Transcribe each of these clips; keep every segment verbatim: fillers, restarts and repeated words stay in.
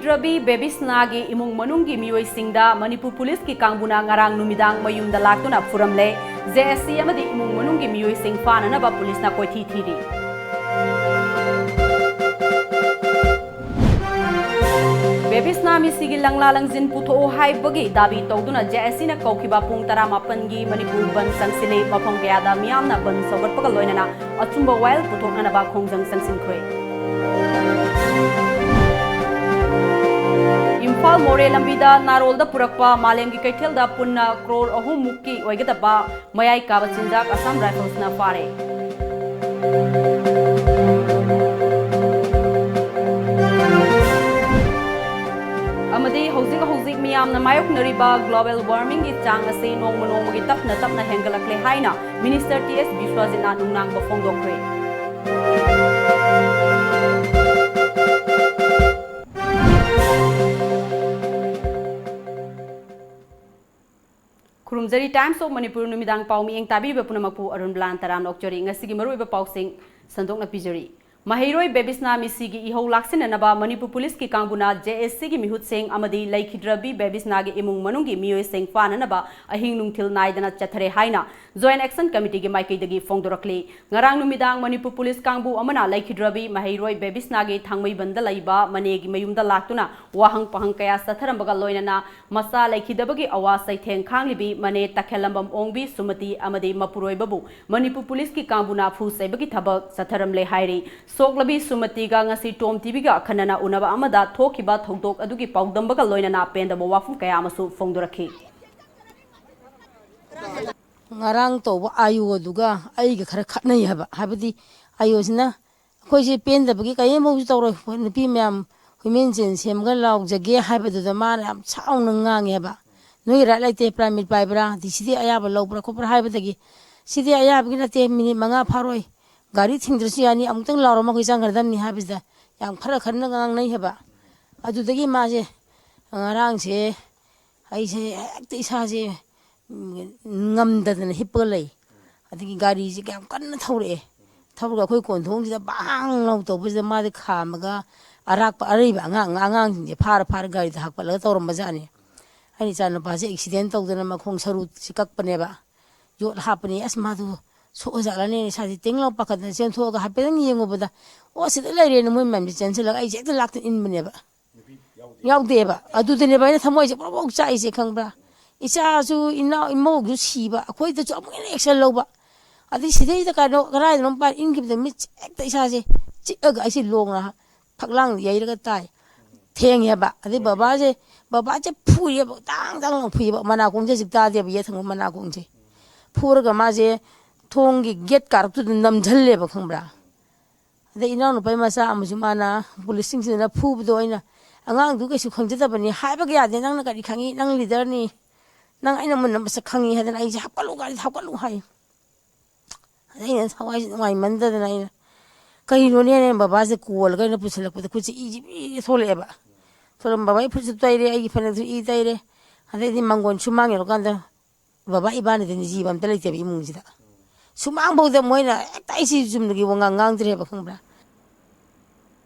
ꯔꯕꯤ ꯕꯦꯕꯤꯁꯅꯥꯒꯤ ꯏꯃꯨꯡ ꯃꯅꯨꯡꯒꯤ ꯃꯤꯑꯣꯏꯁꯤꯡꯗ ꯃꯅꯤꯄꯨꯔ ꯄꯨꯂꯤꯁꯀꯤ ꯀꯥꯡꯕꯨꯅ ꯉꯔꯥꯡ ꯅꯨꯃꯤꯗꯥꯡ ꯃꯌꯨꯝꯗ ꯂꯥꯛꯇꯨꯅ ꯐꯨꯔꯝꯂꯦ꯫ ꯖꯦ ꯑꯦꯁ ꯁꯤ ꯑꯃꯗꯤ ꯏꯃꯨꯡ ꯃꯅꯨꯡꯒꯤ ꯃꯤꯑꯣꯏꯁꯤꯡ ꯐꯥꯅꯅꯕ ꯄꯨꯂꯤꯁꯅ ꯀꯣꯏꯊꯤ ꯊꯤꯔꯤ꯫ ꯕꯦꯕꯤꯁꯅꯥ ꯃꯤꯁꯤꯒꯤ ꯂꯪꯂꯥ ꯂꯪꯖꯤꯟ ꯄꯨꯊꯣꯛꯎ ꯍꯥꯏꯕꯒꯤ ꯗꯥꯕꯤ ꯇꯧꯗꯨꯅ ꯖꯦ ꯑꯦꯁ ꯁꯤꯅ ꯀꯧꯈꯤꯕ ꯄꯨꯡ ꯇꯔꯥꯃꯥꯄꯟꯒꯤ ꯃꯅꯤꯄꯨꯔ ꯕꯟ ꯆꯪꯁꯤꯜꯂꯤ꯫ ꯃꯐꯝ ꯀꯌꯥꯗ ꯃꯤꯌꯥꯝꯅ ꯕꯟ ꯁꯧꯒꯠꯄꯒ ꯂꯣꯏꯅꯅ ꯑꯆꯨꯝꯕ ꯋꯥꯌꯦꯜ ꯄꯨꯊꯣꯛꯅꯅꯕ ꯈꯣꯡꯖꯪ ꯆꯪꯁꯤꯟꯈ꯭ꯔꯦ꯫ ꯏꯝꯐꯥꯜ ꯃꯣꯔꯦ ꯂꯝꯕꯤꯗ ꯅꯥꯔꯣꯜꯗ ꯄꯨꯔꯛꯄ ꯃꯥꯂꯦꯝꯒꯤ ꯀꯩꯊꯦꯜꯗ ꯄꯨꯟꯅ ꯀ꯭ꯔꯣꯔ ꯑꯍꯨꯝ ꯃꯨꯛꯀꯤ ꯑꯣꯏꯒꯗꯕ ꯃꯌꯥꯏ ꯀꯥꯕ ꯆꯤꯟꯖꯥꯛ ꯑꯁꯥꯝ ꯔꯥꯏꯐꯜꯁꯅ ꯐꯥꯔꯦ꯫ ꯑꯃꯗꯤ ꯍꯧꯖꯤꯛ ꯍꯧꯖꯤꯛ ꯃꯤꯌꯥꯝꯅ ꯃꯥꯌꯣꯛꯅꯔꯤꯕ global warmingꯒꯤ ꯆꯥꯡ ꯑꯁꯤ ꯅꯣꯡꯃ ꯅꯣꯡꯃꯒꯤ ꯇꯞꯅ ꯇꯞꯅ ꯍꯦꯟꯒꯠꯂꯛꯂꯦ ꯍꯥꯏꯅ Minister ꯇꯤ ꯑꯦꯁ ꯕꯤꯁ꯭ꯋꯥꯖꯤꯠꯅ ꯅꯨꯡꯅꯥꯡꯕ ꯐꯣꯡꯗꯣꯛꯈ꯭ꯔꯦ꯫ ꯈꯨꯔꯨꯝꯖꯔꯤ꯫ Times of Manipur ꯅꯨꯃꯤꯗꯥꯡ ꯄꯥꯎ ꯃꯤꯠꯌꯦꯡ ꯇꯥꯕꯤꯔꯤꯕ ꯄꯨꯝꯅꯃꯛꯄꯨ ꯑꯔꯨꯟ ꯕ꯭ꯂꯥꯟ ꯇꯔꯥꯝꯅ ꯑꯣꯛꯆꯔꯤ꯫ ꯉꯁꯤꯒꯤ ꯃꯔꯨꯑꯣꯏꯕ ꯄꯥꯎꯁꯤꯡ ꯁꯟꯗꯣꯛꯅ ꯄꯤꯖꯔꯤ꯫ ꯃꯍꯩꯔꯣꯏ ꯕꯦꯕꯤꯁꯅꯥ ꯃꯤꯁꯤꯒꯤ ꯏꯍꯧ ꯂꯥꯛꯁꯤꯟꯅꯅꯕ ꯃꯅꯤꯄꯨꯔ ꯄꯨꯂꯤꯁꯀꯤ ꯀꯥꯡꯕꯨꯅ ꯖꯦ ꯑꯦꯁ ꯁꯤꯒꯤ ꯃꯤꯍꯨꯠꯁꯤꯡ ꯑꯃꯗꯤ ꯂꯩꯈꯤꯗ꯭ꯔꯕꯤ ꯕꯦꯕꯤꯁꯅꯥꯒꯤ ꯏꯃꯨꯡ ꯃꯅꯨꯡꯒꯤ ꯃꯤꯑꯣꯏꯁꯤꯡ ꯐꯥꯅꯅꯕ ꯑꯍꯤꯡ ꯅꯨꯡꯊꯤꯜ ꯅꯥꯏꯗꯅ ꯆꯠꯊꯔꯦ ꯍꯥꯏꯅ Joint Action Committeeꯒꯤ ꯃꯥꯏꯀꯩꯗꯒꯤ ꯐꯣꯡꯗꯣꯔꯛꯂꯤ꯫ ꯉꯔꯥꯡ ꯅꯨꯃꯤꯗꯥꯡ ꯃꯅꯤꯄꯨꯔ ꯄꯨꯂꯤꯁ ꯀꯥꯡꯕꯨ ꯑꯃꯅ ꯂꯩꯈꯤꯗ꯭ꯔꯕꯤ ꯃꯍꯩꯔꯣꯏ ꯕꯦꯕꯤꯁꯅꯥꯒꯤ ꯊꯥꯡꯃꯩꯕꯟꯗ ꯂꯩꯕ ꯃꯅꯦꯒꯤ ꯃꯌꯨꯝꯗ ꯂꯥꯛꯇꯨꯅ ꯋꯥꯍꯪ ꯄꯥꯍꯪ ꯀꯌꯥ ꯆꯠꯊꯔꯝꯕꯒ ꯂꯣꯏꯅꯅ ꯃꯆꯥ ꯂꯩꯈꯤꯗꯕꯒꯤ ꯑꯋꯥ ꯆꯩꯊꯦꯡ ꯈꯥꯡꯂꯤꯕꯤ ꯃꯅꯦ ꯇꯈꯦꯜꯂꯝꯕꯝ ꯑꯣꯡꯕꯤ ꯁꯨꯃꯇꯤ ꯑꯃꯗꯤ ꯃꯄꯨꯔꯣꯏꯕꯕꯨ ꯃꯅꯤꯄꯨꯔ ꯄꯨꯂꯤꯁꯀꯤ ꯀꯥꯡꯕꯨꯅ ꯐꯨ ꯆꯩꯕꯒꯤ ꯊꯕꯛ ꯆꯠꯊꯔꯝꯂꯦ ꯍꯥꯏꯔꯤ꯫ ꯁꯣꯛꯂꯕꯤ ꯁꯨꯃꯇꯤꯒ ꯉꯁꯤ ꯇꯣꯝ ꯇꯤꯚꯤꯒ ꯑꯈꯟꯅꯅ ꯎꯅꯕ ꯑꯃꯗ ꯊꯣꯛꯈꯤꯕ ꯊꯧꯗꯣꯛ ꯑꯗꯨꯒꯤ ꯄꯥꯎꯗꯝꯕꯒ ꯂꯣꯏꯅꯅ ꯄꯦꯟꯗꯕ ꯋꯥꯐꯝ ꯀꯌꯥ ꯑꯃꯁꯨ ꯐꯣꯡꯗꯣꯔꯛꯈꯤ꯫ ꯉꯔꯥꯡ ꯇꯧꯕ ꯑꯥꯏ ꯑꯣ ꯗꯨꯒ ꯑꯩꯒ ꯈꯔ ꯈꯠꯅꯩ ꯍꯥꯏꯕ꯫ ꯍꯥꯏꯕꯗꯤ ꯑꯥꯏ ꯑꯣ ꯁꯤꯅ ꯑꯩꯈꯣꯏꯁꯦ ꯄꯦꯟꯗꯕꯒꯤ ꯀꯔꯤꯝꯐꯥꯎꯁꯨ ꯇꯧꯔꯣꯏ, ꯅꯨꯄꯤ ꯃꯌꯥꯝ ꯍ꯭ꯌꯨꯃꯦꯟ ꯆꯦꯟ ꯁꯦꯝꯒ ꯂꯥꯎꯖꯒꯦ ꯍꯥꯏꯕꯗꯨꯗ ꯃꯥꯅ ꯌꯥꯝ ꯁꯥꯎꯅ ꯉꯥꯡꯉꯦ ꯍꯥꯏꯕ꯫ "ꯅꯣꯏꯒꯤ ꯔꯥꯏꯠ ꯂꯩꯇꯦ, ꯄ꯭ꯔꯥꯏꯃꯔꯤ ꯄꯥꯏꯕ꯭ꯔꯥ, ꯗꯤ ꯁꯤꯗꯤ ꯑꯌꯥꯕ ꯂꯧꯕ꯭ꯔꯥ ꯈꯣꯠꯄ꯭ꯔꯥ?" ꯍꯥꯏꯕꯗꯒꯤ, "ꯁꯤꯗꯤ ꯑꯌꯥꯕꯒꯤ ꯅꯠꯇꯦ, ꯃꯤꯅꯤꯠ ꯃꯉꯥ ꯐꯥꯔꯣꯏ, ꯒꯥꯔꯤ ꯊꯤꯡꯗ꯭ꯔꯁꯨ ꯌꯥꯅꯤ, ꯑꯃꯨꯛꯇꯪ ꯂꯥꯎꯔꯝꯃ ꯑꯩꯈꯣꯏ ꯆꯪꯈ꯭ꯔꯗꯝꯅꯤ" ꯍꯥꯏꯕꯁꯤꯗ ꯌꯥꯝ ꯈꯔ ꯈꯟꯅ ꯉꯥꯡꯅꯩ ꯍꯥꯏꯕ꯫ ꯑꯗꯨꯗꯒꯤ ꯃꯥꯁꯦ ꯉꯔꯥꯡꯁꯦ ꯑꯩꯁꯦ ꯍꯦꯛꯇ ꯏꯁꯥꯁꯦ ꯎꯝ, ꯉꯝꯗꯗꯅ ꯍꯤꯞꯄꯒ ꯂꯩ꯫ ꯑꯗꯒꯤ ꯒꯥꯔꯤꯁꯦ ꯀꯌꯥꯝ ꯀꯟꯅ ꯊꯧꯔꯛꯑꯦ꯫ ꯊꯧꯔꯒ ꯑꯩꯈꯣꯏ ꯀꯣꯟꯊꯣꯡꯁꯤꯗ ꯕꯥꯡ ꯂꯥꯎ ꯇꯧꯕꯁꯤꯗ ꯃꯥꯁꯦ ꯈꯥꯝꯃꯒ ꯑꯔꯥꯛꯄ ꯑꯔꯩꯕ ꯑꯉꯥꯡ ꯑꯉꯥꯡꯁꯤꯡꯁꯦ ꯐꯥꯔ ꯐꯥꯔ ꯒꯥꯔꯤꯗ ꯍꯥꯞꯀꯠꯂꯒ ꯇꯧꯔꯝꯕꯖꯥꯠꯅꯤ꯫ ꯑꯩ ꯏꯆꯥꯅꯨꯄꯥꯁꯦ ꯑꯦꯛꯁꯤꯗꯦꯟ ꯇꯧꯗꯅ ꯃꯈꯣꯡ ꯁꯔꯨꯁꯤ ꯀꯛꯄꯅꯦꯕ꯫ ꯌꯣꯠ ꯍꯥꯞꯄꯅꯤ, ꯑꯁ, ꯃꯥꯗꯨ ꯁꯣꯛꯑꯖꯥꯠꯂꯅꯦ, ꯏꯁꯥꯁꯦ ꯇꯦꯡ ꯂꯥꯎ ꯄꯥꯈꯠꯇꯅ ꯆꯦꯟꯊꯣꯛꯑꯒ ꯍꯥꯏꯐꯦꯠꯇꯪ ꯌꯦꯡꯉꯨꯕꯗ, "ꯑꯣ, ꯁꯤꯗ ꯂꯩꯔꯦꯅ" ꯃꯣꯏ ꯃꯌꯥꯝꯁꯦ ꯆꯦꯟꯁꯤꯜꯂꯒ ꯑꯩꯁꯦ ꯍꯦꯛꯇ ꯂꯥꯛꯇ ꯏꯟꯕꯅꯦꯕ꯫ ꯌꯥꯎꯗꯦꯕ꯫ ꯑꯗꯨꯗꯅꯦꯕ ꯑꯩꯅ ꯊꯃꯣꯏꯁꯦ ꯄ꯭ꯔꯣꯛ ꯄ꯭ꯔꯣꯛ ꯆꯥꯛꯏꯁꯦ, ꯈꯪꯕ꯭ꯔꯥ? ꯏꯆꯥꯁꯨ, ꯏꯅꯥꯎ ꯏꯃꯧꯁꯨ ꯁꯤꯕ, ꯑꯩꯈꯣꯏꯗꯁꯨ ꯑꯃꯨꯛ ꯍꯦꯟꯅ ꯑꯦꯛꯁꯟ ꯂꯧꯕ꯫ ꯑꯗꯩ ꯁꯤꯗꯩꯗ ꯀꯩꯅꯣ ꯀꯗꯥꯏꯗꯅꯣ ꯃꯄꯥꯟ ꯏꯟꯈꯤꯕꯗ ꯃꯤꯠꯁꯦ ꯍꯦꯛꯇ ꯏꯁꯥꯁꯦ ꯆꯤꯛꯑꯒ ꯑꯩꯁꯦ ꯂꯣꯡꯅ ꯐꯛꯂꯥꯡ ꯌꯩꯔꯒ ꯇꯥꯏ꯫ ꯊꯦꯡꯉꯦꯕ꯫ ꯑꯗꯩ ꯕꯕꯥꯁꯦ, ꯕꯕꯥꯁꯦ ꯐꯨꯏꯌꯦꯕ, ꯇꯥꯡ ꯇꯥꯡ ꯂꯥꯎ ꯐꯨꯏꯌꯦꯕ꯫ ꯃꯅꯥꯀꯣꯡꯁꯦ ꯍꯧꯖꯤꯛ ꯇꯥꯗꯦꯕ, ꯌꯦꯠ ꯊꯪꯕ ꯃꯅꯥꯀꯣꯡꯁꯦ꯫ ꯐꯨꯔꯒ ꯃꯥꯁꯦ ꯊꯣꯡꯒꯤ ꯒꯦꯠ ꯀꯥꯔꯛꯇꯨꯗ ꯅꯝꯁꯤꯜꯂꯦꯕ, ꯈꯪꯕ꯭ꯔꯥ? ꯑꯗꯩ ꯏꯅꯥꯎꯅꯨꯄꯥꯒꯤ ꯃꯆꯥ ꯑꯃꯁꯨ ꯃꯥꯅ ꯄꯨꯂꯤꯁꯁꯤꯡꯁꯤꯅ ꯐꯨꯕꯗꯣ ꯑꯩꯅ, "ꯑꯉꯥꯡꯗꯨ ꯀꯩꯁꯨ ꯈꯪꯖꯗꯕꯅꯤ, ꯍꯥꯏꯕꯒ ꯌꯥꯗꯦ, ꯅꯪꯅ ꯀꯔꯤ ꯈꯪꯉꯤ, ꯅꯪ ꯂꯤꯗꯔꯅꯤ, ꯅꯪ ꯑꯩꯅ ꯃꯨꯟꯅ ꯃꯁꯛ ꯈꯪꯉꯤ" ꯍꯥꯏꯗꯅ ꯑꯩꯁꯦ "ꯍꯥꯞꯀꯠꯂꯨ, ꯒꯥꯔꯤꯗ ꯍꯥꯞꯀꯠꯂꯨ" ꯍꯥꯏ꯫ ꯑꯗꯩ ꯑꯩꯅ ꯊꯋꯥꯏꯁꯦ ꯅꯨꯡꯉꯥꯏꯃꯟꯗꯗꯅ ꯑꯩꯅ, ꯀꯩꯅꯣꯅꯦꯅ ꯕꯕꯥꯁꯦ ꯀꯣꯜꯂꯒ ꯑꯩꯅ ꯄꯨꯁꯤꯜꯂꯛꯄꯗ ꯈꯨꯠꯁꯦ ꯏꯁꯦ ꯄꯤꯔꯤ ꯊꯣꯛꯂꯛꯑꯦꯕ꯫ ꯊꯣꯛꯂꯛꯑ ꯕꯕꯥꯒꯤ ꯐꯨꯔꯤꯠꯁꯨ ꯇꯩꯔꯦ, ꯑꯩꯒꯤ ꯐꯅꯦꯛꯁꯨ ꯏ ꯇꯩꯔꯦ꯫ ꯑꯗꯩꯗꯤ ꯃꯪꯒꯣꯟ ꯁꯨꯃꯥꯡ ꯌꯧꯔꯀꯥꯟꯗ ꯕꯕꯥ ꯏꯕꯥꯅꯤꯗꯅ ꯖꯤꯕ ꯑꯝꯇ ꯂꯩꯇꯦꯕ ꯏꯃꯨꯡꯁꯤꯗ꯫ ꯁꯨꯃꯥꯡꯐꯧꯗ ꯃꯣꯏꯅ ꯍꯦꯛꯇ ꯑꯩꯁꯤ ꯆꯨꯝꯅꯒꯤ ꯋꯥꯉꯥꯡ ꯉꯥꯡꯗ꯭ꯔꯦꯕ, ꯈꯪꯕ꯭ꯔꯥ?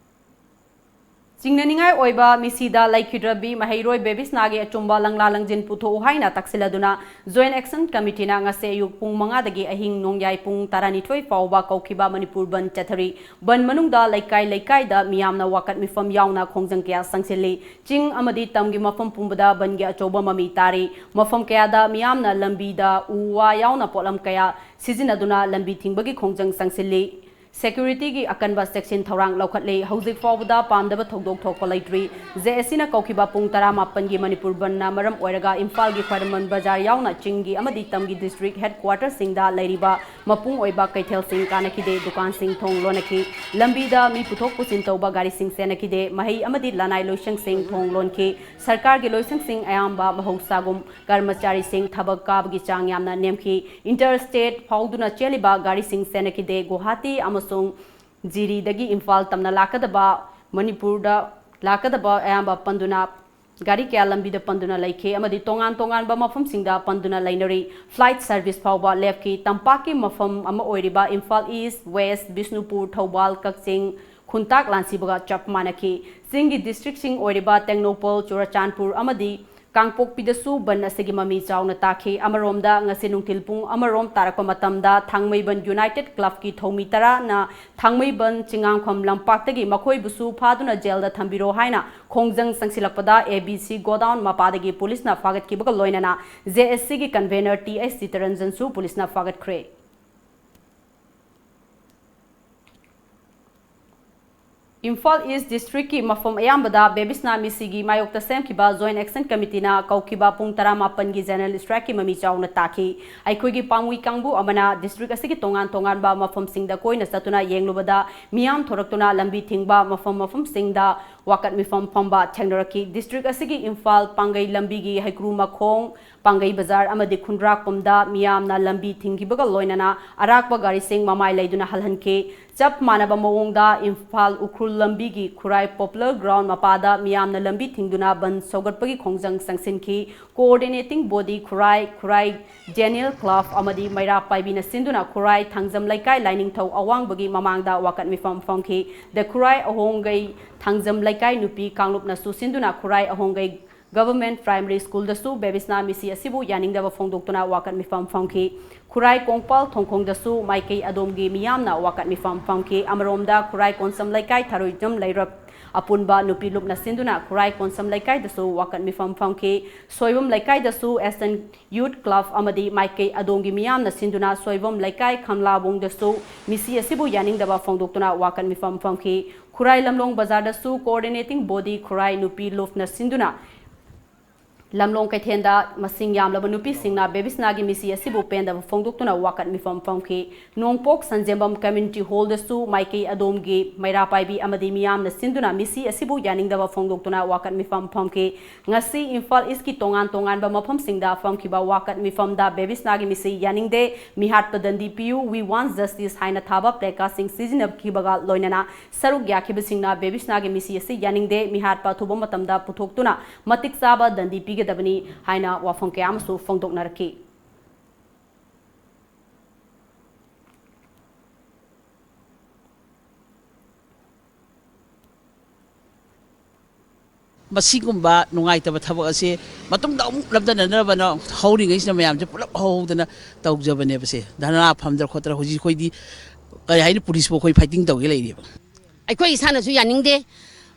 ꯆꯤꯡꯅꯅꯤꯡꯉꯥꯏ ꯑꯣꯏꯕ ꯃꯤꯁꯤꯗ ꯂꯩꯈꯤꯗ꯭ꯔꯕꯤ ꯃꯍꯩꯔꯣꯏ ꯕꯦꯕꯤꯁꯅꯥꯒꯤ ꯑꯆꯨꯝꯕ ꯂꯪꯂꯥ ꯂꯪꯖꯤꯟ ꯄꯨꯊꯣꯛꯎ ꯍꯥꯏꯅ ꯇꯛꯁꯤꯜꯂꯗꯨꯅ Joint Action Committeeꯅ ꯉꯁꯤ ꯑꯌꯨꯛ ꯄꯨꯡ ꯃꯉꯥꯗꯒꯤ ꯑꯍꯤꯡ ꯅꯣꯡꯌꯥꯏ ꯄꯨꯡ ꯇꯔꯥꯅꯤꯊꯣꯏ ꯐꯥꯎꯕ ꯀꯧꯈꯤꯕ ꯃꯅꯤꯄꯨꯔ ꯕꯟ ꯆꯠꯊꯔꯤ꯫ ꯕꯟ ꯃꯅꯨꯡꯗ ꯂꯩꯀꯥꯏ ꯂꯩꯀꯥꯏꯗ ꯃꯤꯌꯥꯝꯅ ꯋꯥꯀꯠ ꯃꯤꯐꯝ ꯌꯥꯎꯅ ꯈꯣꯡꯖꯪ ꯀꯌꯥ ꯆꯪꯁꯤꯜꯂꯤ꯫ ꯆꯤꯡ ꯑꯃꯗꯤ ꯇꯝꯒꯤ ꯃꯐꯝ ꯄꯨꯝꯕꯗ ꯕꯟꯒꯤ ꯑꯆꯧꯕ ꯃꯃꯤ ꯇꯥꯔꯤ꯫ ꯃꯐꯝ ꯀꯌꯥꯗ ꯃꯤꯌꯥꯝꯅ ꯂꯝꯕꯤꯗ ꯎ ꯋꯥ ꯌꯥꯎꯅ ꯄꯣꯠꯂꯝ ꯀꯌꯥ ꯁꯤꯖꯤꯟꯅꯗꯨꯅ ꯂꯝꯕꯤ ꯊꯤꯡꯕꯒꯤ ꯈꯣꯡꯖꯪ ꯆꯪꯁꯤꯜꯂꯤ꯫ Securityꯒꯤ ꯑꯀꯟꯕ ꯆꯦꯛꯁꯤꯟ ꯊꯧꯔꯥꯡ ꯂꯧꯈꯠꯂꯤ꯫ ꯍꯧꯖꯤꯛ ꯐꯥꯎꯕꯗ ꯄꯥꯝꯗꯕ ꯊꯧꯗꯣꯛ ꯊꯣꯛꯄ ꯂꯩꯇ꯭ꯔꯤ꯫ JACꯅ ꯀꯧꯈꯤꯕ ꯄꯨꯡ ꯇꯔꯥꯃꯥꯄꯟꯒꯤ ꯃꯅꯤꯄꯨꯔ ꯕꯟꯅ ꯃꯔꯝ ꯑꯣꯏꯔꯒ ꯏꯝꯐꯥꯜꯒꯤ ꯈ꯭ꯋꯥꯏꯔꯝꯕꯟ ꯕꯖꯥꯔ ꯌꯥꯎꯅ ꯆꯤꯡꯒꯤ ꯑꯃꯗꯤ ꯇꯝꯒꯤ district headquarterꯁꯤꯡꯗ ꯂꯩꯔꯤꯕ ꯃꯄꯨꯡ ꯑꯣꯏꯕ ꯀꯩꯊꯦꯜꯁꯤꯡ ꯀꯥꯅꯈꯤꯗꯦ, ꯗꯨꯀꯥꯟꯁꯤꯡ ꯊꯣꯡ ꯂꯣꯟꯅꯈꯤ꯫ ꯂꯝꯕꯤꯗ ꯃꯤ ꯄꯨꯊꯣꯛ ꯄꯨꯁꯤꯟ ꯇꯧꯕ ꯒꯥꯔꯤꯁꯤꯡ ꯆꯦꯟꯅꯈꯤꯗꯦ꯫ ꯃꯍꯩ ꯑꯃꯗꯤ ꯂꯅꯥꯏ ꯂꯣꯏꯁꯪꯁꯤꯡ ꯊꯣꯡ ꯂꯣꯟꯈꯤ꯫ ꯁꯔꯀꯥꯔꯒꯤ ꯂꯣꯏꯁꯪꯁꯤꯡ ꯑꯌꯥꯝꯕ ꯃꯍꯧꯁꯥꯒꯨꯝ ꯀꯔꯃꯆꯥꯔꯤꯁꯤꯡ ꯊꯕꯛ ꯀꯥꯕꯒꯤ ꯆꯥꯡ ꯌꯥꯝꯅ ꯅꯦꯝꯈꯤ꯫ Interstate ꯐꯥꯎꯗꯨꯅ ꯆꯦꯜꯂꯤꯕ ꯒꯥꯔꯤꯁꯤꯡ ꯆꯦꯟꯅꯈꯤꯗꯦ꯫ ꯒꯨꯋꯥꯍꯥꯇꯤ ꯑꯃꯁꯨꯡ ꯖꯤꯔꯤꯗꯒꯤ ꯏꯝꯐꯥꯜ ꯇꯝꯅ ꯂꯥꯛꯀꯗꯕ, ꯃꯅꯤꯄꯨꯔꯗ ꯂꯥꯛꯀꯗꯕ ꯑꯌꯥꯝꯕ ꯄꯟꯗꯨꯅ, ꯒꯥꯔꯤ ꯀꯌꯥ ꯂꯝꯕꯤꯗ ꯄꯟꯗꯨꯅ ꯂꯩꯈꯤ ꯑꯃꯗꯤ ꯇꯣꯉꯥꯟ ꯇꯣꯉꯥꯟꯕ ꯃꯐꯝꯁꯤꯡꯗ ꯄꯟꯗꯨꯅ ꯂꯩꯅꯔꯤ꯫ Flight service ꯐꯥꯎꯕ ꯂꯦꯞꯈꯤ꯫ ꯇꯝꯄꯥꯛꯀꯤ ꯃꯐꯝ ꯑꯃ ꯑꯣꯏꯔꯤꯕ ꯏꯝꯐꯥꯜ East, West, ꯕꯤꯁꯅꯨꯄꯨꯔ, ꯊꯧꯕꯥꯜ, ꯀꯛꯆꯤꯡ, ꯈꯨꯟꯇꯥꯛ ꯂꯥꯟꯁꯤꯕꯒ ꯆꯞ ꯃꯥꯟꯅꯈꯤ꯫ ꯆꯤꯡꯒꯤ districtꯁꯤꯡ ꯑꯣꯏꯔꯤꯕ ꯇꯦꯡꯅꯧꯄꯜ, ꯆꯨꯔꯆꯥꯟꯄꯨꯔ ꯑꯃꯗꯤ ꯀꯥꯡꯄꯣꯛꯄꯤꯗꯁꯨ ꯕꯟ ꯑꯁꯤꯒꯤ ꯃꯃꯤ ꯆꯥꯎꯅ ꯇꯥꯈꯤ꯫ ꯑꯃꯔꯣꯝꯗ, ꯉꯁꯤ ꯅꯨꯡꯊꯤꯜ ꯄꯨꯡ ꯑꯃꯔꯣꯝ ꯇꯥꯔꯛꯄ ꯃꯇꯝꯗ ꯊꯥꯡꯃꯩꯕꯟ United Clubꯀꯤ ꯊꯧꯃꯤ ꯇꯔꯥꯅ ꯊꯥꯡꯃꯩꯕꯟ ꯆꯤꯉꯥꯡꯐꯝ ꯂꯝꯄꯥꯛꯇꯒꯤ ꯃꯈꯣꯏꯕꯨꯁꯨ ꯐꯥꯗꯨꯅ ꯖꯦꯜꯗ ꯊꯝꯕꯤꯔꯣ ꯍꯥꯏꯅ ꯈꯣꯡꯖꯪ ꯆꯪꯁꯤꯜꯂꯛꯄꯗ A B C godown ꯃꯄꯥꯗꯒꯤ ꯄꯨꯂꯤꯁꯅ ꯐꯥꯒꯠꯈꯤꯕꯒ ꯂꯣꯏꯅꯅ J S Cꯒꯤ convener T H ꯁꯤꯇꯔꯟꯖꯟꯁꯨ ꯄꯨꯂꯤꯁꯅ ꯐꯥꯒꯠꯈ꯭ꯔꯦ꯫ ꯏꯝꯐꯥꯜ East Districtꯀꯤ ꯃꯐꯝ ꯑꯌꯥꯝꯕꯗ ꯕꯦꯕꯤꯁꯅꯥ ꯃꯤꯁꯤꯒꯤ ꯃꯥꯌꯣꯛꯇ ꯁꯦꯝꯈꯤꯕ Joint Action Committeeꯅ ꯀꯧꯈꯤꯕ ꯄꯨꯡ ꯇꯔꯥꯃꯥꯄꯟꯒꯤ general strikeꯀꯤ ꯃꯃꯤ ꯆꯥꯎꯅ ꯇꯥꯈꯤ꯫ ꯑꯩꯈꯣꯏꯒꯤ ꯄꯥꯡꯒꯨꯏ ꯀꯥꯡꯕꯨ ꯑꯃꯅ district ꯑꯁꯤꯒꯤ ꯇꯣꯉꯥꯟ ꯇꯣꯉꯥꯟꯕ ꯃꯐꯝꯁꯤꯡꯗ ꯀꯣꯏꯅ ꯆꯠꯇꯨꯅ ꯌꯦꯡꯂꯨꯕꯗ ꯃꯤꯌꯥꯝ ꯊꯣꯔꯛꯇꯨꯅ ꯂꯝꯕꯤ ꯊꯤꯡꯕ, ꯃꯐꯝ ꯃꯐꯝꯁꯤꯡꯗ ꯋꯥꯀꯠ ꯃꯤꯐꯝ ꯐꯝꯕ ꯊꯦꯡꯅꯔꯛꯈꯤ꯫ District ꯑꯁꯤꯒꯤ ꯏꯝꯐꯥꯜ ꯄꯥꯡꯒꯩ ꯂꯝꯕꯤꯒꯤ ꯍꯩꯀ꯭ꯔꯨ ꯃꯈꯣꯡ, ꯄꯥꯡꯒꯩ ꯕꯖꯥꯔ ꯑꯃꯗꯤ ꯈꯨꯟꯗ꯭ꯔꯥꯛꯄꯝꯗ ꯃꯤꯌꯥꯝꯅ ꯂꯝꯕꯤ ꯊꯤꯡꯈꯤꯕꯒ ꯂꯣꯏꯅꯅ ꯑꯔꯥꯛꯄ ꯒꯥꯔꯤꯁꯤꯡ ꯃꯃꯥꯏ ꯂꯩꯗꯨꯅ ꯍꯜꯍꯟꯈꯤ꯫ ꯆꯞ ꯃꯥꯟꯅꯕ ꯃꯑꯣꯡꯗ ꯏꯝꯐꯥꯜ ꯎꯈ꯭ꯔꯨꯜ ꯂꯝꯕꯤꯒꯤ ꯈꯨꯔꯥꯏ Popular Ground ꯃꯄꯥꯗ ꯃꯤꯌꯥꯝꯅ ꯂꯝꯕꯤ ꯊꯤꯡꯗꯨꯅ ꯕꯟ ꯁꯧꯒꯠꯄꯒꯤ ꯈꯣꯡꯖꯪ ꯆꯪꯁꯤꯟꯈꯤ꯫ Coordinating body ꯈꯨꯔꯥꯏ, ꯈꯨꯔꯥꯏ Daniel Club ꯑꯃꯗꯤ ꯃꯩꯔꯥ ꯄꯥꯏꯕꯤꯅ ꯁꯤꯟꯗꯨꯅ ꯈꯨꯔꯥꯏ ꯊꯥꯡꯖꯝ ꯂꯩꯀꯥꯏ ꯂꯥꯏꯅꯤꯡꯊꯧ ꯑꯋꯥꯡꯕꯒꯤ ꯃꯃꯥꯡꯗ ꯋꯥꯀꯠ ꯃꯤꯐꯝ ꯐꯝꯈꯤ꯫ The ꯈꯨꯔꯥꯏ ꯑꯍꯣꯡꯒꯩ ꯊꯥꯡꯖꯝ ꯂꯩꯀꯥꯏ ꯅꯨꯄꯤ ꯀꯥꯡꯂꯨꯞꯅꯁꯨ ꯁꯤꯟꯗꯨꯅ ꯈꯨꯔꯥꯏ ꯑꯍꯣꯡꯒꯩ Government Primary Schoolꯗꯁꯨ ꯕꯦꯕꯤꯁꯅꯥ ꯃꯤꯁꯤ ꯑꯁꯤꯕꯨ ꯌꯥꯅꯤꯡꯗꯕ ꯐꯣꯡꯗꯣꯛꯇꯨꯅ ꯋꯥꯀꯠ ꯃꯤꯐꯝ ꯐꯝꯈꯤ꯫ ꯈꯨꯔꯥꯏ ꯀꯣꯡꯄꯥꯜ ꯊꯣꯡꯈꯣꯡꯗꯁꯨ ꯃꯥꯏꯀꯩ ꯑꯗꯣꯝꯒꯤ ꯃꯤꯌꯥꯝꯅ ꯋꯥꯀꯠ ꯃꯤꯐꯝ ꯐꯝꯈꯤ꯫ ꯑꯃꯔꯣꯝꯗ ꯈꯨꯔꯥꯏ ꯀꯣꯟꯁꯝ ꯂꯩꯀꯥꯏ ꯊꯔꯣꯏꯖꯝ ꯂꯩꯔꯛ ꯑꯄꯨꯟꯕ ꯅꯨꯄꯤ ꯂꯨꯞꯅ ꯁꯤꯟꯗꯨꯅ ꯈꯨꯔꯥꯏ ꯀꯣꯟꯁꯝ ꯂꯩꯀꯥꯏꯗꯁꯨ ꯋꯥꯀꯠ ꯃꯤꯐꯝ ꯐꯝꯈꯤ꯫ ꯁꯣꯏꯕꯝ ꯂꯩꯀꯥꯏꯗꯁꯨ Eastern Youth Club ꯑꯃꯗꯤ ꯃꯥꯏꯀꯩ ꯑꯗꯣꯝꯒꯤ ꯃꯤꯌꯥꯝꯅ ꯁꯤꯟꯗꯨꯅ ꯁꯣꯏꯕꯝ ꯂꯩꯀꯥꯏ ꯈꯝꯂꯥꯕꯣꯡꯗꯁꯨ ꯃꯤꯁꯤ ꯑꯁꯤꯕꯨ ꯌꯥꯅꯤꯡꯗꯕ ꯐꯣꯡꯗꯣꯛꯇꯨꯅ ꯋꯥꯀꯠ ꯃꯤꯐꯝ ꯐꯝꯈꯤ꯫ ꯈꯨꯔꯥꯏ ꯂꯝꯂꯣꯡ ꯕꯖꯥꯔꯗꯁꯨ Coordinating Body ꯈꯨꯔꯥꯏ ꯅꯨꯄꯤ ꯂꯨꯞꯅ ꯁꯤꯟꯗꯨꯅ ꯂꯝꯂꯣꯡ ꯀꯩꯊꯦꯜꯗ ꯃꯁꯤꯡ ꯌꯥꯝꯂꯕ ꯅꯨꯄꯤꯁꯤꯡꯅ ꯕꯦꯕꯤꯁꯅꯥꯒꯤ ꯃꯤꯁꯤ ꯑꯁꯤꯕꯨ ꯄꯦꯟꯗꯕ ꯐꯣꯡꯗꯣꯛꯇꯨꯅ ꯋꯥꯀꯠ ꯃꯤꯐꯝ ꯐꯝꯈꯤ꯫ ꯅꯣꯡꯄꯣꯛ ꯁꯟꯖꯦꯝꯕꯝ Community Hallꯗꯁꯨ ꯃꯥꯏꯀꯩ ꯑꯗꯣꯝꯒꯤ ꯃꯩꯔꯥ ꯄꯥꯏꯕꯤ ꯑꯃꯗꯤ ꯃꯤꯌꯥꯝꯅ ꯁꯤꯟꯗꯨꯅ ꯃꯤꯁꯤ ꯑꯁꯤꯕꯨ ꯌꯥꯅꯤꯡꯗꯕ ꯐꯣꯡꯗꯣꯛꯇꯨꯅ ꯋꯥꯀꯠ ꯃꯤꯐꯝ ꯐꯝꯈꯤ꯫ ꯉꯁꯤ ꯏꯝꯐꯥꯜ Eastꯀꯤ ꯇꯣꯉꯥꯟ ꯇꯣꯉꯥꯟꯕ ꯃꯐꯝꯁꯤꯡꯗ ꯐꯝꯈꯤꯕ ꯋꯥꯀꯠ ꯃꯤꯐꯝꯗ ꯕꯦꯕꯤꯁꯅꯥꯒꯤ ꯃꯤꯁꯤ ꯌꯥꯅꯤꯡꯗꯦ, ꯃꯤꯍꯥꯠꯄ ꯗꯟꯗꯤ ꯄꯤꯌꯨ, We Want Justice ꯍꯥꯏꯅ ꯊꯥꯕ placardꯁꯤꯡ ꯁꯤꯖꯤꯟꯅꯈꯤꯕꯒ ꯂꯣꯏꯅꯅ ꯁꯔꯨꯛ ꯌꯥꯈꯤꯕꯁꯤꯡꯅ ꯕꯦꯕꯤꯁꯅꯥꯒꯤ ꯃꯤꯁꯤ ꯑꯁꯤ ꯌꯥꯅꯤꯡꯗꯦ, ꯃꯤꯍꯥꯠꯄ ꯑꯊꯨꯕ ꯃꯇꯝꯗ ꯄꯨꯊꯣꯛꯇꯨꯅ ꯃꯇꯤꯛ ꯆꯥꯕ ꯗꯟꯗꯤ ꯄꯤꯒꯗꯕꯅꯤ ꯍꯥꯏꯅ ꯋꯥꯐꯝ ꯀꯌꯥ ꯑꯃꯁꯨ ꯐꯣꯡꯗꯣꯛꯅꯔꯛꯈꯤ꯫ ꯃꯁꯤꯒꯨꯝꯕ ꯅꯨꯡꯉꯥꯏꯇꯕ ꯊꯕꯛ ꯑꯁꯦ ꯃꯇꯨꯡꯗ ꯑꯃꯨꯛ ꯂꯝꯗꯅꯅꯕꯅ ꯍꯧꯔꯤꯉꯩꯁꯤꯗ ꯃꯌꯥꯝꯁꯦ ꯄꯨꯂꯞ ꯍꯧꯍꯧꯗꯅ ꯇꯧꯖꯕꯅꯦꯕꯁꯦ꯫ ꯙꯔꯅꯥ ꯐꯝꯗꯅ ꯈꯣꯠꯇꯅ ꯍꯧꯖꯤꯛ ꯑꯩꯈꯣꯏꯗꯤ ꯀꯔꯤ ꯍꯥꯏꯅꯤ, ꯄꯨꯂꯤꯁꯄꯨ ꯑꯩꯈꯣꯏ ꯐꯥꯏꯇꯤꯡ ꯇꯧꯒꯦ ꯂꯩꯔꯤꯕ꯫ ꯑꯩꯈꯣꯏ ꯏꯁꯥꯅꯁꯨ ꯌꯥꯅꯤꯡꯗꯦ,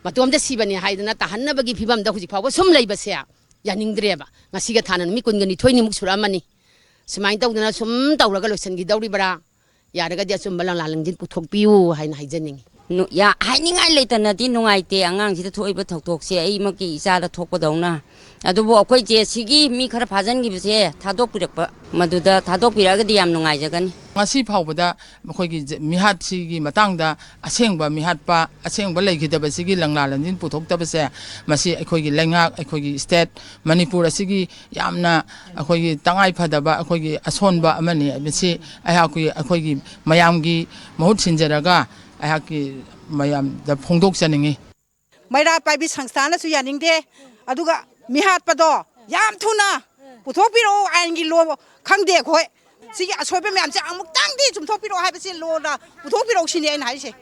ꯃꯇꯣꯝꯇ ꯁꯤꯕꯅꯤ ꯍꯥꯏꯗꯅ ꯇꯥꯍꯟꯅꯕꯒꯤ ꯐꯤꯕꯝꯗ ꯍꯧꯖꯤꯛ ꯐꯥꯎꯕ ꯁꯨꯝ ꯂꯩꯕꯁꯦ ꯌꯥꯅꯤꯡꯗ꯭ꯔꯦꯕ꯫ ꯉꯁꯤꯒ ꯊꯥꯅ ꯅꯨꯃꯤꯠ ꯀꯨꯟꯒ ꯅꯤꯊꯣꯏꯅꯤꯃꯨꯛ ꯁꯨꯔꯛꯑꯃꯅꯤ꯫ ꯁꯨꯃꯥꯏꯅ ꯇꯧꯗꯅ ꯁꯨꯝ ꯇꯧꯔꯒ ꯂꯣꯏꯁꯤꯟꯈꯤꯗꯧꯔꯤꯕ꯭ꯔꯥ? ꯌꯥꯔꯒꯗꯤ ꯑꯆꯨꯝꯕ ꯂꯪꯂꯥ ꯂꯪꯖꯤꯟ ꯄꯨꯊꯣꯛꯄꯤꯌꯨ ꯍꯥꯏꯅ ꯍꯥꯏꯖꯅꯤꯡꯉꯤ꯫ ꯅꯨ-, ꯌꯥ-, ꯍꯥꯏꯅꯤꯡꯉꯥꯏ ꯂꯩꯇꯅꯗꯤ ꯅꯨꯡꯉꯥꯏꯇꯦ꯫ ꯑꯉꯥꯡꯁꯤꯗ ꯊꯣꯛꯏꯕ ꯊꯧꯗꯣꯛꯁꯦ ꯑꯩꯃꯛꯀꯤ ꯏꯆꯥꯗ ꯊꯣꯛꯄꯗꯧꯅ꯫ ꯑꯗꯨꯕꯨ ꯑꯩꯈꯣꯏ ꯖꯦ ꯁꯤꯒꯤ ꯃꯤ ꯈꯔ ꯐꯥꯖꯤꯟꯈꯤꯕꯁꯦ ꯊꯥꯗꯣꯛꯄꯤꯔꯛꯄ, ꯃꯗꯨꯗ ꯊꯥꯗꯣꯛꯄꯤꯔꯛꯑꯒꯗꯤ ꯌꯥꯝ ꯅꯨꯡꯉꯥꯏꯖꯒꯅꯤ꯫ ꯉꯁꯤ ꯐꯥꯎꯕꯗ ꯑꯩꯈꯣꯏꯒꯤ ꯖ-, ꯃꯤꯍꯥꯠꯁꯤꯒꯤ ꯃꯇꯥꯡꯗ ꯑꯁꯦꯡꯕ ꯃꯤꯍꯥꯠꯄ, ꯑꯁꯦꯡꯕ ꯂꯩꯈꯤꯗꯕꯁꯤꯒꯤ ꯂꯪꯂꯥ ꯂꯪꯖꯤꯟ ꯄꯨꯊꯣꯛꯇꯕꯁꯦ, ꯃꯁꯤ ꯑꯩꯈꯣꯏꯒꯤ ꯂꯩꯉꯥꯛ, ꯑꯩꯈꯣꯏꯒꯤ state ꯃꯅꯤꯄꯨꯔ ꯑꯁꯤꯒꯤ ꯌꯥꯝꯅ ꯑꯩꯈꯣꯏꯒꯤ ꯇꯉꯥꯏ ꯐꯗꯕ, ꯑꯩꯈꯣꯏꯒꯤ ꯑꯁꯣꯟꯕ ꯑꯃꯅꯤ꯫ ꯃꯁꯤ ꯑꯩꯍꯥꯛꯀꯤ, ꯑꯩꯈꯣꯏꯒꯤ ꯃꯌꯥꯝꯒꯤ ꯃꯍꯨꯠ ꯁꯤꯟꯖꯔꯒ ꯑꯩꯍꯥꯛꯀꯤ ꯃꯌꯥꯝꯗ ꯐꯣꯡꯗꯣꯛꯆꯅꯤꯡꯉꯤ꯫ ꯃꯩꯔꯥ ꯄꯥꯏꯕꯤ ꯁꯪꯁꯊꯥꯅꯁꯨ ꯌꯥꯅꯤꯡꯗꯦ꯫ ꯑꯗꯨꯒ ꯃꯤꯍꯥꯠꯄꯗꯣ ꯌꯥꯝ ꯊꯨꯅ ꯄꯨꯊꯣꯛꯄꯤꯔꯛꯑꯣ, ꯑꯥꯏꯟꯒꯤ ꯂꯣ ꯈꯪꯗꯦ ꯑꯩꯈꯣꯏ꯫ ꯁꯤꯒꯤ ꯑꯁꯣꯏꯕ ꯃꯌꯥꯝꯁꯦ ꯑꯃꯨꯛꯇꯪꯗꯤ ꯆꯨꯝꯊꯣꯛꯄꯤꯔꯛꯑꯣ ꯍꯥꯏꯕꯁꯤ ꯂꯣꯗ ꯄꯨꯊꯣꯛꯄꯤꯔꯛꯑꯣ ꯁꯤꯅꯤ ꯑꯩꯅ ꯍꯥꯏꯔꯤꯁꯦ꯫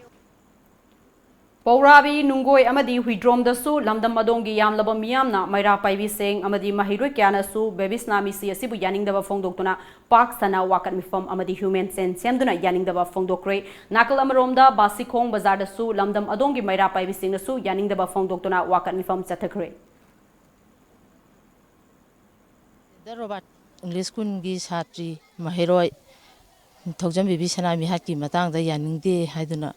ꯄꯧꯔꯥꯕꯤ, ꯅꯨꯡꯒꯣꯏ ꯑꯃꯗꯤ ꯍꯨꯏꯗ꯭ꯔꯣꯝꯗꯁꯨ ꯂꯝꯗꯝ ꯑꯗꯣꯝꯒꯤ ꯌꯥꯝꯂꯕ ꯃꯤꯌꯥꯝꯅ ꯃꯩꯔꯥ ꯄꯥꯏꯕꯤꯁꯤꯡ ꯑꯃꯗꯤ ꯃꯍꯩꯔꯣꯏ ꯀꯌꯥꯅꯁꯨ ꯕꯦꯕꯤꯁꯅꯥ ꯃꯤꯁꯤ ꯑꯁꯤꯕꯨ ꯌꯥꯅꯤꯡꯗꯕ ꯐꯣꯡꯗꯣꯛꯇꯨꯅ ꯄꯥꯛ ꯁꯟꯅ ꯋꯥꯀꯠ ꯃꯤꯐꯝ ꯑꯃꯗꯤ ꯍ꯭ꯌꯨꯃꯦꯟ ꯆꯦꯟ ꯁꯦꯝꯗꯨꯅ ꯌꯥꯅꯤꯡꯗꯕ ꯐꯣꯡꯗꯣꯛꯈ꯭ꯔꯦ꯫ ꯅꯥꯀꯜ ꯑꯃꯔꯣꯝꯗ ꯕꯥꯁꯤꯈꯣꯡ ꯕꯖꯥꯔꯗꯁꯨ ꯂꯝꯗꯝ ꯑꯗꯣꯝꯒꯤ ꯃꯩꯔꯥ ꯄꯥꯏꯕꯤꯁꯤꯡꯅꯁꯨ ꯌꯥꯅꯤꯡꯗꯕ ꯐꯣꯡꯗꯣꯛꯇꯨꯅ ꯋꯥꯀꯠ ꯃꯤꯐꯝ ꯆꯠꯊꯈ꯭ꯔꯦ꯫ ꯗ ꯔꯣꯕꯥꯔꯠ ꯏꯪꯂꯤꯁ ꯁ꯭ꯀꯨꯜꯒꯤ ꯁꯥꯇ꯭ꯔꯤ ꯃꯍꯩꯔꯣꯏ ꯊꯧꯖꯝꯕꯤꯕꯤ ꯁꯅꯥ ꯃꯤꯍꯥꯠꯀꯤ ꯃꯇꯥꯡꯗ ꯌꯥꯅꯤꯡꯗꯦ ꯍꯥꯏꯗꯨꯅ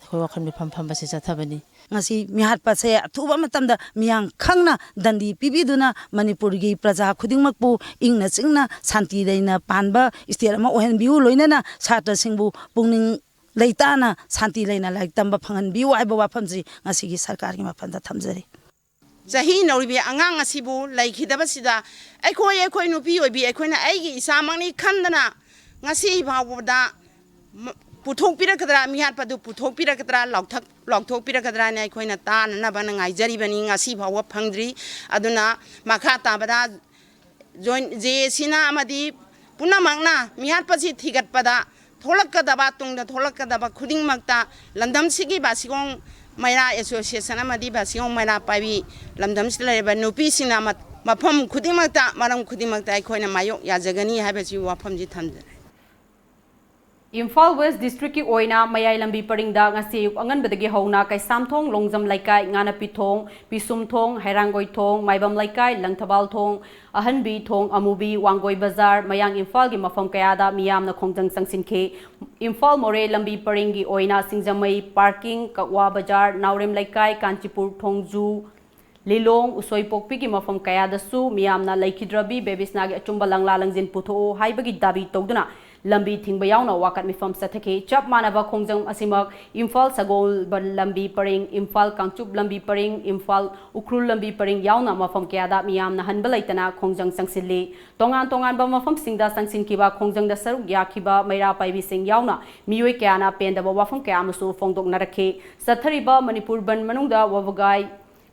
ꯑꯩꯈꯣꯏ ꯋꯥꯈꯜ ꯃꯤꯐꯝ ꯐꯝꯕꯁꯦ ꯆꯠꯊꯕꯅꯤ꯫ ꯉꯁꯤ ꯃꯤꯍꯥꯠꯄꯁꯦ ꯑꯊꯨꯕ ꯃꯇꯝꯗ ꯃꯤꯌꯥꯝ ꯈꯪꯅ ꯗꯟꯗꯤ ꯄꯤꯕꯤꯗꯨꯅ ꯃꯅꯤꯄꯨꯔꯒꯤ ꯄ꯭ꯔꯖꯥ ꯈꯨꯗꯤꯡꯃꯛꯄꯨ ꯏꯪꯅ ꯆꯤꯡꯅ ꯁꯥꯟꯇꯤ ꯂꯩꯅ ꯄꯥꯟꯕ state ꯑꯃ ꯑꯣꯏꯍꯟꯕꯤꯌꯨ, ꯂꯣꯏꯅꯅ ꯁꯥꯇ꯭ꯔꯁꯤꯡꯕꯨ ꯄꯨꯛꯅꯤꯡ ꯂꯩꯇꯥꯅ ꯁꯥꯟꯇꯤ ꯂꯩꯅ ꯂꯥꯏꯔꯤꯛ ꯇꯝꯕ ꯐꯪꯍꯟꯕꯤꯌꯨ ꯍꯥꯏꯕ ꯋꯥꯐꯝꯁꯤ ꯉꯁꯤꯒꯤ ꯁꯔꯀꯥꯔꯒꯤ ꯃꯐꯝꯗ ꯊꯝꯖꯔꯤ꯫ ꯆꯍꯤ ꯅꯧꯔꯤꯕꯤ ꯑꯉꯥꯡ ꯑꯁꯤꯕꯨ ꯂꯩꯈꯤꯗꯕꯁꯤꯗ ꯑꯩꯈꯣꯏ, ꯑꯩꯈꯣꯏ ꯅꯨꯄꯤ ꯑꯣꯏꯕꯤ ꯑꯩꯈꯣꯏꯅ ꯑꯩꯒꯤ ꯏꯆꯥꯃꯛꯅꯤ ꯈꯟꯗꯅ ꯉꯁꯤ ꯐꯥꯎꯕꯗ ꯃ-, ꯄꯨꯊꯣꯛꯄꯤꯔꯛꯀꯗ꯭ꯔꯥ, ꯃꯤꯍꯥꯠꯄꯗꯨ ꯄꯨꯊꯣꯛꯄꯤꯔꯛꯀꯗ꯭ꯔꯥ, ꯂꯥꯎꯊꯛ-, ꯂꯥꯎꯊꯣꯛꯄꯤꯔꯛꯀꯗ꯭ꯔꯥꯅ ꯑꯩꯈꯣꯏꯅ ꯇꯥꯅꯅꯕꯅ ꯉꯥꯏꯖꯔꯤꯕꯅꯤ꯫ ꯉꯁꯤ ꯐꯥꯎꯕ ꯐꯪꯗ꯭ꯔꯤ꯫ ꯑꯗꯨꯅ ꯃꯈꯥ ꯇꯥꯕꯗ ꯖꯣꯏꯟ-, ꯖꯦ ꯑꯦ ꯁꯤꯅ ꯑꯃꯗꯤ ꯄꯨꯝꯅꯃꯛꯅ ꯃꯤꯍꯥꯠꯄꯁꯤ ꯊꯤꯒꯠꯄꯗ ꯊꯣꯛꯂꯛꯀꯗꯕ, ꯇꯨꯡꯗ ꯊꯣꯛꯂꯛꯀꯗꯕ ꯈꯨꯗꯤꯡꯃꯛꯇ ꯂꯝꯗꯝꯁꯤꯒꯤ ꯕꯥꯁꯤꯈꯣꯡ ꯃꯩꯔꯥ ꯑꯦꯁꯣꯁꯤꯌꯦꯁꯟ ꯑꯃꯗꯤ ꯕꯥꯁꯤꯌꯣꯡ ꯃꯩꯔꯥ ꯄꯥꯏꯕꯤ ꯂꯝꯗꯝꯁꯤꯗ ꯂꯩꯔꯤꯕ ꯅꯨꯄꯤꯁꯤꯡꯅ ꯃ-, ꯃꯐꯝ ꯈꯨꯗꯤꯡꯃꯛꯇ, ꯃꯔꯝ ꯈꯨꯗꯤꯡꯃꯛꯇ ꯑꯩꯈꯣꯏꯅ ꯃꯥꯌꯣꯛ ꯌꯥꯖꯒꯅꯤ ꯍꯥꯏꯕꯁꯤ ꯋꯥꯐꯝꯁꯤ ꯊꯝꯖꯔꯤ꯫ ꯏꯝꯐꯥꯜ ꯋꯦꯁ ꯗꯤꯁꯇ꯭ꯔꯤꯛꯀꯤ ꯑꯣꯏꯅ ꯃꯌꯥꯏ ꯂꯝꯕꯤ ꯄꯔꯤꯡꯗ ꯉꯁꯤ ꯑꯌꯨꯛ ꯑꯉꯟꯕꯗꯒꯤ ꯍꯧꯅ ꯀꯩꯁꯥꯝꯊꯣꯡ, ꯂꯣꯡꯖꯝ ꯂꯩꯀꯥꯏ, ꯉꯥꯅꯄꯤꯊꯣꯡ, ꯄꯤꯁꯨꯝꯊꯣꯡ, ꯍꯩꯔꯥꯡꯒꯣꯏꯊꯣꯡ, ꯃꯥꯏꯕꯝ ꯂꯩꯀꯥꯏ, ꯂꯪꯊꯕꯥꯜ ꯊꯣꯡ, ꯑꯍꯟꯕꯤ ꯊꯣꯡ, ꯑꯃꯨꯕꯤ, ꯋꯥꯡꯒꯣꯏ ꯕꯖꯥꯔ, ꯃꯌꯥꯡ ꯏꯝꯐꯥꯜꯒꯤ ꯃꯐꯝ ꯀꯌꯥꯗ ꯃꯤꯌꯥꯝꯅ ꯈꯣꯡꯖꯪ ꯆꯪꯁꯤꯟꯈꯤ꯫ ꯏꯝꯐꯥꯜ ꯃꯣꯔꯦ ꯂꯝꯕꯤ ꯄꯔꯤꯡꯒꯤ ꯑꯣꯏꯅ ꯁꯤꯡꯖꯃꯩ ꯄꯥꯔꯀꯤꯡ, ꯀꯛꯋꯥ ꯕꯖꯥꯔ, ꯅꯥꯎꯔꯦꯝ ꯂꯩꯀꯥꯏ, ꯀꯥꯟꯆꯤꯄꯨꯔ ꯊꯣꯡꯖꯨ, ꯂꯤꯂꯣꯡ, ꯎꯁꯣꯏꯄꯣꯛꯄꯤꯒꯤ ꯃꯐꯝ ꯀꯌꯥꯗꯁꯨ ꯃꯤꯌꯥꯝꯅ ꯂꯩꯈꯤꯗ꯭ꯔꯕꯤ ꯕꯦꯕꯤꯁꯅꯥꯒꯤ ꯑꯆꯨꯝꯕ ꯂꯪꯂꯥ ꯂꯪꯖꯤꯟ ꯄꯨꯊꯣꯛꯎ ꯍꯥꯏꯕꯒꯤ ꯗꯥꯕꯤ ꯇꯧꯗꯨꯅ ꯂꯝꯕꯤ ꯊꯤꯡꯕ ꯌꯥꯎꯅ ꯋꯥꯀꯠ ꯃꯤꯐꯝ ꯆꯠꯊꯈꯤ꯫ ꯆꯞ ꯃꯥꯟꯅꯕ ꯈꯣꯡꯖꯪ ꯑꯁꯤꯃꯛ ꯏꯝꯐꯥꯜ ꯁꯒꯣꯜꯕꯟ ꯂꯝꯕꯤ ꯄꯔꯤꯡ, ꯏꯝꯐꯥꯜ ꯀꯥꯡꯆꯨꯞ ꯂꯝꯕꯤ ꯄꯔꯤꯡ, ꯏꯝꯐꯥꯜ ꯎꯈ꯭ꯔꯨꯜ ꯂꯝꯕꯤ ꯄꯔꯤꯡ ꯌꯥꯎꯅ ꯃꯐꯝ ꯀꯌꯥꯗ ꯃꯤꯌꯥꯝꯅ ꯍꯟꯕ ꯂꯩꯇꯅ ꯈꯣꯡꯖꯪ ꯆꯪꯁꯤꯜꯂꯤ꯫ ꯇꯣꯉꯥꯟ ꯇꯣꯉꯥꯟꯕ ꯃꯐꯝꯁꯤꯡꯗ ꯆꯪꯁꯤꯟꯈꯤꯕ ꯈꯣꯡꯖꯪꯗ ꯁꯔꯨꯛ ꯌꯥꯈꯤꯕ ꯃꯩꯔꯥ ꯄꯥꯏꯕꯤꯁꯤꯡ ꯌꯥꯎꯅ ꯃꯤꯑꯣꯏ ꯀꯌꯥꯅ ꯄꯦꯟꯗꯕ ꯋꯥꯐꯝ ꯀꯌꯥ ꯑꯃꯁꯨ ꯐꯣꯡꯗꯣꯛꯅꯔꯛꯈꯤ꯫ ꯆꯠꯊꯔꯤꯕ ꯃꯅꯤꯄꯨꯔ ꯕꯟ ꯃꯅꯨꯡꯗ ꯋꯥꯕꯒꯥꯏ,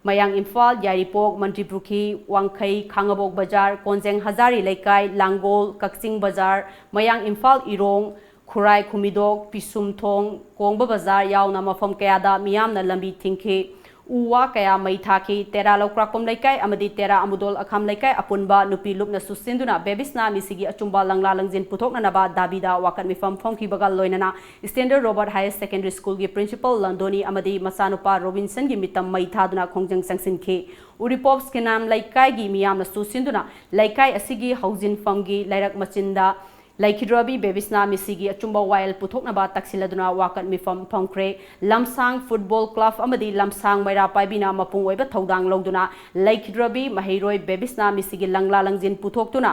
ꯃꯌꯥꯡ ꯏꯝꯐꯥꯜ, ꯌꯥꯏꯔꯤꯄꯣꯛ, ꯃꯟꯇ꯭ꯔꯤꯄꯨꯈ꯭ꯔꯤ, ꯋꯥꯡꯈꯩ, ꯈꯥꯉꯕꯣꯛ ꯕꯖꯥꯔ, ꯀꯣꯟꯖꯦꯡ ꯍꯖꯥꯔꯤ ꯂꯩꯀꯥꯏ, ꯂꯥꯡꯒꯣꯜ, ꯀꯛꯆꯤꯡ ꯕꯖꯥꯔ, ꯃꯌꯥꯡ ꯏꯝꯐꯥꯜ ꯏꯔꯣꯡ, ꯈꯨꯔꯥꯏ ꯈꯨꯃꯤꯗꯣꯛ, ꯄꯤꯁꯨꯝꯊꯣꯡ, ꯀꯣꯡꯕ ꯕꯖꯥꯔ ꯌꯥꯎꯅ ꯃꯐꯝ ꯀꯌꯥꯗ ꯃꯤꯌꯥꯝꯅ ꯂꯝꯕꯤ ꯊꯤꯡꯈꯤ꯫ ꯎ ꯋꯥ ꯀꯌꯥ ꯃꯩ ꯊꯥꯈꯤ꯫ ꯇꯦꯔꯥ ꯂꯧꯀ꯭ꯔꯥꯛꯄꯝ ꯂꯩꯀꯥꯏ ꯑꯃꯗꯤ ꯇꯦꯔꯥ ꯑꯃꯨꯗꯣꯜ ꯑꯈꯥꯝ ꯂꯩꯀꯥꯏ ꯑꯄꯨꯟꯕ ꯅꯨꯄꯤ ꯂꯨꯞꯅ ꯁꯨꯁꯤꯟꯗꯨꯅ ꯕꯦꯕꯤꯁꯅꯥ ꯃꯤꯁꯤꯒꯤ ꯑꯆꯨꯝꯕ ꯂꯪꯂꯥ ꯂꯪꯖꯤꯟ ꯄꯨꯊꯣꯛꯅꯅꯕ ꯗꯥꯕꯤꯗ ꯋꯥꯀꯠ ꯃꯤꯐꯝ ꯐꯝꯈꯤꯕꯒ ꯂꯣꯏꯅꯅ ꯏꯁꯇꯦꯟꯗꯔ ꯔꯣꯕꯔꯠ ꯍꯥꯌꯔ ꯁꯦꯀꯦꯟꯗꯔꯤ ꯁ꯭ꯀꯨꯜꯒꯤ ꯄ꯭ꯔꯤꯟꯁꯤꯄꯜ ꯂꯟꯗꯣꯅꯤ ꯑꯃꯗꯤ ꯃꯆꯥꯅꯨꯄꯥ ꯔꯣꯕꯤꯟꯁꯟꯒꯤ ꯃꯤꯠꯇ ꯃꯩ ꯊꯥꯗꯨꯅ ꯈꯣꯡꯖꯪ ꯆꯪꯁꯤꯟꯈꯤ꯫ ꯎꯔꯤꯄꯣꯛ ꯁ꯭ꯀꯤꯅꯥꯝ ꯂꯩꯀꯥꯏꯒꯤ ꯃꯤꯌꯥꯝꯅꯁꯨ ꯁꯤꯟꯗꯨꯅ ꯂꯩꯀꯥꯏ ꯑꯁꯤꯒꯤ ꯍꯧꯖꯤꯟꯐꯝꯒꯤ ꯂꯩꯔꯛ ꯃꯆꯤꯟꯗ ꯂꯩꯈꯤꯗ꯭ꯔꯕꯤ ꯕꯦꯕꯤꯁꯅꯥ ꯃꯤꯁꯤꯒꯤ ꯑꯆꯨꯝꯕ ꯋꯥꯌꯦꯜ ꯄꯨꯊꯣꯛꯅꯕ ꯇꯛꯁꯤꯜꯂꯗꯨꯅ ꯋꯥꯀꯠ ꯃꯤꯐꯝ ꯐꯝꯈ꯭ꯔꯦ꯫ ꯂꯝꯁꯥꯡ ꯐꯨꯠꯕꯣꯜ ꯀ꯭ꯂꯕ ꯑꯃꯗꯤ ꯂꯝꯁꯥꯡ ꯃꯩꯔꯥ ꯄꯥꯏꯕꯤꯅ ꯃꯄꯨꯡ ꯑꯣꯏꯕ ꯊꯧꯗꯥꯡ ꯂꯧꯗꯨꯅ ꯂꯩꯈꯤꯗ꯭ꯔꯕꯤ ꯃꯍꯩꯔꯣꯏ ꯕꯦꯕꯤꯁꯅꯥ ꯃꯤꯁꯤꯒꯤ ꯂꯪꯂꯥ ꯂꯪꯖꯤꯟ ꯄꯨꯊꯣꯛꯇꯨꯅ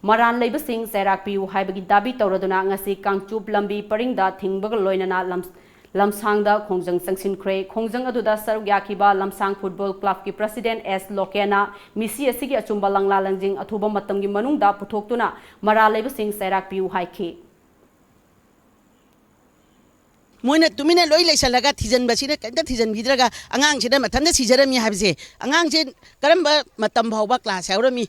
ꯃꯔꯥꯜ ꯂꯩꯕꯁꯤꯡ ꯆꯩꯔꯥꯛ ꯄꯤꯌꯨ ꯍꯥꯏꯕꯒꯤ ꯗꯥꯕꯤ ꯇꯧꯔꯗꯨꯅ ꯉꯁꯤ ꯀꯥꯡꯆꯨꯞ ꯂꯝꯕꯤ ꯄꯔꯤꯡꯗ ꯊꯤꯡꯕꯒ ꯂꯣꯏꯅꯅ ꯂꯝ-, ꯂꯝꯁꯥꯡꯗ ꯈꯣꯡꯖꯪ ꯆꯪꯁꯤꯟꯈ꯭ꯔꯦ꯫ ꯈꯣꯡꯖꯪ ꯑꯗꯨꯗ ꯁꯔꯨꯛ ꯌꯥꯈꯤꯕ ꯂꯝꯁꯥꯡ ꯐꯨꯠꯕꯣꯜ ꯀ꯭ꯂꯕꯀꯤ ꯄ꯭ꯔꯁꯤꯗꯦꯟ ꯑꯦꯁ ꯂꯣꯀꯦꯟꯅ ꯃꯤꯁꯤ ꯑꯁꯤꯒꯤ ꯑꯆꯨꯝꯕ ꯂꯪꯂꯥ ꯂꯪꯖꯤꯡ ꯑꯊꯨꯕ ꯃꯇꯝꯒꯤ ꯃꯅꯨꯡꯗ ꯄꯨꯊꯣꯛꯇꯨꯅ ꯃꯔꯥꯜ ꯂꯩꯕꯁꯤꯡ ꯆꯩꯔꯥꯛ ꯄꯤꯌꯨ ꯍꯥꯏꯈꯤ꯫ ꯃꯣꯏꯅ ꯇꯨꯃꯤꯟꯅ ꯂꯣꯏ ꯂꯩꯁꯜꯂꯒ ꯊꯤꯖꯤꯟꯕꯁꯤꯅ ꯀꯩꯝꯇ ꯊꯤꯖꯤꯟꯕꯤꯗ꯭ꯔꯒ ꯑꯉꯥꯡꯁꯤꯅ ꯃꯊꯟꯇ ꯁꯤꯖꯔꯝꯃꯤ ꯍꯥꯏꯕꯁꯦ, ꯑꯉꯥꯡꯁꯦ ꯀꯔꯝꯕ ꯃꯇꯝ ꯐꯥꯎꯕ ꯀ꯭ꯂꯥꯁ ꯌꯥꯎꯔꯝꯃꯤ?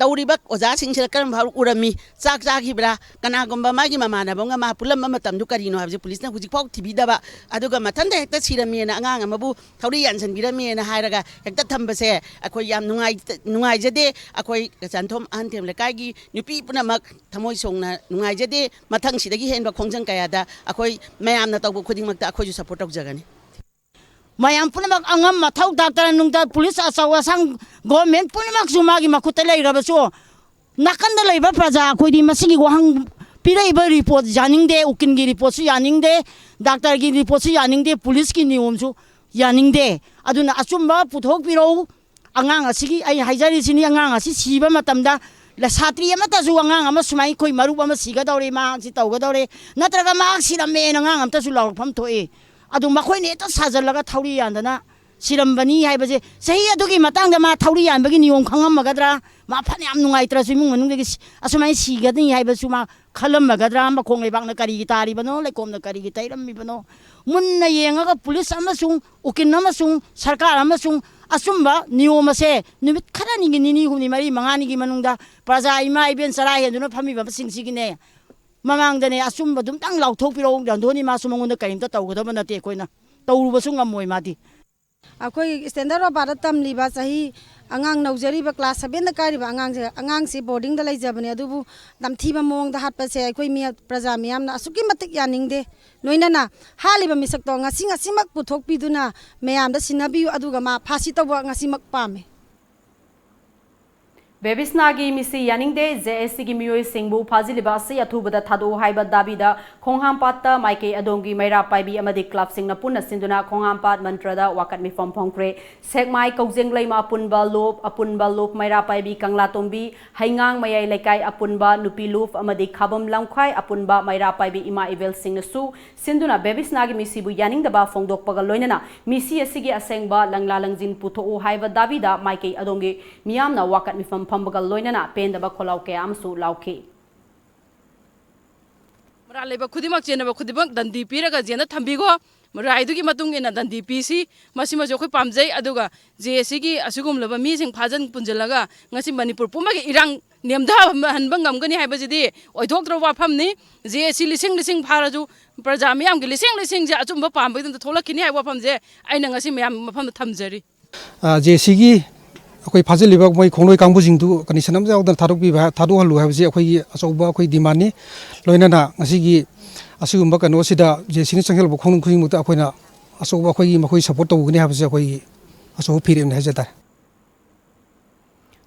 ꯇꯧꯔꯤꯕ ꯑꯣꯖꯥꯁꯤꯡꯁꯤꯗ ꯀꯔꯝꯕ ꯐꯥꯎ ꯎꯔꯝꯃꯤ? ꯆꯥꯛ ꯆꯥꯈꯤꯕ꯭ꯔꯥ? ꯀꯅꯥꯒꯨꯝꯕ ꯃꯥꯒꯤ ꯃꯃꯥꯟꯅꯕ ꯑꯃꯒ ꯃꯥ ꯄꯨꯜꯂꯝꯕ ꯃꯇꯝꯗꯨ ꯀꯔꯤꯅꯣ ꯍꯥꯏꯕꯁꯤ ꯄꯨꯂꯤꯁꯅ ꯍꯧꯖꯤꯛꯐꯥꯎ ꯊꯤꯕꯤꯗꯕ, ꯑꯗꯨꯒ ꯃꯊꯟꯇ ꯍꯦꯛꯇ ꯁꯤꯔꯝꯃꯦꯅ ꯑꯉꯥꯡ ꯑꯃꯕꯨ ꯊꯧꯔꯤ ꯌꯥꯟꯁꯤꯟꯕꯤꯔꯝꯃꯦꯅ ꯍꯥꯏꯔꯒ ꯍꯦꯛꯇ ꯊꯝꯕꯁꯦ ꯑꯩꯈꯣꯏ ꯌꯥꯝ ꯅꯨꯡꯉꯥꯏ-, ꯅꯨꯡꯉꯥꯏꯖꯗꯦ꯫ ꯑꯩꯈꯣꯏ ꯀꯩꯁꯥꯝꯊꯣꯡ ꯑꯍꯟꯊꯦꯝ ꯂꯩꯀꯥꯏꯒꯤ ꯅꯨꯄꯤ ꯄꯨꯝꯅꯃꯛ ꯊꯃꯣꯏ ꯁꯦꯡꯅ ꯅꯨꯡꯉꯥꯏꯖꯗꯦ꯫ ꯃꯊꯪꯁꯤꯗꯒꯤ ꯍꯦꯟꯕ ꯈꯣꯡꯖꯪ ꯀꯌꯥꯗ ꯑꯩꯈꯣꯏ ꯃꯌꯥꯝꯅ ꯇꯧꯕ ꯈꯨꯗꯤꯡꯃꯛꯇ ꯑꯩꯈꯣꯏꯁꯨ ꯁꯄꯣꯔꯠ ꯇꯧꯖꯒꯅꯤ꯫ ꯃꯌꯥꯝ ꯄꯨꯝꯅꯃꯛ, ꯑꯉꯝ ꯑꯊꯧ, ꯗꯥꯛꯇꯔ ꯅꯨꯡꯗ, ꯄꯨꯂꯤꯁ ꯑꯆꯧ ꯑꯁꯥꯡ, ꯒꯣꯔꯃꯦꯟ ꯄꯨꯝꯅꯃꯛꯁꯨ ꯃꯥꯒꯤ ꯃꯈꯨꯠꯇ ꯂꯩꯔꯕꯁꯨ, ꯅꯥꯀꯟꯗ ꯂꯩꯕ ꯄ꯭ꯔꯖꯥ ꯑꯩꯈꯣꯏꯗꯤ ꯃꯁꯤꯒꯤ ꯋꯥꯍꯪ ꯄꯤꯔꯛꯏꯕ ꯔꯤꯄꯣꯔꯠ ꯌꯥꯅꯤꯡꯗꯦ, ꯎꯀꯤꯜꯒꯤ ꯔꯤꯄꯣꯔꯠꯁꯨ ꯌꯥꯅꯤꯡꯗꯦ, ꯗꯥꯛꯇꯔꯒꯤ ꯔꯤꯄꯣꯔꯠꯁꯨ ꯌꯥꯅꯤꯡꯗꯦ, ꯄꯨꯂꯤꯁꯀꯤ ꯅꯤꯌꯣꯝꯁꯨ ꯌꯥꯅꯤꯡꯗꯦ꯫ ꯑꯗꯨꯅ ꯑꯆꯨꯝꯕ ꯄꯨꯊꯣꯛꯄꯤꯔꯛꯎ꯫ ꯑꯉꯥꯡ ꯑꯁꯤꯒꯤ ꯑꯩ ꯍꯥꯏꯖꯔꯤꯁꯤꯅꯤ, ꯑꯉꯥꯡ ꯑꯁꯤ ꯁꯤꯕ ꯃꯇꯝꯗ ꯂ-, ꯁꯥꯇ꯭ꯔꯤ ꯑꯃꯠꯇꯁꯨ, ꯑꯉꯥꯡ ꯑꯃ ꯁꯨꯃꯥꯏꯅ ꯑꯩꯈꯣꯏ ꯃꯔꯨꯞ ꯑꯃ ꯁꯤꯒꯗꯧꯔꯦ, ꯃꯥ ꯁꯤ ꯇꯧꯒꯗꯧꯔꯦ, ꯅꯠꯇ꯭ꯔꯒ ꯃꯍꯥꯛ ꯁꯤꯔꯝꯃꯦꯅ ꯑꯉꯥꯡ ꯑꯃꯠꯇꯁꯨ ꯂꯥꯎꯔꯛꯐꯝ ꯊꯣꯛꯏ꯫ ꯑꯗꯨ ꯃꯈꯣꯏꯅ ꯍꯦꯛꯇ ꯁꯥꯖꯜꯂꯒ ꯊꯧꯔꯤ ꯌꯥꯟꯗꯅ ꯁꯤꯔꯝꯕꯅꯤ ꯍꯥꯏꯕꯁꯦ, ꯆꯍꯤ ꯑꯗꯨꯒꯤ ꯃꯇꯥꯡꯗ ꯃꯥ ꯊꯧꯔꯤ ꯌꯥꯟꯕꯒꯤ ꯅꯤꯌꯣꯝ ꯈꯪꯉꯝꯃꯒꯗ꯭ꯔꯥ? ꯃꯥ ꯐꯅꯌꯥꯝ ꯅꯨꯡꯉꯥꯏꯇ꯭ꯔꯁꯨ ꯏꯃꯨꯡ ꯃꯅꯨꯡꯗꯒꯤ ꯁꯤ-, ꯑꯁꯨꯃꯥꯏꯅ ꯁꯤꯒꯅꯤ ꯍꯥꯏꯕꯁꯨ ꯃꯥ ꯈꯜꯂꯝꯃꯒꯗ꯭ꯔꯥ? ꯃꯈꯣꯡ ꯂꯩꯕꯥꯛꯅ ꯀꯔꯤꯒꯤ ꯇꯥꯔꯤꯕꯅꯣ? ꯂꯩꯈꯣꯝꯅ ꯀꯔꯤꯒꯤ ꯇꯩꯔꯝꯃꯤꯕꯅꯣ? ꯃꯨꯟꯅ ꯌꯦꯡꯉꯒ ꯄꯨꯂꯤꯁ ꯑꯃꯁꯨꯡ ꯎꯀꯤꯜ ꯑꯃꯁꯨꯡ ꯁꯔꯀꯥꯔ ꯑꯃꯁꯨꯡ ꯑꯆꯨꯝꯕ ꯅꯤꯌꯣꯝ ꯑꯁꯦ ꯅꯨꯃꯤꯠ ꯈꯔꯅꯤꯒꯤ, ꯅꯤꯅꯤ, ꯍꯨꯝꯅꯤ, ꯃꯔꯤ, ꯃꯉꯥꯅꯤꯒꯤ ꯃꯅꯨꯡꯗ ꯄ꯭ꯔꯖꯥ ꯏꯃꯥ ꯏꯕꯦꯟ ꯆꯔꯥ ꯍꯦꯟꯗꯨꯅ ꯐꯝꯃꯤꯕꯁꯤꯡꯁꯤꯒꯤꯅꯦ, ꯃꯃꯥꯡꯗꯅꯦ ꯑꯆꯨꯝꯕꯗꯨꯝꯇꯪ ꯂꯥꯎꯊꯣꯛꯄꯤꯔꯛꯎ꯫ ꯔꯟꯙꯣꯅꯤ ꯃꯥꯁꯨ ꯃꯉꯣꯟꯗ ꯀꯔꯤꯝꯇ ꯇꯧꯒꯗꯕ ꯅꯠꯇꯦ, ꯑꯩꯈꯣꯏꯅ ꯇꯧꯔꯨꯕꯁꯨ ꯉꯝꯃꯣꯏ ꯃꯥꯗꯤ꯫ ꯑꯩꯈꯣꯏ ꯁ꯭ꯇꯦꯟꯗꯔꯗ ꯑꯣꯐ ꯑꯥꯔꯠꯇ ꯇꯝꯂꯤꯕ ꯆꯍꯤ ꯑꯉꯥꯡ ꯅꯧꯖꯔꯤꯕ ꯀ꯭ꯂꯥꯁ ꯁꯚꯦꯟꯗ ꯀꯥꯔꯤꯕ ꯑꯉꯥꯡꯁꯦ, ꯑꯉꯥꯡꯁꯦ ꯕꯣꯔꯗꯤꯡꯗ ꯂꯩꯖꯕꯅꯦ, ꯑꯗꯨꯕꯨ ꯇꯝꯊꯤꯕ ꯃꯑꯣꯡꯗ ꯍꯥꯠꯄꯁꯦ ꯑꯩꯈꯣꯏ ꯃꯤ, ꯄ꯭ꯔꯖꯥ ꯃꯤꯌꯥꯝꯅ ꯑꯁꯨꯛꯀꯤ ꯃꯇꯤꯛ ꯌꯥꯅꯤꯡꯗꯦ꯫ ꯂꯣꯏꯅꯅ ꯍꯥꯠꯂꯤꯕ ꯃꯤꯁꯛꯇꯣ ꯉꯁꯤ ꯉꯁꯤꯃꯛ ꯄꯨꯊꯣꯛꯄꯤꯗꯨꯅ ꯃꯌꯥꯝꯗ ꯁꯤꯟꯅꯕꯤꯌꯨ, ꯑꯗꯨꯒ ꯃꯥ ꯐꯥꯁꯤ ꯇꯧꯕ ꯉꯁꯤꯃꯛ ꯄꯥꯝꯃꯦ꯫ ꯕꯦꯕꯤꯁꯅꯥꯒꯤ ꯃꯤꯁꯤ ꯌꯥꯅꯤꯡꯗꯦ, ꯖꯦ ꯑꯦꯁ ꯁꯤꯒꯤ ꯃꯤꯑꯣꯏꯁꯤꯡꯕꯨ ꯐꯥꯖꯤꯜꯂꯤꯕ ꯑꯁꯤ ꯑꯊꯨꯕꯗ ꯊꯥꯗꯣꯛꯎ ꯍꯥꯏꯕ ꯗꯥꯕꯤꯗ ꯈꯣꯡꯍꯥꯝꯄꯥꯠꯇ ꯃꯥꯏꯀꯩ ꯑꯗꯣꯝꯒꯤ ꯃꯩꯔꯥ ꯄꯥꯏꯕꯤ ꯑꯃꯗꯤ ꯀ꯭ꯂꯕꯁꯤꯡꯅ ꯄꯨꯟꯅ ꯁꯤꯟꯗꯨꯅ ꯈꯣꯡꯍꯥꯝꯄꯥꯠ ꯃꯟꯇ꯭ꯔꯗ ꯋꯥꯀꯠ ꯃꯤꯐꯝ ꯐꯣꯡꯈ꯭ꯔꯦ꯫ ꯁꯦꯛꯃꯥꯏ ꯀꯧꯖꯦꯡꯂꯩꯃ ꯑꯄꯨꯟꯕ ꯂꯨꯞ, ꯑꯄꯨꯟꯕ ꯂꯨꯞ ꯃꯩꯔꯥ ꯄꯥꯏꯕꯤ ꯀꯪꯂꯥꯇꯣꯝꯕꯤ, ꯍꯩꯉꯥꯡ ꯃꯌꯥꯏ ꯂꯩꯀꯥꯏ ꯑꯄꯨꯟꯕ ꯅꯨꯄꯤ ꯂꯨꯞ ꯑꯃꯗꯤ ꯈꯥꯕꯝ ꯂꯝꯈꯥꯏ ꯑꯄꯨꯟꯕ ꯃꯩꯔꯥ ꯄꯥꯏꯕꯤ ꯏꯃꯥ ꯏꯕꯦꯜꯁꯤꯡꯅꯁꯨ ꯁꯤꯟꯗꯨꯅ ꯕꯦꯕꯤꯁꯅꯥꯒꯤ ꯃꯤꯁꯤꯕꯨ ꯌꯥꯅꯤꯡꯗꯕ ꯐꯣꯡꯗꯣꯛꯄꯒ ꯂꯣꯏꯅꯅ ꯃꯤꯁꯤ ꯑꯁꯤꯒꯤ ꯑꯁꯦꯡꯕ ꯂꯪꯂꯥ ꯂꯪꯖꯤꯟ ꯄꯨꯊꯣꯛꯎ ꯍꯥꯏꯕ ꯗꯥꯕꯤꯗ ꯃꯥꯏꯀꯩ ꯑꯗꯣꯝꯒꯤ ꯃꯤꯌꯥꯝꯅ ꯋꯥꯀꯠ ꯃꯤꯐꯝ ꯐꯝꯕꯒ ꯂꯣꯏꯅꯅ ꯄꯦꯟꯗꯕ ꯈꯣꯜꯂꯥꯎ ꯀꯌꯥ ꯑꯃꯁꯨ ꯂꯥꯎꯈꯤ꯫ ꯃꯔꯥꯜ ꯂꯩꯕ ꯈꯨꯗꯤꯡꯃꯛ, ꯆꯦꯟꯅꯕ ꯈꯨꯗꯤꯡꯃꯛ ꯗꯟꯗꯤ ꯄꯤꯔꯒ ꯖꯦꯜꯗ ꯊꯝꯕꯤꯈꯣ꯫ ꯔꯥꯏꯗꯨꯒꯤ ꯃꯇꯨꯡ ꯏꯟꯅ ꯗꯟꯗꯤ ꯄꯤꯁꯤ꯫ ꯃꯁꯤꯃꯁꯨ ꯑꯩꯈꯣꯏ ꯄꯥꯝꯖꯩ꯫ ꯑꯗꯨꯒ ꯖꯦ ꯑꯦ ꯁꯤꯒꯤ ꯑꯁꯤꯒꯨꯝꯂꯕ ꯃꯤꯁꯤꯡ ꯐꯥꯖꯤꯟ ꯄꯨꯟꯁꯤꯜꯂꯒ ꯉꯁꯤ ꯃꯅꯤꯄꯨꯔ ꯄꯨꯝꯕꯒꯤ ꯏꯔꯥꯡ ꯅꯦꯝꯊꯍꯟꯕ ꯉꯝꯒꯅꯤ ꯍꯥꯏꯕꯁꯤꯗꯤ ꯑꯣꯏꯊꯣꯛꯇ꯭ꯔꯕ ꯋꯥꯐꯝꯅꯤ꯫ ꯖꯦ ꯑꯦ ꯁꯤ ꯂꯤꯁꯤꯡ ꯂꯤꯁꯤꯡ ꯐꯥꯔꯁꯨ ꯄ꯭ꯔꯖꯥ ꯃꯤꯌꯥꯝꯒꯤ ꯂꯤꯁꯤꯡ ꯂꯤꯁꯤꯡꯁꯦ ꯑꯆꯨꯝꯕ ꯄꯥꯝꯕꯒꯤꯗꯃꯛꯇ ꯊꯣꯛꯂꯛꯈꯤꯅꯤ ꯍꯥꯏꯕ ꯋꯥꯐꯝꯁꯦ ꯑꯩꯅ ꯉꯁꯤ ꯃꯌꯥꯝ ꯃꯐꯝꯗ ꯊꯝꯖꯔꯤ꯫ ꯖꯦ ꯑꯦ ꯁꯤꯒꯤ ꯑꯩꯈꯣꯏ ꯐꯥꯖꯤꯜꯂꯤꯕ ꯃꯣꯏ ꯈꯣꯡꯂꯣꯏ ꯀꯥꯡꯕꯨꯁꯤꯡꯗꯨ ꯀꯟꯗꯤꯁꯟ ꯑꯃ ꯌꯥꯎꯗꯅ ꯊꯥꯗꯣꯛꯄꯤꯕ, ꯊꯥꯗꯣꯛꯍꯜꯂꯨ ꯍꯥꯏꯕꯁꯤ ꯑꯩꯈꯣꯏꯒꯤ ꯑꯆꯧꯕ ꯑꯩꯈꯣꯏ ꯗꯤꯃꯥꯟꯅꯤ꯫ ꯂꯣꯏꯅꯅ ꯉꯁꯤꯒꯤ ꯑꯁꯤꯒꯨꯝꯕ ꯀꯩꯅꯣꯁꯤꯗ ꯖꯦ ꯑꯦ ꯁꯤꯅ ꯆꯪꯁꯤꯜꯂꯛꯄ ꯈꯣꯡꯅꯨꯡ ꯈꯨꯗꯤꯡꯃꯛꯇ ꯑꯩꯈꯣꯏꯅ ꯑꯆꯧꯕ ꯑꯩꯈꯣꯏꯒꯤ ꯃꯈꯣꯏ ꯁꯄꯣꯔꯠ ꯇꯧꯒꯅꯤ ꯍꯥꯏꯕꯁꯤ ꯑꯩꯈꯣꯏꯒꯤ ꯑꯆꯧꯕ ꯐꯤꯔꯦꯞꯅꯤ ꯍꯥꯏꯖ ꯇꯥꯔꯦ꯫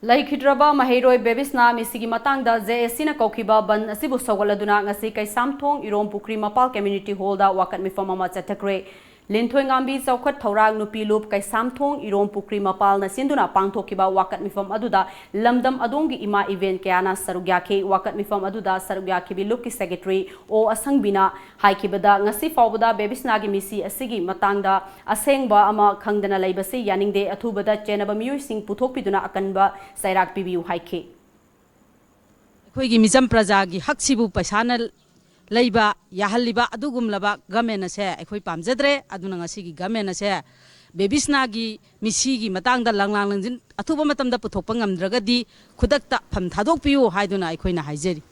ꯂꯩꯈꯤꯗ꯭ꯔꯕ ꯃꯍꯩꯔꯣꯏ ꯕꯦꯕꯤꯁꯅꯥ ꯃꯤꯁꯤꯒꯤ ꯃꯇꯥꯡꯗ ꯖꯦ ꯑꯦ ꯁꯤꯅ ꯀꯧꯈꯤꯕ ꯕꯟ ꯑꯁꯤꯕꯨ ꯁꯧꯒꯠꯂꯗꯨꯅ ꯉꯁꯤ ꯀꯩꯁꯥꯝꯊꯣꯡ ꯏꯔꯣꯝ ꯄꯨꯈ꯭ꯔꯤ ꯃꯄꯥꯜ ꯀꯝꯃ꯭ꯌꯨꯅꯤꯇꯤ ꯍꯣꯜꯗ ꯋꯥꯀꯠ ꯃꯤꯐꯝ ꯑꯃ ꯆꯠꯊꯈ꯭ꯔꯦ꯫ ꯂꯤꯟꯊꯣꯏꯉꯥꯝꯕꯤ ꯆꯥꯎꯈꯠ ꯊꯧꯔꯥꯡ ꯅꯨꯄꯤ ꯂꯨꯞ ꯀꯩꯁꯥꯝꯊꯣꯡ ꯏꯔꯣꯝ ꯄꯨꯈ꯭ꯔꯤ ꯃꯄꯥꯜꯅ ꯁꯤꯟꯗꯨꯅ ꯄꯥꯡꯊꯣꯛꯈꯤꯕ ꯋꯥꯀꯠ ꯃꯤꯐꯝ ꯑꯗꯨꯗ ꯂꯝꯗꯝ ꯑꯗꯣꯝꯒꯤ ꯏꯃꯥ ꯏꯕꯦꯟ ꯀꯌꯥꯅ ꯁꯔꯨꯛ ꯌꯥꯈꯤ꯫ ꯋꯥꯀꯠ ꯃꯤꯐꯝ ꯑꯗꯨꯗ ꯁꯔꯨꯛ ꯌꯥꯈꯤꯕꯤ ꯂꯨꯞꯀꯤ ꯁꯦꯀ꯭ꯔꯦꯇꯔꯤ ꯑꯣ ꯑꯁꯪꯕꯤꯅ ꯍꯥꯏꯈꯤꯕꯗ, ꯉꯁꯤ ꯐꯥꯎꯕꯗ ꯕꯦꯕꯤꯁꯅꯥꯒꯤ ꯃꯤꯁꯤ ꯑꯁꯤꯒꯤ ꯃꯇꯥꯡꯗ ꯑꯁꯦꯡꯕ ꯑꯃ ꯈꯪꯗꯅ ꯂꯩꯕꯁꯤ ꯌꯥꯅꯤꯡꯗꯦ꯫ ꯑꯊꯨꯕꯗ ꯆꯦꯟꯅꯕ ꯃꯤꯑꯣꯏꯁꯤꯡ ꯄꯨꯊꯣꯛꯄꯤꯗꯨꯅ ꯑꯀꯟꯕ ꯆꯩꯔꯥꯛ ꯄꯤꯕꯤꯌꯨ ꯍꯥꯏꯈꯤ꯫ ꯑꯩꯈꯣꯏꯒꯤ ꯃꯤꯆꯝ ꯄ꯭ꯔꯖꯥꯒꯤ ꯍꯛꯁꯤꯕꯨ ꯄꯩꯁꯥꯅ ꯂꯩꯕ ꯌꯥꯍꯜꯂꯤꯕ ꯑꯗꯨꯒꯨꯝꯂꯕ ꯒꯃꯦꯟ ꯑꯁꯦ ꯑꯩꯈꯣꯏ ꯄꯥꯝꯖꯗ꯭ꯔꯦ꯫ ꯑꯗꯨꯅ ꯉꯁꯤꯒꯤ ꯒꯃꯦꯟ ꯑꯁꯦ ꯕꯦꯕꯤꯁꯅꯥꯒꯤ ꯃꯤꯁꯤꯒꯤ ꯃꯇꯥꯡꯗ ꯂꯪꯂꯥꯡ ꯂꯪꯖꯤꯟ ꯑꯊꯨꯕ ꯃꯇꯝꯗ ꯄꯨꯊꯣꯛꯄ ꯉꯝꯗ꯭ꯔꯒꯗꯤ ꯈꯨꯗꯛꯇ ꯐꯝ ꯊꯥꯗꯣꯛꯄꯤꯌꯨ ꯍꯥꯏꯗꯨꯅ ꯑꯩꯈꯣꯏꯅ ꯍꯥꯏꯖꯔꯤ꯫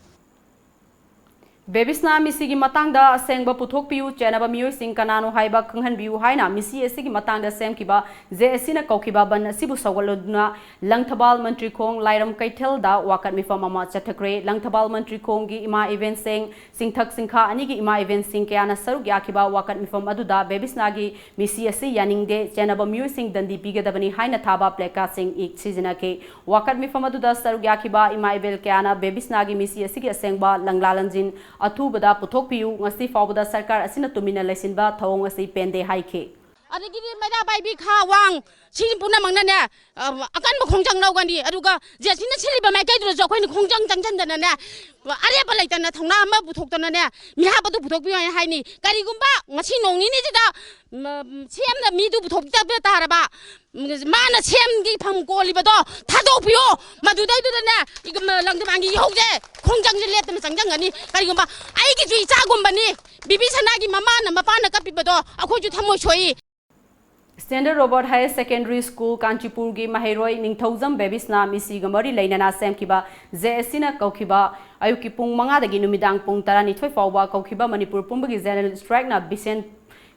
ꯕꯦꯕꯤꯁꯅꯥ ꯃꯤꯁꯤꯒꯤ ꯃꯇꯥꯡꯗ ꯑꯁꯦꯡꯕ ꯄꯨꯊꯣꯛꯄꯤꯌꯨ, ꯆꯦꯟꯅꯕ ꯃꯤꯑꯣꯏꯁꯤꯡ ꯀꯅꯥꯅꯣ ꯍꯥꯏꯕ ꯈꯪꯍꯟꯕꯤꯌꯨ ꯍꯥꯏꯅ ꯃꯤꯁꯤ ꯑꯁꯤꯒꯤ ꯃꯇꯥꯡꯗ ꯁꯦꯝꯈꯤꯕ ꯖꯦ ꯑꯦ ꯁꯤꯅ ꯀꯧꯈꯤꯕ ꯕꯟ ꯑꯁꯤꯕꯨ ꯁꯧꯒꯠꯂꯗꯨꯅ ꯂꯪꯊꯕꯥꯜ ꯃꯟꯇ꯭ꯔꯤꯈꯣꯡ ꯂꯥꯏꯔꯝ ꯀꯩꯊꯦꯜꯗ ꯋꯥꯀꯠ ꯃꯤꯐꯝ ꯑꯃ ꯆꯠꯊꯈ꯭ꯔꯦ꯫ ꯂꯪꯊꯕꯥꯜ ꯃꯟꯇ꯭ꯔꯤꯈꯣꯡꯒꯤ ꯏꯃꯥ ꯏꯕꯦꯟꯁꯤꯡ, ꯆꯤꯡꯊꯛ ꯆꯤꯡꯈꯥ ꯑꯅꯤꯒꯤ ꯏꯃꯥ ꯏꯕꯦꯟꯁꯤꯡ ꯀꯌꯥꯅ ꯁꯔꯨꯛ ꯌꯥꯈꯤꯕ ꯋꯥꯀꯠ ꯃꯤꯐꯝ ꯑꯗꯨꯗ ꯕꯦꯕꯤꯁꯅꯥꯒꯤ ꯃꯤꯁꯤ ꯑꯁꯤ ꯌꯥꯅꯤꯡꯗꯦ, ꯆꯦꯟꯅꯕ ꯃꯤꯑꯣꯏꯁꯤꯡ ꯗꯟꯗꯤ ꯄꯤꯒꯗꯕꯅꯤ ꯍꯥꯏꯅ ꯊꯥꯕ ꯄ꯭ꯂꯦꯀꯥꯔꯗꯁꯤꯡ ꯏꯛ ꯁꯤꯖꯤꯟꯅꯈꯤ꯫ ꯋꯥꯀꯠ ꯃꯤꯐꯝ ꯑꯗꯨꯗ ꯁꯔꯨꯛ ꯌꯥꯈꯤꯕ ꯏꯃꯥ ꯏꯕꯦꯜ ꯀꯌꯥꯅ ꯕꯦꯕꯤꯁꯅꯥꯒꯤ ꯃꯤꯁꯤ ꯑꯁꯤꯒꯤ ꯑꯁꯦꯡꯕ ꯂꯪꯂꯥ ꯂꯪꯖꯤꯟ ꯑꯊꯨꯕꯗ ꯄꯨꯊꯣꯛꯄꯤꯌꯨ, ꯉꯁꯤ ꯐꯥꯎꯕꯗ ꯁꯔꯀꯥꯔ ꯑꯁꯤꯅ ꯇꯨꯃꯤꯟꯅ ꯂꯩꯁꯤꯟꯕ ꯊꯧꯑꯣꯡ ꯑꯁꯤ ꯄꯦꯟꯗꯦ ꯍꯥꯏꯈꯤ꯫ ꯑꯗꯒꯤꯗꯤ ꯃꯩꯔꯥ ꯄꯥꯏꯕꯤ, ꯈꯥ ꯋꯥꯡ, ꯁꯤ ꯄꯨꯝꯅꯃꯛꯅꯅꯦ, ꯑ, ꯑꯀꯟꯕ ꯈꯣꯡꯖꯪ ꯂꯧꯒꯅꯤ꯫ ꯑꯗꯨꯒ ꯖꯦ ꯁꯤꯅ ꯁꯤꯜꯂꯤꯕ ꯃꯥꯏꯀꯩꯗꯨꯗꯁꯨ ꯑꯩꯈꯣꯏꯅ ꯈꯣꯡꯖꯪ ꯆꯪꯁꯤꯟꯗꯅꯅꯦ, ꯑꯔꯦꯞꯄ ꯂꯩꯇꯅ ꯊꯧꯅꯥ ꯑꯃ ꯄꯨꯊꯣꯛꯇꯅꯅꯦ, ꯃꯤꯍꯥꯠꯄꯗꯨ ꯄꯨꯊꯣꯛꯄꯤꯌꯣ ꯍꯥꯏꯅ ꯍꯥꯏꯅꯤ꯫ ꯀꯔꯤꯒꯨꯝꯕ ꯉꯁꯤ ꯅꯣꯡ ꯅꯤꯅꯤꯁꯤꯗ, ꯃ-, ꯁꯤ ꯑꯦꯝꯅ ꯃꯤꯗꯨ ꯄꯨꯊꯣꯛꯄꯤꯗꯕ ꯇꯥꯔꯕ, ꯃꯥꯅ ꯁꯤ ꯑꯦꯝꯒꯤ ꯐꯝ ꯀꯣꯜꯂꯤꯕꯗꯣ ꯊꯥꯗꯣꯛꯄꯤꯌꯣ꯫ ꯃꯗꯨꯗꯩꯗꯨꯗꯅꯦ, ꯏꯒ-, ꯃ-, ꯂꯪꯗꯕꯥꯟꯒꯤ ꯏꯍꯧꯁꯦ ꯈꯣꯡꯖꯪꯁꯦ ꯂꯦꯞꯇꯅ ꯆꯪꯁꯤꯟꯒꯅꯤ꯫ ꯀꯔꯤꯒꯨꯝꯕ ꯑꯩꯒꯤꯁꯨ ꯏꯆꯥꯒꯨꯝꯕꯅꯤ, ꯕꯤꯕꯤ ꯁꯅꯥꯒꯤ ꯃꯃꯥꯅ ꯃꯄꯥꯅ ꯀꯞꯄꯤꯕꯗꯣ ꯑꯩꯈꯣꯏꯁꯨ ꯊꯃꯣꯏ ꯁꯣꯛꯏ꯫ Standard Robert Higher Secondary School, ꯀꯥꯟꯆꯤꯄꯨꯔꯒꯤ ꯃꯍꯩꯔꯣꯏ ꯅꯤꯡꯊꯧꯖꯝ ꯕꯦꯕꯤꯁꯅꯥ ꯃꯤꯁꯤꯒ ꯃꯔꯤ ꯂꯩꯅꯅ ꯁꯦꯝꯈꯤꯕ ꯖꯦ ꯑꯦꯁ ꯁꯤꯅ ꯀꯧꯈꯤꯕ ꯑꯌꯨꯛꯀꯤ ꯄꯨꯡ ꯃꯉꯥꯗꯒꯤ ꯅꯨꯃꯤꯗꯥꯡ ꯄꯨꯡ ꯇꯔꯥꯅꯤꯊꯣꯏ ꯐꯥꯎꯕ ꯀꯧꯈꯤꯕ ꯃꯅꯤꯄꯨꯔ ꯄꯨꯝꯕꯒꯤ ꯖꯦꯅꯔꯦꯜ ꯁ꯭ꯇ꯭ꯔꯥꯏꯛꯅ ꯕꯤꯁꯦꯟ-,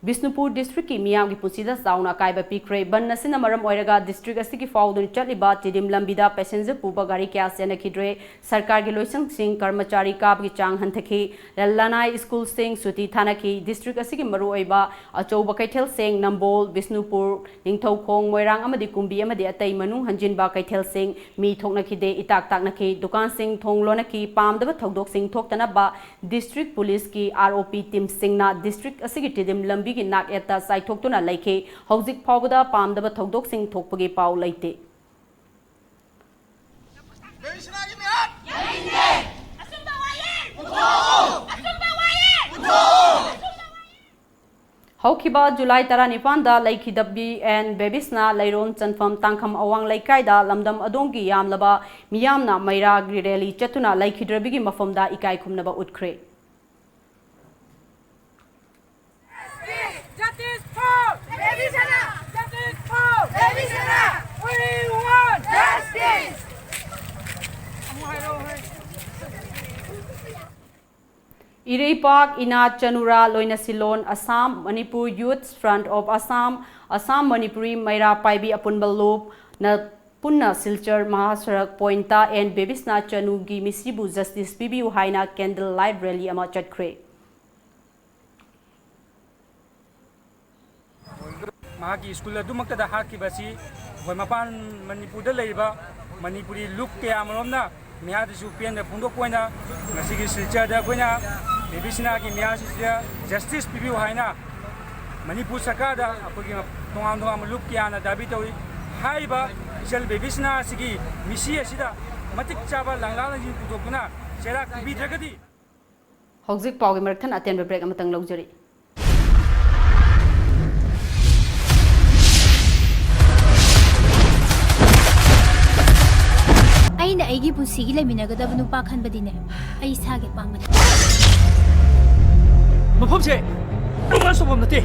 ꯕꯤꯁꯅꯨꯄꯨꯔ ꯗꯤꯁꯇ꯭ꯔꯤꯛꯀꯤ ꯃꯤꯌꯥꯝꯒꯤ ꯄꯨꯟꯁꯤꯗ ꯆꯥꯎꯅ ꯑꯀꯥꯏꯕ ꯄꯤꯈ꯭ꯔꯦ꯫ ꯕꯟ ꯑꯁꯤꯅ ꯃꯔꯝ ꯑꯣꯏꯔꯒ ꯗꯤꯁꯇ꯭ꯔꯤꯛ ꯑꯁꯤꯒꯤ ꯐꯥꯎꯗꯨꯅ ꯆꯠꯂꯤꯕ ꯇꯤꯗꯤꯝ ꯂꯝꯕꯤꯗ ꯄꯦꯁꯦꯟꯖꯔ ꯄꯨꯕ ꯒꯥꯔꯤ ꯀꯌꯥ ꯆꯦꯟꯅꯈꯤꯗ꯭ꯔꯦ꯫ ꯁꯔꯀꯥꯔꯒꯤ ꯂꯣꯏꯁꯪꯁꯤꯡ, ꯀꯔꯃꯆꯥꯔꯤ ꯀꯥꯕꯒꯤ ꯆꯥꯡ ꯍꯟꯊꯈꯤ꯫ ꯂꯅꯥꯏ ꯁ꯭ꯀꯨꯜꯁꯤꯡ ꯁꯨꯇꯤ ꯊꯥꯅꯈꯤ꯫ ꯗꯤꯁꯇ꯭ꯔꯤꯛ ꯑꯁꯤꯒꯤ ꯃꯔꯨꯑꯣꯏꯕ ꯑꯆꯧꯕ ꯀꯩꯊꯦꯜꯁꯤꯡ, ꯅꯝꯕꯣꯜ, ꯕꯤꯁꯅꯨꯄꯨꯔ, ꯅꯤꯡꯊꯧꯈꯣꯡ, ꯃꯣꯏꯔꯥꯡ ꯑꯃꯗꯤ ꯀꯨꯝꯕꯤ ꯑꯃꯗꯤ ꯑꯇꯩ ꯃꯅꯨꯡ ꯍꯟꯖꯤꯟꯕ ꯀꯩꯊꯦꯜꯁꯤꯡ ꯃꯤ ꯊꯣꯛꯅꯈꯤꯗꯦ, ꯏꯇꯥꯛ ꯇꯥꯛꯅꯈꯤ꯫ ꯗꯨꯀꯥꯟꯁꯤꯡ ꯊꯣꯡ ꯂꯣꯟꯅꯈꯤ꯫ ꯄꯥꯝꯗꯕ ꯊꯧꯗꯣꯛꯁꯤꯡ ꯊꯣꯛꯇꯅꯕ ꯗꯤꯁꯇ꯭ꯔꯤꯛ ꯄꯨꯂꯤꯁꯀꯤ ꯑꯥꯔ ꯑꯣ ꯄꯤ ꯇꯤꯝꯁꯤꯡꯅ ꯗꯤꯁꯇ꯭ꯔꯤꯛ ꯑꯁꯤꯒꯤ ꯇꯤꯗꯤꯝ ꯂꯝꯕꯤꯒꯤ ꯅꯥꯛꯌꯦꯠꯇ ꯆꯥꯏꯊꯣꯛꯇꯨꯅ ꯂꯩꯈꯤ꯫ ꯍꯧꯖꯤꯛ ꯐꯥꯎꯕꯗ ꯄꯥꯝꯗꯕ ꯊꯧꯗꯣꯛꯁꯤꯡ ꯊꯣꯛꯄꯒꯤ ꯄꯥꯎ ꯂꯩꯇꯦ꯫ ꯍꯧꯈꯤꯕ ꯖꯨꯂꯥꯏ ꯇꯔꯥꯅꯤꯄꯥꯟꯗ ꯂꯩꯈꯤꯗꯕꯤ ꯑꯦꯟ ꯕꯦꯕꯤꯁꯅꯥ ꯂꯩꯔꯣꯟ ꯆꯟꯐꯝ ꯇꯥꯡꯈꯝ ꯑꯋꯥꯡ ꯂꯩꯀꯥꯏꯗ ꯂꯝꯗꯝ ꯑꯗꯣꯝꯒꯤ ꯌꯥꯝꯂꯕ ꯃꯤꯌꯥꯝꯅ ꯃꯩꯔꯥꯒꯤ ꯔꯦꯂꯤ ꯆꯠꯇꯨꯅ ꯂꯩꯈꯤꯗ꯭ꯔꯕꯤꯒꯤ ꯃꯐꯝꯗ ꯏꯀꯥꯏ ꯈꯨꯝꯅꯕ ꯎꯠꯈ꯭ꯔꯦ꯫ Justice for Baby Sena! Justice for Baby Sena! We want justice! ꯏꯔꯩꯄꯥꯛ ꯏꯅꯥꯠ ꯆꯅꯨꯔꯥ ꯂꯣꯏꯅꯁꯤꯂꯣꯟ Assam, Manipur Youth Front of Assam, Assam Manipuri ꯃꯩꯔꯥ ꯄꯥꯏꯕꯤ ꯑꯄꯨꯟꯕ ꯂꯨꯞꯅ ꯄꯨꯟꯅ ꯁꯤꯜꯆꯔ ꯃꯍꯥꯁꯔꯛ ꯄꯣꯏꯟꯠꯇ ꯑꯦꯟ ꯕꯦꯕꯤꯁꯅꯥ ꯆꯅꯨꯒꯤ ꯃꯤꯁꯤꯕꯨ ꯖꯁꯇꯤꯁ ꯄꯤꯕꯤꯌꯨ ꯍꯥꯏꯅ ꯀꯦꯟꯗꯜ ꯂꯥꯏꯠ ꯔꯦꯂꯤ ꯑꯃ ꯆꯠꯈ꯭ꯔꯦ꯫ ꯃꯍꯥꯛꯀꯤ ꯁ꯭ꯀꯨꯜ ꯑꯗꯨꯃꯛꯇꯗ ꯍꯥꯠꯈꯤꯕ ꯑꯁꯤ ꯑꯩꯈꯣꯏ ꯃꯄꯥꯟ ꯃꯅꯤꯄꯨꯔꯗ ꯂꯩꯔꯤꯕ ꯃꯅꯤꯄꯨꯔꯤ ꯂꯨꯞ ꯀꯌꯥ ꯑꯃꯔꯣꯝꯅ ꯃꯤꯍꯥꯠ ꯑꯁꯤꯕꯨ ꯄꯦꯟꯗ ꯐꯣꯡꯗꯣꯛꯄ ꯑꯣꯏꯅ ꯉꯁꯤꯒꯤ ꯁꯤꯜꯆꯔꯗ ꯑꯩꯈꯣꯏꯅ ꯕꯦꯕꯤꯁꯅꯥꯒꯤ ꯃꯤꯍꯥꯠ ꯑꯁꯤꯗ ꯖꯁꯇꯤꯁ ꯄꯤꯕꯤꯌꯨ ꯍꯥꯏꯅ ꯃꯅꯤꯄꯨꯔ ꯁꯔꯀꯥꯔꯗ ꯑꯩꯈꯣꯏꯒꯤ ꯇꯣꯉꯥꯟ ꯇꯣꯉꯥꯟꯕ ꯂꯨꯞ ꯀꯌꯥꯅ ꯗꯥꯕꯤ ꯇꯧꯏ꯫ ꯍꯥꯏꯔꯤꯕ ꯏꯆꯜ ꯕꯦꯕꯤꯁꯅꯥ ꯑꯁꯤꯒꯤ ꯃꯤꯁꯤ ꯑꯁꯤꯗ ꯃꯇꯤꯛ ꯆꯥꯕ ꯂꯪꯂꯥ ꯂꯪꯖꯤꯡ ꯄꯨꯊꯣꯛꯇꯨꯅ ꯆꯩꯔꯥꯛ ꯄꯤꯕꯤꯗ꯭ꯔꯒꯗꯤ꯫ ꯍꯧꯖꯤꯛ ꯄꯥꯎꯒꯤ ꯃꯔꯛ ꯊꯠꯅ ꯑꯇꯦꯟꯕ break ꯑꯃꯇꯪ ꯂꯧꯖꯔꯤ꯫ ꯑꯩꯅ ꯑꯩꯒꯤ ꯄꯨꯟꯁꯤꯒꯤ ꯂꯩꯃꯤꯟꯅꯒꯗꯕ ꯅꯨꯄꯥ ꯈꯟꯕꯗꯤꯅꯦ, ꯑꯩ ꯏꯁꯥꯒꯤ ꯑꯄꯥꯝꯕꯅꯤ꯫ ꯃꯐꯝꯁꯦ romance ꯇꯧꯐꯝ ꯅꯠꯇꯦ꯫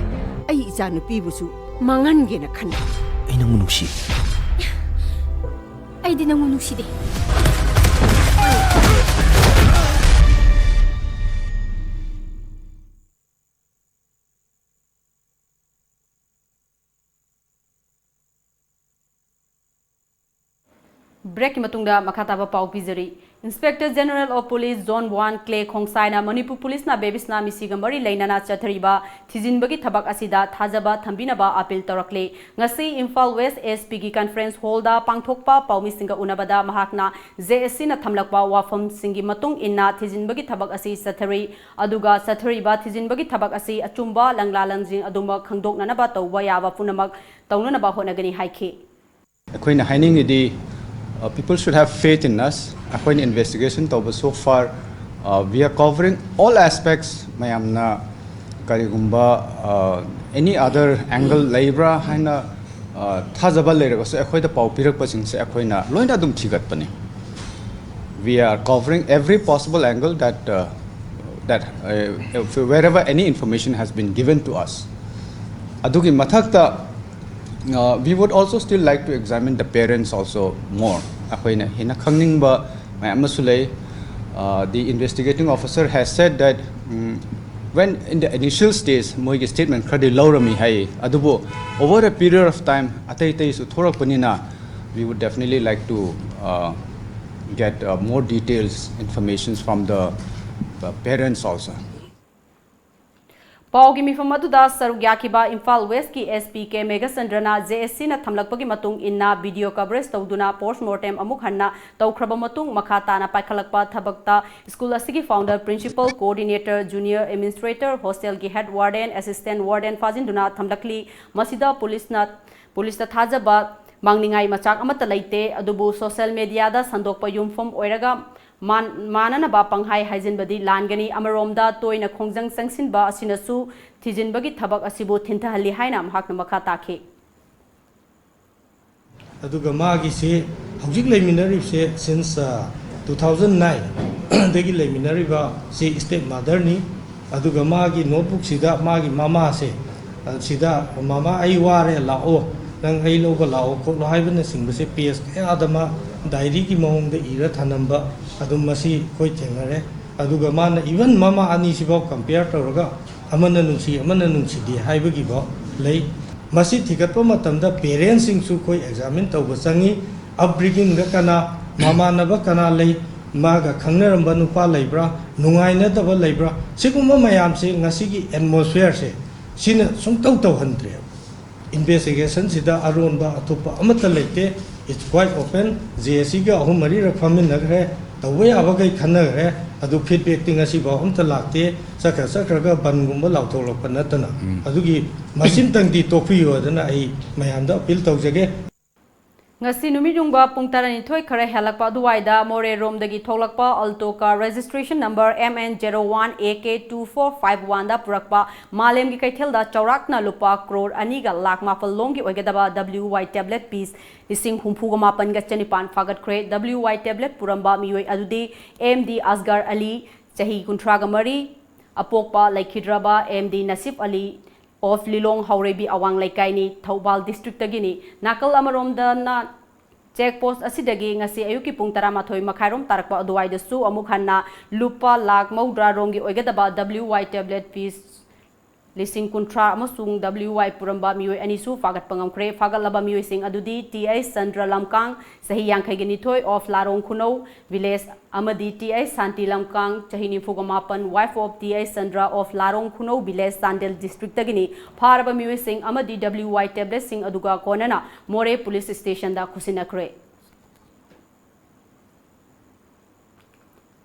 ꯑꯩ ꯏꯆꯥ ꯅꯨꯄꯤꯕꯨꯁꯨ ꯃꯥꯡꯍꯟꯒꯦꯅ ꯈꯟꯕ꯫ ꯑꯩ ꯅꯪꯕꯨ ꯅꯨꯡꯁꯤ꯫ ꯑꯩꯗꯤ ꯅꯪꯕꯨ ꯅꯨꯡꯁꯤꯗꯦ꯫ Break ꯀꯤ ꯃꯇꯨꯡꯗ ꯃꯈꯥ ꯇꯥꯕ ꯄꯥꯎ ꯄꯤꯖꯔꯤ꯫ Inspector General of Police Zone one Clay Khongsai ꯅ ꯃꯅꯤꯄꯨꯔ ꯄꯨꯂꯤꯁꯅ ꯕꯦꯕꯤꯁꯅꯥ ꯃꯤꯁꯤꯒ ꯃꯔꯤ ꯂꯩꯅꯅ ꯆꯠꯊꯔꯤꯕ ꯊꯤꯖꯤꯟꯕꯒꯤ ꯊꯕꯛ ꯑꯁꯤꯗ ꯊꯥꯖꯕ ꯊꯝꯕꯤꯅꯕ appeal ꯇꯧꯔꯛꯂꯤ꯫ ꯉꯁꯤ ꯏꯝꯐꯥꯜ West S P ꯒꯤ conference hall ꯗ ꯄꯥꯡꯊꯣꯛꯄ ꯄꯥꯎꯃꯤꯁꯤꯡꯒ ꯎꯅꯕꯗ ꯃꯍꯥꯛꯅ J S C ꯅ ꯊꯝꯂꯛꯄ ꯋꯥꯐꯝꯁꯤꯡꯒꯤ ꯃꯇꯨꯡ ꯏꯟꯅ ꯊꯤꯖꯤꯟꯕꯒꯤ ꯊꯕꯛ ꯑꯁꯤ ꯆꯠꯊꯔꯤ꯫ ꯑꯗꯨꯒ ꯆꯠꯊꯔꯤꯕ ꯊꯤꯖꯤꯟꯕꯒꯤ ꯊꯕꯛ ꯑꯁꯤ ꯑꯆꯨꯝꯕ ꯂꯪꯂꯥ ꯂꯪꯖꯤꯡ ꯑꯗꯨꯃꯛ ꯈꯪꯗꯣꯛꯅꯅꯕ ꯇꯧꯕ ꯌꯥꯕ ꯄꯨꯝꯅꯃꯛ ꯇꯧꯅꯅꯕ ꯍꯣꯠꯅꯒꯅꯤ ꯍꯥꯏꯈꯤ꯫ ꯑꯩꯈꯣꯏꯅ ꯍꯥꯏꯅꯤꯡꯉꯤꯗꯤ, uh, people should have faith in us. ꯑꯩꯈꯣꯏꯅ investigation ꯇꯧꯕ so far, uh, we are covering all aspects. ꯃꯌꯥꯝꯅ ꯀꯔꯤꯒꯨꯝꯕ, uh, any other angle ꯂꯩꯕ꯭ꯔꯥ ꯍꯥꯏꯅ, uh, ꯊꯥꯖꯕ ꯂꯩꯔꯒꯁꯨ ꯑꯩꯈꯣꯏꯗ ꯄꯥꯎ ꯄꯤꯔꯛꯄꯁꯤꯡꯁꯦ ꯑꯩꯈꯣꯏꯅ ꯂꯣꯏꯅ ꯑꯗꯨꯝ ꯊꯤꯒꯠꯄꯅꯤ꯫ We are covering every possible angle that, uh, that, uh, wherever any information has been given to us. ꯑꯗꯨꯒꯤ ꯃꯊꯛꯇ, uh, we would also still like to examine the parents also more. ꯑꯩꯈꯣꯏꯅ ꯍꯦꯟꯅ ꯈꯪꯅꯤꯡꯕ ꯃꯌꯥꯝ ꯑꯃꯁꯨ ꯂꯩ꯫ Uh, the investigating officer has said that, um, when in the initial stage ꯃꯣꯏꯒꯤ statement ꯈꯔꯗꯤ ꯂꯧꯔꯝꯃꯤ ꯍꯥꯏ, ꯑꯗꯨꯕꯨ over a period of time ꯑꯇꯩ ꯑꯇꯩꯁꯨ ꯊꯣꯔꯛꯄꯅꯤꯅ, we would definitely like to, uh, get, uh, more details, informations from the, uh, parents also. ꯄꯥꯎꯒꯤ ꯃꯤꯐꯝ ꯑꯗꯨꯗ ꯁꯔꯨꯛ ꯌꯥꯈꯤꯕ Imphal West ꯀꯤ S P K ꯃꯦꯘꯆꯟꯗ꯭ꯔꯅ J S C ꯅ ꯊꯝꯂꯛꯄꯒꯤ ꯃꯇꯨꯡ ꯏꯟꯅ video coverage ꯇꯧꯗꯨꯅ post mortem ꯑꯃꯨꯛ ꯍꯟꯅ ꯇꯧꯈ꯭ꯔꯕ ꯃꯇꯨꯡ ꯃꯈꯥ ꯇꯥꯅ ꯄꯥꯏꯈꯠꯂꯛꯄ ꯊꯕꯛꯇ school ꯑꯁꯤꯒꯤ founder, principal, coordinator, junior administrator, hostel ꯒꯤ head warden, assistant warden ꯐꯥꯖꯤꯟꯗꯨꯅ ꯊꯝꯂꯛꯂꯤ꯫ ꯃꯁꯤꯗ ꯄꯨꯂꯤꯁꯅ, ꯄꯨꯂꯤꯁꯇ ꯊꯥꯖꯕ ꯃꯥꯡꯅꯤꯡꯉꯥꯏ ꯃꯆꯥꯛ ꯑꯃꯠꯇ ꯂꯩꯇꯦ, ꯑꯗꯨꯕꯨ social media ꯗ ꯁꯟꯗꯣꯛꯄ ꯌꯨꯝꯐꯝ ꯑꯣꯏꯔꯒ ꯃꯥꯟ-, ꯃꯥꯟꯅꯅꯕ ꯄꯪꯍꯥꯏ ꯍꯥꯏꯖꯤꯟꯕꯗꯤ ꯂꯥꯟꯒꯅꯤ꯫ ꯑꯃꯔꯣꯝꯗ ꯇꯣꯏꯅ ꯈꯣꯡꯖꯪ ꯆꯪꯁꯤꯟꯕ ꯑꯁꯤꯅꯁꯨ ꯊꯤꯖꯤꯟꯕꯒꯤ ꯊꯕꯛ ꯑꯁꯤꯕꯨ ꯊꯤꯟꯊꯍꯜꯂꯤ ꯍꯥꯏꯅ ꯃꯍꯥꯛꯅ ꯃꯈꯥ ꯇꯥꯈꯤ꯫ ꯑꯗꯨꯒ ꯃꯥꯒꯤꯁꯤ ꯍꯧꯖꯤꯛ ꯂꯩꯃꯤꯟꯅꯔꯤꯕꯁꯦ since, ꯑ, two thousand nine ꯗꯒꯤ ꯂꯩꯃꯤꯟꯅꯔꯤꯕ ꯁꯤ step mother ꯅꯤ꯫ ꯑꯗꯨꯒ ꯃꯥꯒꯤ notebook ꯁꯤꯗ ꯃꯥꯒꯤ ꯃꯃꯥꯁꯦ, ꯑ, ꯁꯤꯗ, "ꯃꯃꯥ, ꯑꯩ ꯋꯥꯔꯦ, ꯂꯥꯛꯑꯣ, ꯅꯪ ꯑꯩ ꯂꯧꯕ ꯂꯥꯛꯑꯣ" ꯈꯣꯠꯂꯣ ꯍꯥꯏꯕꯅꯆꯤꯡꯕꯁꯦ page ꯀꯌꯥꯗ ꯃꯥ diary ꯒꯤ ꯃꯑꯣꯡꯗ ꯏꯔ ꯊꯅꯝꯕ ꯑꯗꯨꯝ ꯃꯁꯤ ꯑꯩꯈꯣꯏ ꯊꯦꯡꯅꯔꯦ꯫ ꯑꯗꯨꯒ ꯃꯥꯅ even ꯃꯃꯥ ꯑꯅꯤꯁꯤꯐꯥꯎ compare ꯇꯧꯔꯒ ꯑꯃꯅ ꯅꯨꯡꯁꯤ ꯑꯃꯅ ꯅꯨꯡꯁꯤꯗꯦ ꯍꯥꯏꯕꯒꯤꯐꯥꯎ ꯂꯩ꯫ ꯃꯁꯤ ꯊꯤꯒꯠꯄ ꯃꯇꯝꯗ parents ꯁꯤꯡꯁꯨ ꯑꯩꯈꯣꯏ examine ꯇꯧꯕ ꯆꯪꯉꯤ꯫ Upbringing ꯗ ꯀꯅꯥ, ꯃꯃꯥꯟꯅꯕ ꯀꯅꯥ ꯂꯩ, ꯃꯥꯒ ꯈꯪꯅꯔꯝꯕ ꯅꯨꯄꯥ ꯂꯩꯕ꯭ꯔꯥ, ꯅꯨꯡꯉꯥꯏꯅꯗꯕ ꯂꯩꯕ꯭ꯔꯥ, ꯁꯤꯒꯨꯝꯕ ꯃꯌꯥꯝꯁꯦ ꯉꯁꯤꯒꯤ atmosphere ꯁꯦ ꯁꯤꯅ ꯁꯨꯡꯇꯧ ꯇꯧꯍꯟꯗ꯭ꯔꯦꯕ꯫ Investigation ꯁꯤꯗ ꯑꯔꯣꯟꯕ ꯑꯊꯨꯞꯄ ꯑꯃꯠꯇ ꯂꯩꯇꯦ꯫ It's quite open꯫ J C ꯒ ꯑꯍꯨꯝ ꯃꯔꯤꯔꯛ ꯐꯝꯃꯤꯟꯅꯈ꯭ꯔꯦ, ꯇꯧꯕ ꯌꯥꯕꯈꯩ ꯈꯟꯅꯈ꯭ꯔꯦ, ꯑꯗꯨ feedback ꯇꯤ ꯉꯁꯤꯐꯥꯎ ꯑꯝꯇ ꯂꯥꯛꯇꯦ꯫ ꯆꯠꯈ꯭ꯔ ꯆꯠꯈ꯭ꯔꯒ ꯕꯟꯒꯨꯝꯕ ꯂꯥꯎꯊꯣꯛꯂꯛꯄ ꯅꯠꯇꯅ꯫ ꯑꯗꯨꯒꯤ ꯃꯁꯤꯝꯇꯪꯗꯤ ꯇꯣꯛꯄꯤꯌꯨ ꯍꯥꯏꯗꯅ ꯑꯩ ꯃꯌꯥꯝꯗ appeal ꯇꯧꯖꯒꯦ꯫ ꯉꯁꯤ ꯅꯨꯃꯤꯠ ꯌꯨꯡꯕ ꯄꯨꯡ ꯇꯔꯥꯅꯤꯊꯣꯏ ꯈꯔ ꯍꯦꯜꯂꯛꯄ ꯑꯗꯨꯋꯥꯏꯗ ꯃꯣꯔꯦꯔꯣꯝꯗꯒꯤ ꯊꯣꯛꯂꯛꯄ Alto car registration number M N zero one A K two four five one ꯗ ꯄꯨꯔꯛꯄ ꯃꯥꯂꯦꯝꯒꯤ ꯀꯩꯊꯦꯜꯗ ꯆꯥꯎꯔꯥꯛꯅ ꯂꯨꯄꯥ ꯀ꯭ꯔꯣꯔ ꯑꯅꯤꯒ ꯂꯥꯈ ꯃꯥꯄꯜ ꯂꯣꯝꯒꯤ ꯑꯣꯏꯒꯗꯕ W Y tablet piece ꯂꯤꯁꯤꯡ ꯍꯨꯝꯐꯨꯒ ꯃꯥꯄꯟꯒ ꯆꯅꯤꯄꯥꯟ ꯐꯥꯒꯠꯈ꯭ꯔꯦ꯫ W Y tablet ꯄꯨꯔꯝꯕ ꯃꯤꯑꯣꯏ ꯑꯗꯨꯗꯤ M D ꯑꯁꯒꯔ ꯑꯂꯤ, ꯆꯍꯤ ꯀꯨꯟꯊ꯭ꯔꯥꯒ ꯃꯔꯤ, ꯑꯄꯣꯛꯄ ꯂꯩꯈꯤꯗ꯭ꯔꯕ M D ꯅꯁꯤꯐ ꯑꯂꯤ of ꯂꯤꯂꯣꯡ ꯍꯥꯎꯔꯩꯕꯤ ꯑꯋꯥꯡ ꯂꯩꯀꯥꯏꯅꯤ, ꯊꯧꯕꯥꯜ district ꯇꯒꯤꯅꯤ꯫ ꯅꯥꯀꯜ ꯑꯃꯔꯣꯝꯗꯅ check post ꯑꯁꯤꯗꯒꯤ ꯉꯁꯤ ꯑꯌꯨꯛꯀꯤ ꯄꯨꯡ ꯇꯔꯥꯃꯥꯊꯣꯏ ꯃꯈꯥꯏꯔꯣꯝ ꯇꯥꯔꯛꯄ ꯑꯗꯨꯋꯥꯏꯗꯁꯨ ꯑꯃꯨꯛ ꯍꯟꯅ ꯂꯨꯄꯥ ꯂꯥꯈ ꯃꯧꯗ꯭ꯔꯥ ꯔꯣꯝꯒꯤ ꯑꯣꯏꯒꯗꯕ W Y tablet piece ꯂꯤꯁꯤꯡ ꯀꯨꯟꯊ꯭ꯔꯥ ꯑꯃꯁꯨꯡ W Y ꯄꯨꯔꯝꯕ ꯃꯤꯑꯣꯏ ꯑꯅꯤꯁꯨ ꯐꯥꯒꯠꯄ ꯉꯝꯈ꯭ꯔꯦ꯫ ꯐꯥꯒꯠꯂꯕ ꯃꯤꯑꯣꯏꯁꯤꯡ ꯑꯗꯨꯗꯤ T I ꯆꯟꯗ꯭ꯔ ꯂꯝꯀꯥꯡ, ꯆꯍꯤ ꯌꯥꯡꯈꯩꯒ ꯅꯤꯊꯣꯏ, of ꯂꯥꯔꯣꯡ ꯈꯨꯅꯧ village, ꯑꯃꯗꯤ T I ꯁꯥꯟꯇꯤ ꯂꯝꯀꯥꯡ, ꯆꯍꯤ ꯅꯤꯐꯨꯒ ꯃꯥꯄꯟ, wife of T I Chandra of ꯂꯥꯔꯣꯡ ꯈꯨꯅꯧ village, Chandel district ꯇꯒꯤꯅꯤ꯫ ꯐꯥꯔꯕ ꯃꯤꯑꯣꯏꯁꯤꯡ ꯑꯃꯗꯤ W Y tablet ꯁꯤꯡ ꯑꯗꯨꯒ ꯀꯣꯟꯅꯅ ꯃꯣꯔꯦ police station ꯗ ꯈꯨꯠꯁꯤꯟꯅꯈ꯭ꯔꯦ꯫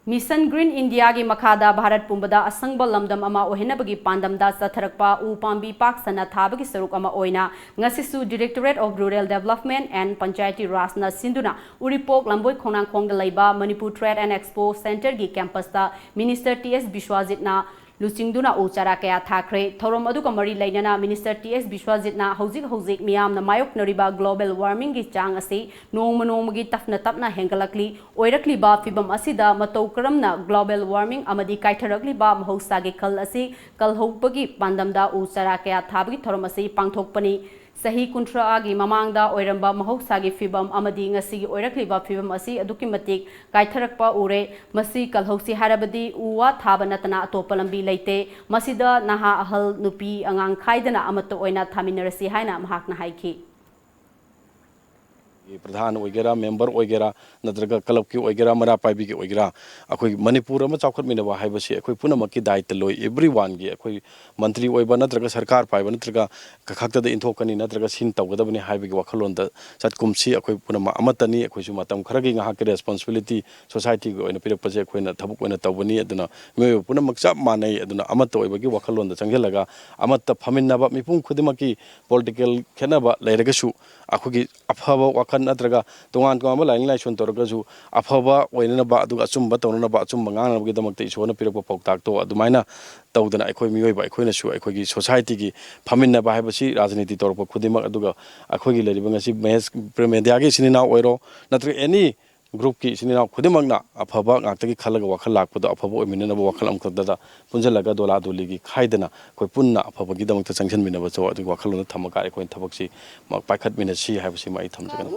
Mission Green Indiaꯒꯤ ꯃꯈꯥꯗ ꯚꯥꯔꯠ ꯄꯨꯝꯕꯗ ꯑꯁꯪꯕ ꯂꯝꯗꯝ ꯑꯃ ꯑꯣꯏꯍꯟꯅꯕꯒꯤ ꯄꯥꯟꯗꯝꯗ ꯆꯠꯊꯔꯛꯄ ꯎ ꯄꯥꯝꯕꯤ ꯄꯥꯛ ꯁꯟꯅ ꯊꯥꯕꯒꯤ ꯁꯔꯨꯛ ꯑꯃ ꯑꯣꯏꯅ ꯉꯁꯤꯁꯨ Directorate of Rural Development and Panchayati Rajꯅ ꯁꯤꯟꯗꯨꯅ ꯎꯔꯤꯄꯣꯛ ꯂꯝꯕꯣꯏ ꯈꯣꯡꯅꯥꯡꯈꯣꯡꯗ ꯂꯩꯕ Manipur Trade and Expo Centreꯒꯤ campusꯇ Minister ꯇꯤ ꯑꯦꯁ ꯕꯤꯁ꯭ꯋꯥꯖꯤꯠꯅ ꯂꯨꯆꯤꯡꯗꯨꯅ ꯎ ꯆꯥꯔꯥ ꯀꯌꯥ ꯊꯥꯈ꯭ꯔꯦ꯫ ꯊꯧꯔꯝ ꯑꯗꯨꯒ ꯃꯔꯤ ꯂꯩꯅꯅ Minister ꯇꯤ ꯑꯦꯁ ꯕꯤꯁ꯭ꯋꯥꯖꯤꯠꯅ ꯍꯧꯖꯤꯛ ꯍꯧꯖꯤꯛ ꯃꯤꯌꯥꯝꯅ ꯃꯥꯌꯣꯛꯅꯔꯤꯕ global warmingꯒꯤ ꯆꯥꯡ ꯑꯁꯤ ꯅꯣꯡꯃ ꯅꯣꯡꯃꯒꯤ ꯇꯞꯅ ꯇꯞꯅ ꯍꯦꯟꯒꯠꯂꯛꯂꯤ꯫ ꯑꯣꯏꯔꯛꯂꯤꯕ ꯐꯤꯕꯝ ꯑꯁꯤꯗ ꯃꯇꯧ ꯀꯔꯝꯅ global warming ꯑꯃꯗꯤ ꯀꯥꯏꯊꯔꯛꯂꯤꯕ ꯃꯍꯧꯁꯥꯒꯤ ꯈꯜ ꯑꯁꯤ ꯀꯜꯍꯧꯕꯒꯤ ꯄꯥꯟꯗꯝꯗ ꯎ ꯆꯥꯔꯥ ꯀꯌꯥ ꯊꯥꯕꯒꯤ ꯊꯧꯔꯝ ꯑꯁꯤ ꯄꯥꯡꯊꯣꯛꯄꯅꯤ꯫ ꯆꯍꯤ ꯀꯨꯟꯊ꯭ꯔꯥꯒꯤ ꯃꯃꯥꯡꯗ ꯑꯣꯏꯔꯝꯕ ꯃꯍꯧꯁꯥꯒꯤ ꯐꯤꯕꯝ ꯑꯃꯗꯤ ꯉꯁꯤꯒꯤ ꯑꯣꯏꯔꯛꯂꯤꯕ ꯐꯤꯕꯝ ꯑꯁꯤ ꯑꯗꯨꯛꯀꯤ ꯃꯇꯤꯛ ꯀꯥꯏꯊꯔꯛꯄ ꯎꯔꯦ꯫ ꯃꯁꯤ ꯀꯜꯍꯧꯁꯤ ꯍꯥꯏꯔꯕꯗꯤ ꯎ ꯋꯥ ꯊꯥꯕ ꯅꯠꯇꯅ ꯑꯇꯣꯞꯄ ꯂꯝꯕꯤ ꯂꯩꯇꯦ꯫ ꯃꯁꯤꯗ ꯅꯍꯥ, ꯑꯍꯜ, ꯅꯨꯄꯤ, ꯑꯉꯥꯡ ꯈꯥꯏꯗꯅ ꯑꯃꯠꯇ ꯑꯣꯏꯅ ꯊꯥꯃꯤꯟꯅꯔꯁꯤ ꯍꯥꯏꯅ ꯃꯍꯥꯛꯅ ꯍꯥꯏꯈꯤ꯫ ꯄ꯭ꯔꯙꯥꯟ ꯑꯣꯏꯒꯦꯔꯥ, ꯃꯦꯝꯕꯔ ꯑꯣꯏꯒꯦꯔꯥ, ꯅꯠꯇ꯭ꯔꯒ ꯀ꯭ꯂꯕꯀꯤ ꯑꯣꯏꯒꯦꯔꯥ, ꯃꯩꯔꯥ ꯄꯥꯏꯕꯤꯒꯤ ꯑꯣꯏꯒꯦꯔꯥ, ꯑꯩꯈꯣꯏ ꯃꯅꯤꯄꯨꯔ ꯑꯃ ꯆꯥꯎꯈꯠꯃꯤꯟꯅꯕ ꯍꯥꯏꯕꯁꯤ ꯑꯩꯈꯣꯏ ꯄꯨꯝꯅꯃꯛꯀꯤ ꯗꯥꯏꯇ ꯂꯣꯏ꯫ Everyoneꯒꯤ, ꯑꯩꯈꯣꯏ ꯃꯟꯇ꯭ꯔꯤ ꯑꯣꯏꯕ ꯅꯠꯇ꯭ꯔꯒ ꯁꯔꯀꯥꯔ ꯄꯥꯏꯕ ꯅꯠꯇ꯭ꯔꯒ ꯈꯛꯇꯗ ꯏꯟꯊꯣꯛꯀꯅꯤ ꯅꯠꯇ꯭ꯔꯒ ꯁꯤꯟ ꯇꯧꯒꯗꯕꯅꯤ ꯍꯥꯏꯕꯒꯤ ꯋꯥꯈꯜꯂꯣꯟꯗ ꯆꯠꯀꯨꯝꯁꯤ꯫ ꯑꯩꯈꯣꯏ ꯄꯨꯝꯅꯃꯛ ꯑꯃꯠꯇꯅꯤ꯫ ꯑꯩꯈꯣꯏꯁꯨ ꯃꯇꯝ ꯈꯔꯒꯤ ꯉꯥꯏꯍꯥꯛꯀꯤ responsibility societyꯒꯤ ꯑꯣꯏꯅ ꯄꯤꯔꯛꯄꯁꯦ ꯑꯩꯈꯣꯏꯅ ꯊꯕꯛ ꯑꯣꯏꯅ ꯇꯧꯕꯅꯤ꯫ ꯑꯗꯨꯅ ꯃꯤꯑꯣꯏꯕ ꯄꯨꯝꯅꯃꯛ ꯆꯞ ꯃꯥꯟꯅꯩ꯫ ꯑꯗꯨꯅ ꯑꯃꯠꯇ ꯑꯣꯏꯕꯒꯤ ꯋꯥꯈꯜꯂꯣꯟꯗ ꯆꯪꯁꯤꯜꯂꯒ ꯑꯃꯠꯇ ꯐꯝꯃꯤꯟꯅꯕ, ꯃꯤꯄꯨꯝ ꯈꯨꯗꯤꯡꯃꯛꯀꯤ political ꯈꯦꯠꯅꯕ ꯂꯩꯔꯒꯁꯨ ꯑꯩꯈꯣꯏꯒꯤ ꯑꯐꯕ ꯋꯥꯈꯜ ꯅꯠꯇ꯭ꯔꯒ ꯇꯣꯉꯥꯟ ꯇꯣꯉꯥꯟꯕ ꯂꯥꯏꯅꯤꯡ ꯂꯥꯏꯁꯣꯟ ꯇꯧꯔꯒꯁꯨ ꯑꯐꯕ ꯑꯣꯏꯅꯅꯕ ꯑꯗꯨꯒ ꯑꯆꯨꯝꯕ ꯇꯧꯅꯅꯕ, ꯑꯆꯨꯝꯕ ꯉꯥꯡꯅꯕꯒꯤꯗꯃꯛꯇ ꯏꯁꯣꯔꯅ ꯄꯤꯔꯛꯄ ꯄꯥꯎꯇꯥꯛꯇꯣ ꯑꯗꯨꯃꯥꯏꯅ ꯇꯧꯗꯅ ꯑꯩꯈꯣꯏ ꯃꯤꯑꯣꯏꯕ ꯑꯩꯈꯣꯏꯅꯁꯨ ꯑꯩꯈꯣꯏꯒꯤ societyꯒꯤ ꯐꯝꯃꯤꯟꯅꯕ ꯍꯥꯏꯕꯁꯤ ꯔꯥꯖꯅꯤꯇꯤ ꯇꯧꯔꯛꯄ ꯈꯨꯗꯤꯡꯃꯛ, ꯑꯗꯨꯒ ꯑꯩꯈꯣꯏꯒꯤ ꯂꯩꯔꯤꯕ ꯉꯁꯤ ꯃꯍꯦꯁ ꯄ꯭ꯔꯦꯝ ꯃꯦꯗꯤꯌꯥꯒꯤ ꯏꯆꯤꯟ ꯏꯅꯥꯎ ꯑꯣꯏꯔꯣ, ꯅꯠꯇ꯭ꯔꯒ any groupꯀꯤ ꯏꯆꯤꯟ ꯏꯅꯥꯎ ꯈꯨꯗꯤꯡꯃꯛꯅ ꯑꯐꯕ ꯉꯥꯛꯇꯒꯤ ꯈꯜꯂꯒ ꯋꯥꯈꯜ ꯂꯥꯛꯄꯗꯣ, ꯑꯐꯕ ꯑꯣꯏꯃꯤꯟꯅꯅꯕ ꯋꯥꯈꯜ ꯑꯃꯈꯛꯇꯗ ꯄꯨꯟꯁꯤꯜꯂꯒ ꯗꯣꯂꯥ ꯗꯣꯂꯤꯒꯤ ꯈꯥꯏꯗꯅ ꯑꯩꯈꯣꯏ ꯄꯨꯟꯅ ꯑꯐꯕꯒꯤꯗꯃꯛꯇ ꯆꯪꯁꯤꯟꯃꯤꯟꯅꯕꯁꯨ ꯑꯗꯨꯒꯤ ꯋꯥꯈꯜꯂꯣꯟꯗ ꯊꯝꯃꯒ ꯑꯩꯈꯣꯏꯅ ꯊꯕꯛꯁꯤ ꯃ-, ꯄꯥꯏꯈꯠꯃꯤꯟꯅꯁꯤ ꯍꯥꯏꯕꯁꯤꯃ ꯑꯩ ꯊꯝꯖꯒꯦ꯫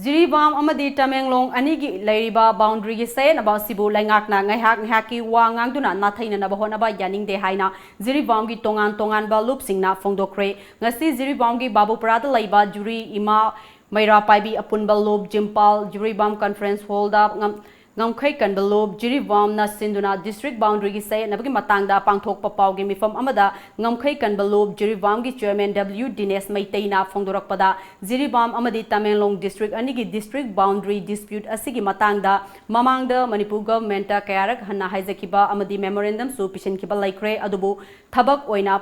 ꯖꯤꯔꯤꯕꯥꯝ ꯑꯃꯗꯤ ꯇꯃꯦꯡꯂꯣꯡ ꯑꯅꯤꯒꯤ ꯂꯩꯔꯤꯕ boundaryꯒꯤ ꯆꯌꯦꯠꯅꯕ ꯑꯁꯤꯕꯨ ꯂꯩꯉꯥꯛꯅ ꯉꯥꯏꯍꯥꯛ ꯉꯥꯏꯍꯥꯛꯀꯤ ꯋꯥ ꯉꯥꯡꯗꯨꯅ ꯅꯥꯊꯩꯅꯅꯕ ꯍꯣꯠꯅꯕ ꯌꯥꯅꯤꯡꯗꯦ ꯍꯥꯏꯅ ꯖꯤꯔꯤꯕꯥꯝꯒꯤ ꯇꯣꯉꯥꯟ ꯇꯣꯉꯥꯟꯕ ꯂꯨꯞꯁꯤꯡꯅ ꯐꯣꯡꯗꯣꯛꯈ꯭ꯔꯦ꯫ ꯉꯁꯤ ꯖꯤꯔꯤꯕꯥꯝꯒꯤ ꯕꯥꯕꯨꯄꯨꯔꯥꯗ ꯂꯩꯕ ꯖꯨꯔꯤ ꯏꯃꯥ ꯃꯩꯔꯥ ꯄꯥꯏꯕꯤ ꯑꯄꯨꯟꯕ ꯂꯨꯞ ꯖꯤꯝꯄꯥꯜ ꯖꯤꯔꯤꯕꯥꯝ conference hallꯗ ꯉꯝ-, ꯉꯝꯈꯩ ꯀꯟꯕ ꯂꯨꯞ ꯖꯤꯔꯤꯕꯥꯝꯅ ꯁꯤꯟꯗꯨꯅ district boundaryꯒꯤ ꯆꯌꯦꯠꯅꯕꯒꯤ ꯃꯇꯥꯡꯗ ꯄꯥꯡꯊꯣꯛꯄ ꯄꯥꯎꯒꯤ ꯃꯤꯐꯝ ꯑꯃꯗ ꯉꯝꯈꯩ ꯀꯟꯕ ꯂꯨꯞ ꯖꯤꯔꯤꯕꯥꯝꯒꯤ chairman W ꯗꯤꯅꯦꯁ ꯃꯩꯇꯩꯅ ꯐꯣꯡꯗꯣꯔꯛꯄꯗ, ꯖꯤꯔꯤꯕꯥꯝ ꯑꯃꯗꯤ ꯇꯃꯦꯡꯂꯣꯡ district ꯑꯅꯤꯒꯤ district boundary dispute ꯑꯁꯤꯒꯤ ꯃꯇꯥꯡꯗ ꯃꯃꯥꯡꯗ ꯃꯅꯤꯄꯨꯔ governmentꯇ ꯀꯌꯥꯔꯛ ꯍꯟꯅ ꯍꯥꯏꯖꯈꯤꯕ ꯑꯃꯗꯤ memorandumꯁꯨ ꯄꯤꯁꯤꯟꯈꯤꯕ ꯂꯩꯈ꯭ꯔꯦ꯫ ꯑꯗꯨꯕꯨ ꯊꯕꯛ ꯑꯣꯏꯅ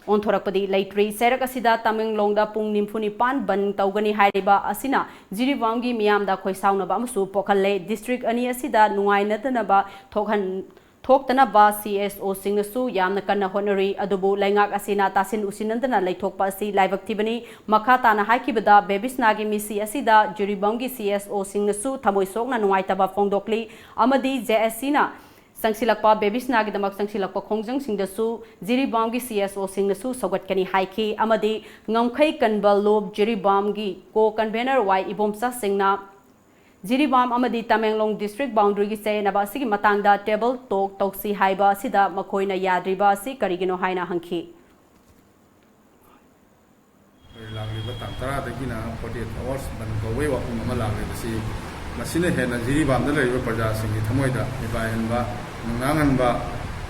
ꯑꯣꯟꯊꯣꯔꯛꯄꯗꯤ ꯂꯩꯇ꯭ꯔꯤ꯫ ꯆꯩꯔꯛ ꯑꯁꯤꯗ ꯇꯃꯦꯡꯂꯣꯡꯗ ꯄꯨꯡ ꯅꯤꯐꯨ ꯅꯤꯄꯥꯟ ꯕꯟ ꯇꯧꯒꯅꯤ ꯍꯥꯏꯔꯤꯕ ꯑꯁꯤꯅ ꯖꯤꯔꯤꯕꯥꯝꯒꯤ ꯃꯤꯌꯥꯝꯗ ꯈꯣꯏꯁꯥꯎꯅꯕ ꯑꯃꯁꯨ ꯄꯣꯛꯍꯜꯂꯦ꯫ District ꯑꯅꯤ ꯑꯁꯤꯗ ꯅꯨꯡꯉꯥꯏꯅꯗꯅꯕ ꯊꯣꯛꯍꯟ-, ꯊꯣꯛꯇꯅꯕ ꯁꯤ ꯑꯦꯁ ꯑꯣꯁꯤꯡꯅꯁꯨ ꯌꯥꯝꯅ ꯀꯟꯅ ꯍꯣꯠꯅꯔꯤ꯫ ꯑꯗꯨꯕꯨ ꯂꯩꯉꯥꯛ ꯑꯁꯤꯅ ꯇꯥꯁꯤꯟ ꯎꯁꯤꯟꯅꯗꯅ ꯂꯩꯊꯣꯛꯄ ꯑꯁꯤ ꯂꯥꯏꯕꯛ ꯊꯤꯕꯅꯤ꯫ ꯃꯈꯥ ꯇꯥꯅ ꯍꯥꯏꯈꯤꯕꯗ, ꯕꯦꯕꯤꯁꯅꯥꯒꯤ ꯃꯤꯁꯤ ꯑꯁꯤꯗ ꯖꯤꯔꯤꯕꯥꯝꯒꯤ ꯁꯤ ꯑꯦꯁ ꯑꯣꯁꯤꯡꯅꯁꯨ ꯊꯃꯣꯏ ꯁꯣꯛꯅ ꯅꯨꯡꯉꯥꯏꯇꯕ ꯐꯣꯡꯗꯣꯛꯂꯤ ꯑꯃꯗꯤ ꯖꯦ ꯑꯦꯁ ꯁꯤꯅ ꯆꯪꯁꯤꯜꯂꯛꯄ, ꯕꯦꯕꯤꯁꯅꯥꯒꯤꯗꯃꯛ ꯆꯪꯁꯤꯜꯂꯛꯄ ꯈꯣꯡꯖꯪꯁꯤꯡꯗꯁꯨ ꯖꯤꯔꯤꯕꯥꯝꯒꯤ ꯁꯤ ꯑꯦꯁ ꯑꯣꯁꯤꯡꯅꯁꯨ ꯁꯧꯒꯠꯀꯅꯤ ꯍꯥꯏꯈꯤ꯫ ꯑꯃꯗꯤ ꯉꯝꯈꯩ ꯀꯟꯕ ꯂꯨꯞ ꯖꯤꯔꯤꯕꯥꯝꯒꯤ co-convener ꯋꯥꯏ ꯏꯕꯣꯝꯆꯥ ꯁꯤꯡꯅ ꯖꯤꯔꯤꯕꯥꯝ ꯑꯃꯗꯤ ꯇꯃꯦꯡꯂꯣꯡ district boundaryꯒꯤ ꯆꯌꯦꯠꯅꯕ ꯑꯁꯤꯒꯤ ꯃꯇꯥꯡꯗ table talk ꯇꯧꯁꯤ ꯍꯥꯏꯕ ꯑꯁꯤꯗ ꯃꯈꯣꯏꯅ ꯌꯥꯗ꯭ꯔꯤꯕ ꯑꯁꯤ ꯀꯔꯤꯒꯤꯅꯣ ꯍꯥꯏꯅ ꯍꯪꯈꯤ꯫ ꯑꯩꯈꯣꯏ ꯂꯥꯛꯂꯤꯕ ꯇꯥꯡ ꯇꯔꯥꯗꯒꯤꯅ forty eight hours ꯕꯟ ꯀꯧꯕꯒꯤ ꯋꯥꯐꯝ ꯑꯃ ꯂꯥꯛꯂꯤꯕꯁꯤ, ꯃꯁꯤꯅ ꯍꯦꯟꯅ ꯖꯤꯔꯤꯕꯥꯝꯗ ꯂꯩꯔꯤꯕ ꯄ꯭ꯔꯖꯥꯁꯤꯡꯒꯤ ꯊꯃꯣꯏꯗ ꯃꯤꯄꯥꯏꯍꯟꯕ, ꯅꯨꯡꯅꯥꯡꯍꯟꯕ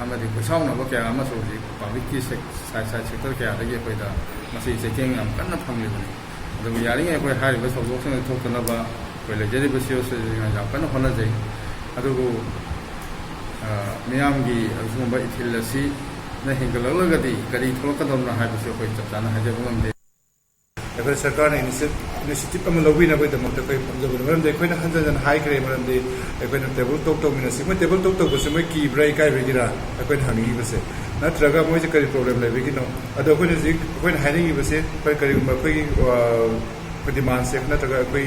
ꯑꯃꯗꯤ ꯈꯣꯏꯁꯥꯎꯅꯕ ꯀꯌꯥ ꯑꯃꯁꯨ ꯍꯧꯖꯤꯛ publicꯀꯤ sec-, side, side sector ꯀꯌꯥꯗꯒꯤ ꯑꯩꯈꯣꯏꯗ ꯃꯁꯤ ꯆꯩꯊꯦꯡ ꯌꯥꯝ ꯀꯟꯅ ꯐꯪꯂꯤꯕꯅꯤ꯫ ꯑꯗꯨꯕꯨ ꯌꯥꯔꯤꯉꯩ ꯑꯩꯈꯣꯏ ꯍꯥꯏꯔꯤꯕ ꯊꯧꯗꯣꯛꯁꯤꯡ ꯑꯗꯨ ꯊꯣꯛꯇꯅꯕ ꯑꯩꯈꯣꯏ ꯂꯩꯖꯔꯤꯕ ꯁꯤ ꯑꯣ ꯁꯤꯁꯤꯡꯅ ꯌꯥꯝ ꯀꯟꯅ ꯍꯣꯠꯅꯖꯩ꯫ ꯑꯗꯨꯕꯨ, ꯑ, ꯃꯤꯌꯥꯝꯒꯤ ꯑꯁꯤꯒꯨꯝꯕ ꯏꯊꯤꯜ ꯑꯁꯤꯅ ꯍꯦꯟꯒꯠꯂꯛꯂꯒꯗꯤ ꯀꯔꯤ ꯊꯣꯛꯂꯛꯀꯗꯕꯅꯣ ꯍꯥꯏꯕꯁꯤ ꯑꯩꯈꯣꯏ ꯆꯞ ꯆꯥꯅ ꯍꯥꯏꯖꯕ ꯉꯝꯗꯦ꯫ ꯑꯩꯈꯣꯏ ꯁꯔꯀꯥꯔꯅ initiative, initiative ꯑꯃ ꯂꯧꯕꯤꯅꯕꯒꯤꯗꯃꯛꯇ ꯑꯩꯈꯣꯏ ꯄꯥꯝꯖꯕꯅꯤ꯫ ꯃꯔꯝꯗꯤ ꯑꯩꯈꯣꯏꯅ ꯍꯟꯖꯟ ꯍꯟꯖꯟ ꯍꯥꯏꯈ꯭ꯔꯦ, ꯃꯔꯝꯗꯤ ꯑꯩꯈꯣꯏꯅ table talk ꯇꯧꯃꯤꯟꯅꯁꯤ꯫ ꯃꯣꯏ table talk ꯇꯧꯕꯁꯦ ꯃꯣꯏ ꯀꯤꯕ꯭ꯔꯥ ꯏꯀꯥꯏꯕꯒꯤꯔꯥ ꯑꯩꯈꯣꯏꯅ ꯍꯪꯅꯤꯡꯉꯤꯕꯁꯦ? ꯅꯠꯇ꯭ꯔꯒ ꯃꯣꯏꯁꯦ ꯀꯔꯤ problem ꯂꯩꯕꯒꯤꯅꯣ? ꯑꯗꯣ ꯑꯩꯈꯣꯏꯅ ꯍꯧꯖꯤꯛ, ꯑꯩꯈꯣꯏꯅ ꯍꯥꯏꯅꯤꯡꯉꯤꯕꯁꯦ, ꯑꯩꯈꯣꯏ ꯀꯔꯤꯒꯨꯝꯕ ꯑꯩꯈꯣꯏꯒꯤ, ꯑ, ꯑꯩꯈꯣꯏ demandꯁꯦ ꯅꯠꯇ꯭ꯔꯒ ꯑꯩꯈꯣꯏ,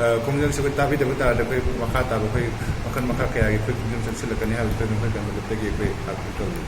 ꯑ, ꯈꯣꯡꯖꯪꯁꯦ ꯑꯩꯈꯣꯏ ꯇꯥꯕꯤꯗꯕ ꯇꯥꯔꯗꯤ ꯑꯩꯈꯣꯏ ꯃꯈꯥ ꯇꯥꯕ ꯑꯩꯈꯣꯏ ꯃꯈꯜ ꯃꯈꯥ ꯀꯌꯥꯒꯤ ꯑꯩꯈꯣꯏ ꯈꯣꯡꯖꯪ ꯆꯪꯁꯤꯜꯂꯛꯀꯅꯤ ꯍꯥꯏꯕꯁꯤ ꯑꯩꯈꯣꯏ ꯃꯈꯣꯏ ꯀꯩꯅꯣꯗꯒꯤ ꯑꯩꯈꯣꯏ ꯇꯥꯛꯄꯤ ꯇꯧꯖꯩ꯫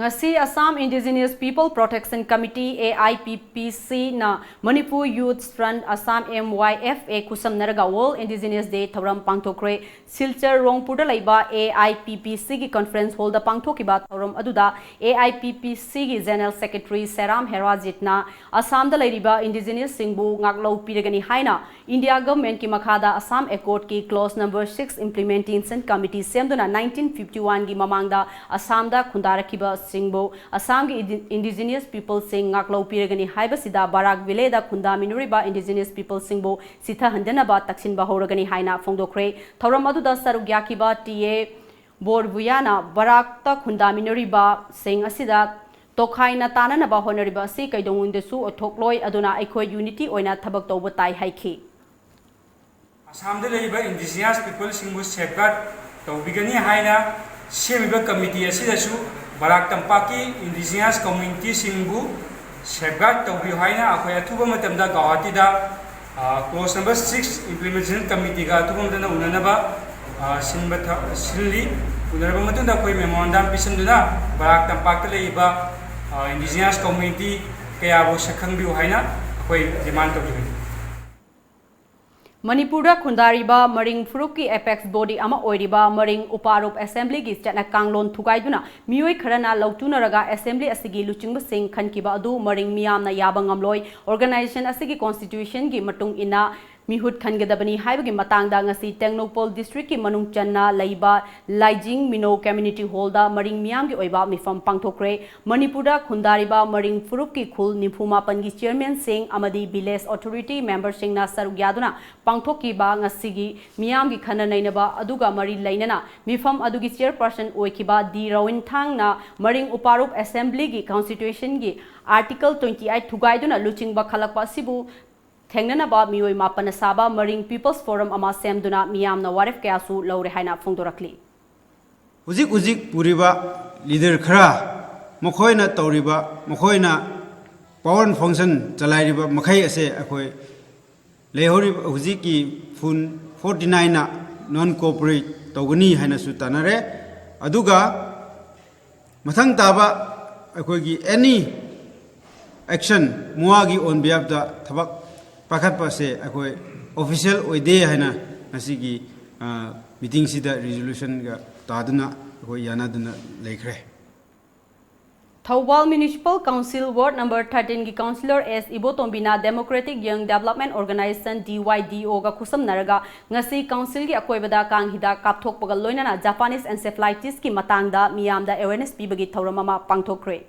ꯉꯁꯤ Assam Indigenous People Protection Committee, A I P P C, ꯅ Manipur Youth Front Assam, M Y F A, ꯈꯨꯠꯁꯝꯅꯔꯒ World Indigenous Day ꯊꯧꯔꯝ ꯄꯥꯡꯊꯣꯛꯈ꯭ꯔꯦ꯫ ꯁꯤꯜꯆꯔ ꯔꯣꯡꯄꯨꯔꯗ ꯂꯩꯕ A I P P C ꯒꯤ conference hall ꯗ ꯄꯥꯡꯊꯣꯛꯈꯤꯕ ꯊꯧꯔꯝ ꯑꯗꯨꯗ A I P P C ꯒꯤ General Secretary ꯁꯦꯔꯥꯝ ꯍꯦꯔꯥꯖꯤꯠꯅ ꯑꯁꯥꯝꯗ ꯂꯩꯔꯤꯕ Indigenous ꯁꯤꯡꯕꯨ ꯉꯥꯛꯂꯧ ꯄꯤꯔꯒꯅꯤ ꯍꯥꯏꯅ India Government ꯀꯤ ꯃꯈꯥꯗ Assam Accord ꯀꯤ Clause number six Implementation Committee ꯁꯦꯝꯗꯨꯅ nineteen fifty one ꯒꯤ ꯃꯃꯥꯡꯗ ꯑꯁꯥꯝꯗ ꯈꯨꯟꯗꯥꯔꯛꯈꯤꯕꯁꯤꯡꯕꯨ ꯑꯁꯥꯝꯒꯤ ꯏꯟꯗꯤ-, Indigenous People ꯁꯤꯡ ꯉꯥꯛꯂꯧ ꯄꯤꯔꯒꯅꯤ ꯍꯥꯏꯕꯁꯤꯗ ꯕꯔꯥꯛ ꯚꯦꯂꯤꯗ ꯈꯨꯟꯗꯥꯃꯤꯟꯅꯔꯤꯕ Indigenous People ꯁꯤꯡꯕꯨ ꯁꯤꯊꯍꯟꯗꯅꯕ ꯇꯛꯁꯤꯟꯕ ꯍꯧꯔꯒꯅꯤ ꯍꯥꯏꯅ ꯐꯣꯡꯗꯣꯛꯈ꯭ꯔꯦ꯫ ꯊꯧꯔꯝ ꯑꯗꯨꯗ ꯁꯔꯨꯛ ꯌꯥꯈꯤꯕ T A ꯕꯣꯔꯕꯨꯌꯥꯅ ꯕꯔꯥꯛꯇ ꯈꯨꯟꯗꯥꯃꯤꯟꯅꯔꯤꯕꯁꯤꯡ ꯑꯁꯤꯗ ꯇꯣꯈꯥꯏꯅ ꯇꯥꯅꯅꯕ ꯍꯣꯠꯅꯔꯤꯕ ꯑꯁꯤ ꯀꯩꯗꯧꯅꯨꯡꯗꯁꯨ ꯑꯣꯏꯊꯣꯛꯂꯣꯏ, ꯑꯗꯨꯅ ꯑꯩꯈꯣꯏ unity ꯑꯣꯏꯅ ꯊꯕꯛ ꯇꯧꯕ ꯇꯥꯏ ꯍꯥꯏꯈꯤ꯫ ꯑꯁꯥꯝꯗ ꯂꯩꯔꯤꯕ Indigenous People ꯁꯤꯡꯕꯨ safeguard ꯇꯧꯕꯤꯒꯅꯤ ꯍꯥꯏꯅ ꯁꯦꯝꯃꯤꯕ committee ꯑꯁꯤꯗꯁꯨ ꯕꯔꯥꯛ ꯇꯝꯄꯥꯛꯀꯤ Indigenous community ꯁꯤꯡꯕꯨ safeguard ꯇꯧꯕꯤꯌꯨ ꯍꯥꯏꯅ ꯑꯩꯈꯣꯏ ꯑꯊꯨꯕ ꯃꯇꯝꯗ ꯒꯧꯍꯥꯇꯤꯗ, ꯑ, Clause number six Implementation Committee ꯒ ꯑꯊꯨꯕ ꯃꯇꯝꯗ ꯎꯅꯅꯕ, ꯑ, ꯁꯤꯟꯕ ꯊ-, ꯁꯤꯜꯂꯤ꯫ ꯎꯅꯔꯕ ꯃꯇꯨꯡꯗ ꯑꯩꯈꯣꯏ memorandum ꯄꯤꯁꯤꯟꯗꯨꯅ ꯕꯔꯥꯛ ꯇꯝꯄꯥꯛꯇ ꯂꯩꯔꯤꯕ, ꯑ, Indigenous community ꯀꯌꯥꯕꯨ ꯁꯛꯈꯪꯕꯤꯌꯨ ꯍꯥꯏꯅ ꯑꯩꯈꯣꯏ demand ꯇꯧꯖꯕꯅꯤ꯫ ꯃꯅꯤꯄꯨꯔꯗ ꯈꯨꯟꯗꯥꯔꯤꯕ ꯃꯔꯤꯡ ꯐꯨꯔꯨꯞꯀꯤ apex body ꯑꯃ ꯑꯣꯏꯔꯤꯕ ꯃꯔꯤꯡ ꯎꯄꯥꯔꯨꯞ Assembly ꯒꯤ ꯆꯠꯅ ꯀꯥꯡꯂꯣꯟ ꯊꯨꯒꯥꯏꯗꯨꯅ ꯃꯤꯑꯣꯏ ꯈꯔꯅ ꯂꯧꯇꯨꯅꯔꯒ Assembly ꯑꯁꯤꯒꯤ ꯂꯨꯆꯤꯡꯕꯁꯤꯡ ꯈꯟꯈꯤꯕ ꯑꯗꯨ ꯃꯔꯤꯡ ꯃꯤꯌꯥꯝꯅ ꯌꯥꯕ ꯉꯝꯂꯣꯏ꯫ Organization ꯑꯁꯤꯒꯤ constitution ꯒꯤ ꯃꯇꯨꯡ ꯏꯟꯅ ꯃꯤꯍꯨꯠ ꯈꯟꯒꯗꯕꯅꯤ ꯍꯥꯏꯕꯒꯤ ꯃꯇꯥꯡꯗ ꯉꯁꯤ ꯇꯦꯡꯅꯧꯄꯜ district ꯀꯤ ꯃꯅꯨꯡ ꯆꯟꯅ ꯂꯩꯕ ꯂꯥꯏꯖꯤꯡ ꯃꯤꯅꯣ community hall ꯗ ꯃꯔꯤꯡ ꯃꯤꯌꯥꯝꯒꯤ ꯑꯣꯏꯕ ꯃꯤꯐꯝ ꯄꯥꯡꯊꯣꯛꯈ꯭ꯔꯦ꯫ ꯃꯅꯤꯄꯨꯔꯗ ꯈꯨꯟꯗꯥꯔꯤꯕ ꯃꯔꯤꯡ ꯐꯨꯔꯨꯞꯀꯤ ꯈꯨꯜ ꯅꯤꯐꯨ ꯃꯥꯄꯟꯒꯤ chairman ꯁꯤꯡ ꯑꯃꯗꯤ village authority member ꯁꯤꯡꯅ ꯁꯔꯨꯛ ꯌꯥꯗꯨꯅ ꯄꯥꯡꯊꯣꯛꯈꯤꯕ ꯉꯁꯤꯒꯤ ꯃꯤꯌꯥꯝꯒꯤ ꯈꯟꯅ ꯅꯩꯅꯕ ꯑꯗꯨꯒ ꯃꯔꯤ ꯂꯩꯅꯅ ꯃꯤꯐꯝ ꯑꯗꯨꯒꯤ chairperson ꯑꯣꯏꯈꯤꯕ ꯗꯤ ꯔꯣꯏꯟꯊꯥꯡꯅ ꯃꯔꯤꯡ ꯎꯄꯥꯔꯨꯞ Assembly ꯒꯤ constitution ꯒꯤ article twenty eight ꯊꯨꯒꯥꯏꯗꯨꯅ ꯂꯨꯆꯤꯡꯕ ꯈꯜꯂꯛꯄ ꯑꯁꯤꯕꯨ ꯊꯦꯡꯅꯅꯕ ꯃꯤꯑꯣꯏ ꯃꯥꯄꯟꯅ ꯁꯥꯕ ꯃꯔꯤꯡ People's Forum ꯑꯃ ꯁꯦꯝꯗꯨꯅ ꯃꯤꯌꯥꯝꯅ ꯋꯥꯔꯦꯞ ꯀꯌꯥꯁꯨ ꯂꯧꯔꯦ ꯍꯥꯏꯅ ꯐꯣꯡꯗꯣꯔꯛꯂꯤ꯫ ꯍꯧꯖꯤꯛ ꯍꯧꯖꯤꯛ ꯄꯨꯔꯤꯕ leader ꯈꯔ, ꯃꯈꯣꯏꯅ ꯇꯧꯔꯤꯕ, ꯃꯈꯣꯏꯅ power function ꯆꯂꯥꯏꯔꯤꯕ ꯃꯈꯩ ꯑꯁꯦ ꯑꯩꯈꯣꯏ ꯂꯩꯍꯧꯔꯤꯕ ꯍꯧꯖꯤꯛꯀꯤ ꯐꯨꯟ forty nine ꯅ non cooperate ꯇꯧꯒꯅꯤ ꯍꯥꯏꯅꯁꯨ ꯇꯥꯟꯅꯔꯦ꯫ ꯑꯗꯨꯒ ꯃꯊꯪ ꯇꯥꯕ ꯑꯩꯈꯣꯏꯒꯤ any action ꯃꯨꯋꯥꯒꯤ on behalf ꯇ ꯊꯕꯛ ꯄꯥꯏꯈꯠꯄ ꯑꯁꯦ ꯑꯩꯈꯣꯏ official ꯑꯣꯏꯗꯦ ꯍꯥꯏꯅ ꯉꯁꯤꯒꯤ meeting ꯁꯤꯗ resolution ꯒ ꯇꯥꯗꯨꯅ ꯑꯩꯈꯣꯏ ꯌꯥꯅꯗꯨꯅ ꯂꯩꯈ꯭ꯔꯦ꯫ Thoubal Municipal Council Ward number thirteen ꯒꯤ Councillor S ꯏꯕꯣꯇꯣꯝꯕꯤꯅ Democratic Young Development Organisation D Y D O ꯒ ꯈꯨꯠꯁꯝꯅꯔꯒ ꯉꯁꯤ council ꯒꯤ ꯑꯀꯣꯏꯕꯗ ꯀꯥꯡ ꯍꯤꯗꯥꯛ ꯀꯥꯞꯊꯣꯛꯄꯒ ꯂꯣꯏꯅꯅ Japanese encephalitis ꯀꯤ ꯃꯇꯥꯡꯗ ꯃꯤꯌꯥꯝꯗ awareness ꯄꯤꯕꯒꯤ ꯊꯧꯔꯝ ꯑꯃ ꯄꯥꯡꯊꯣꯛꯈ꯭ꯔꯦ꯫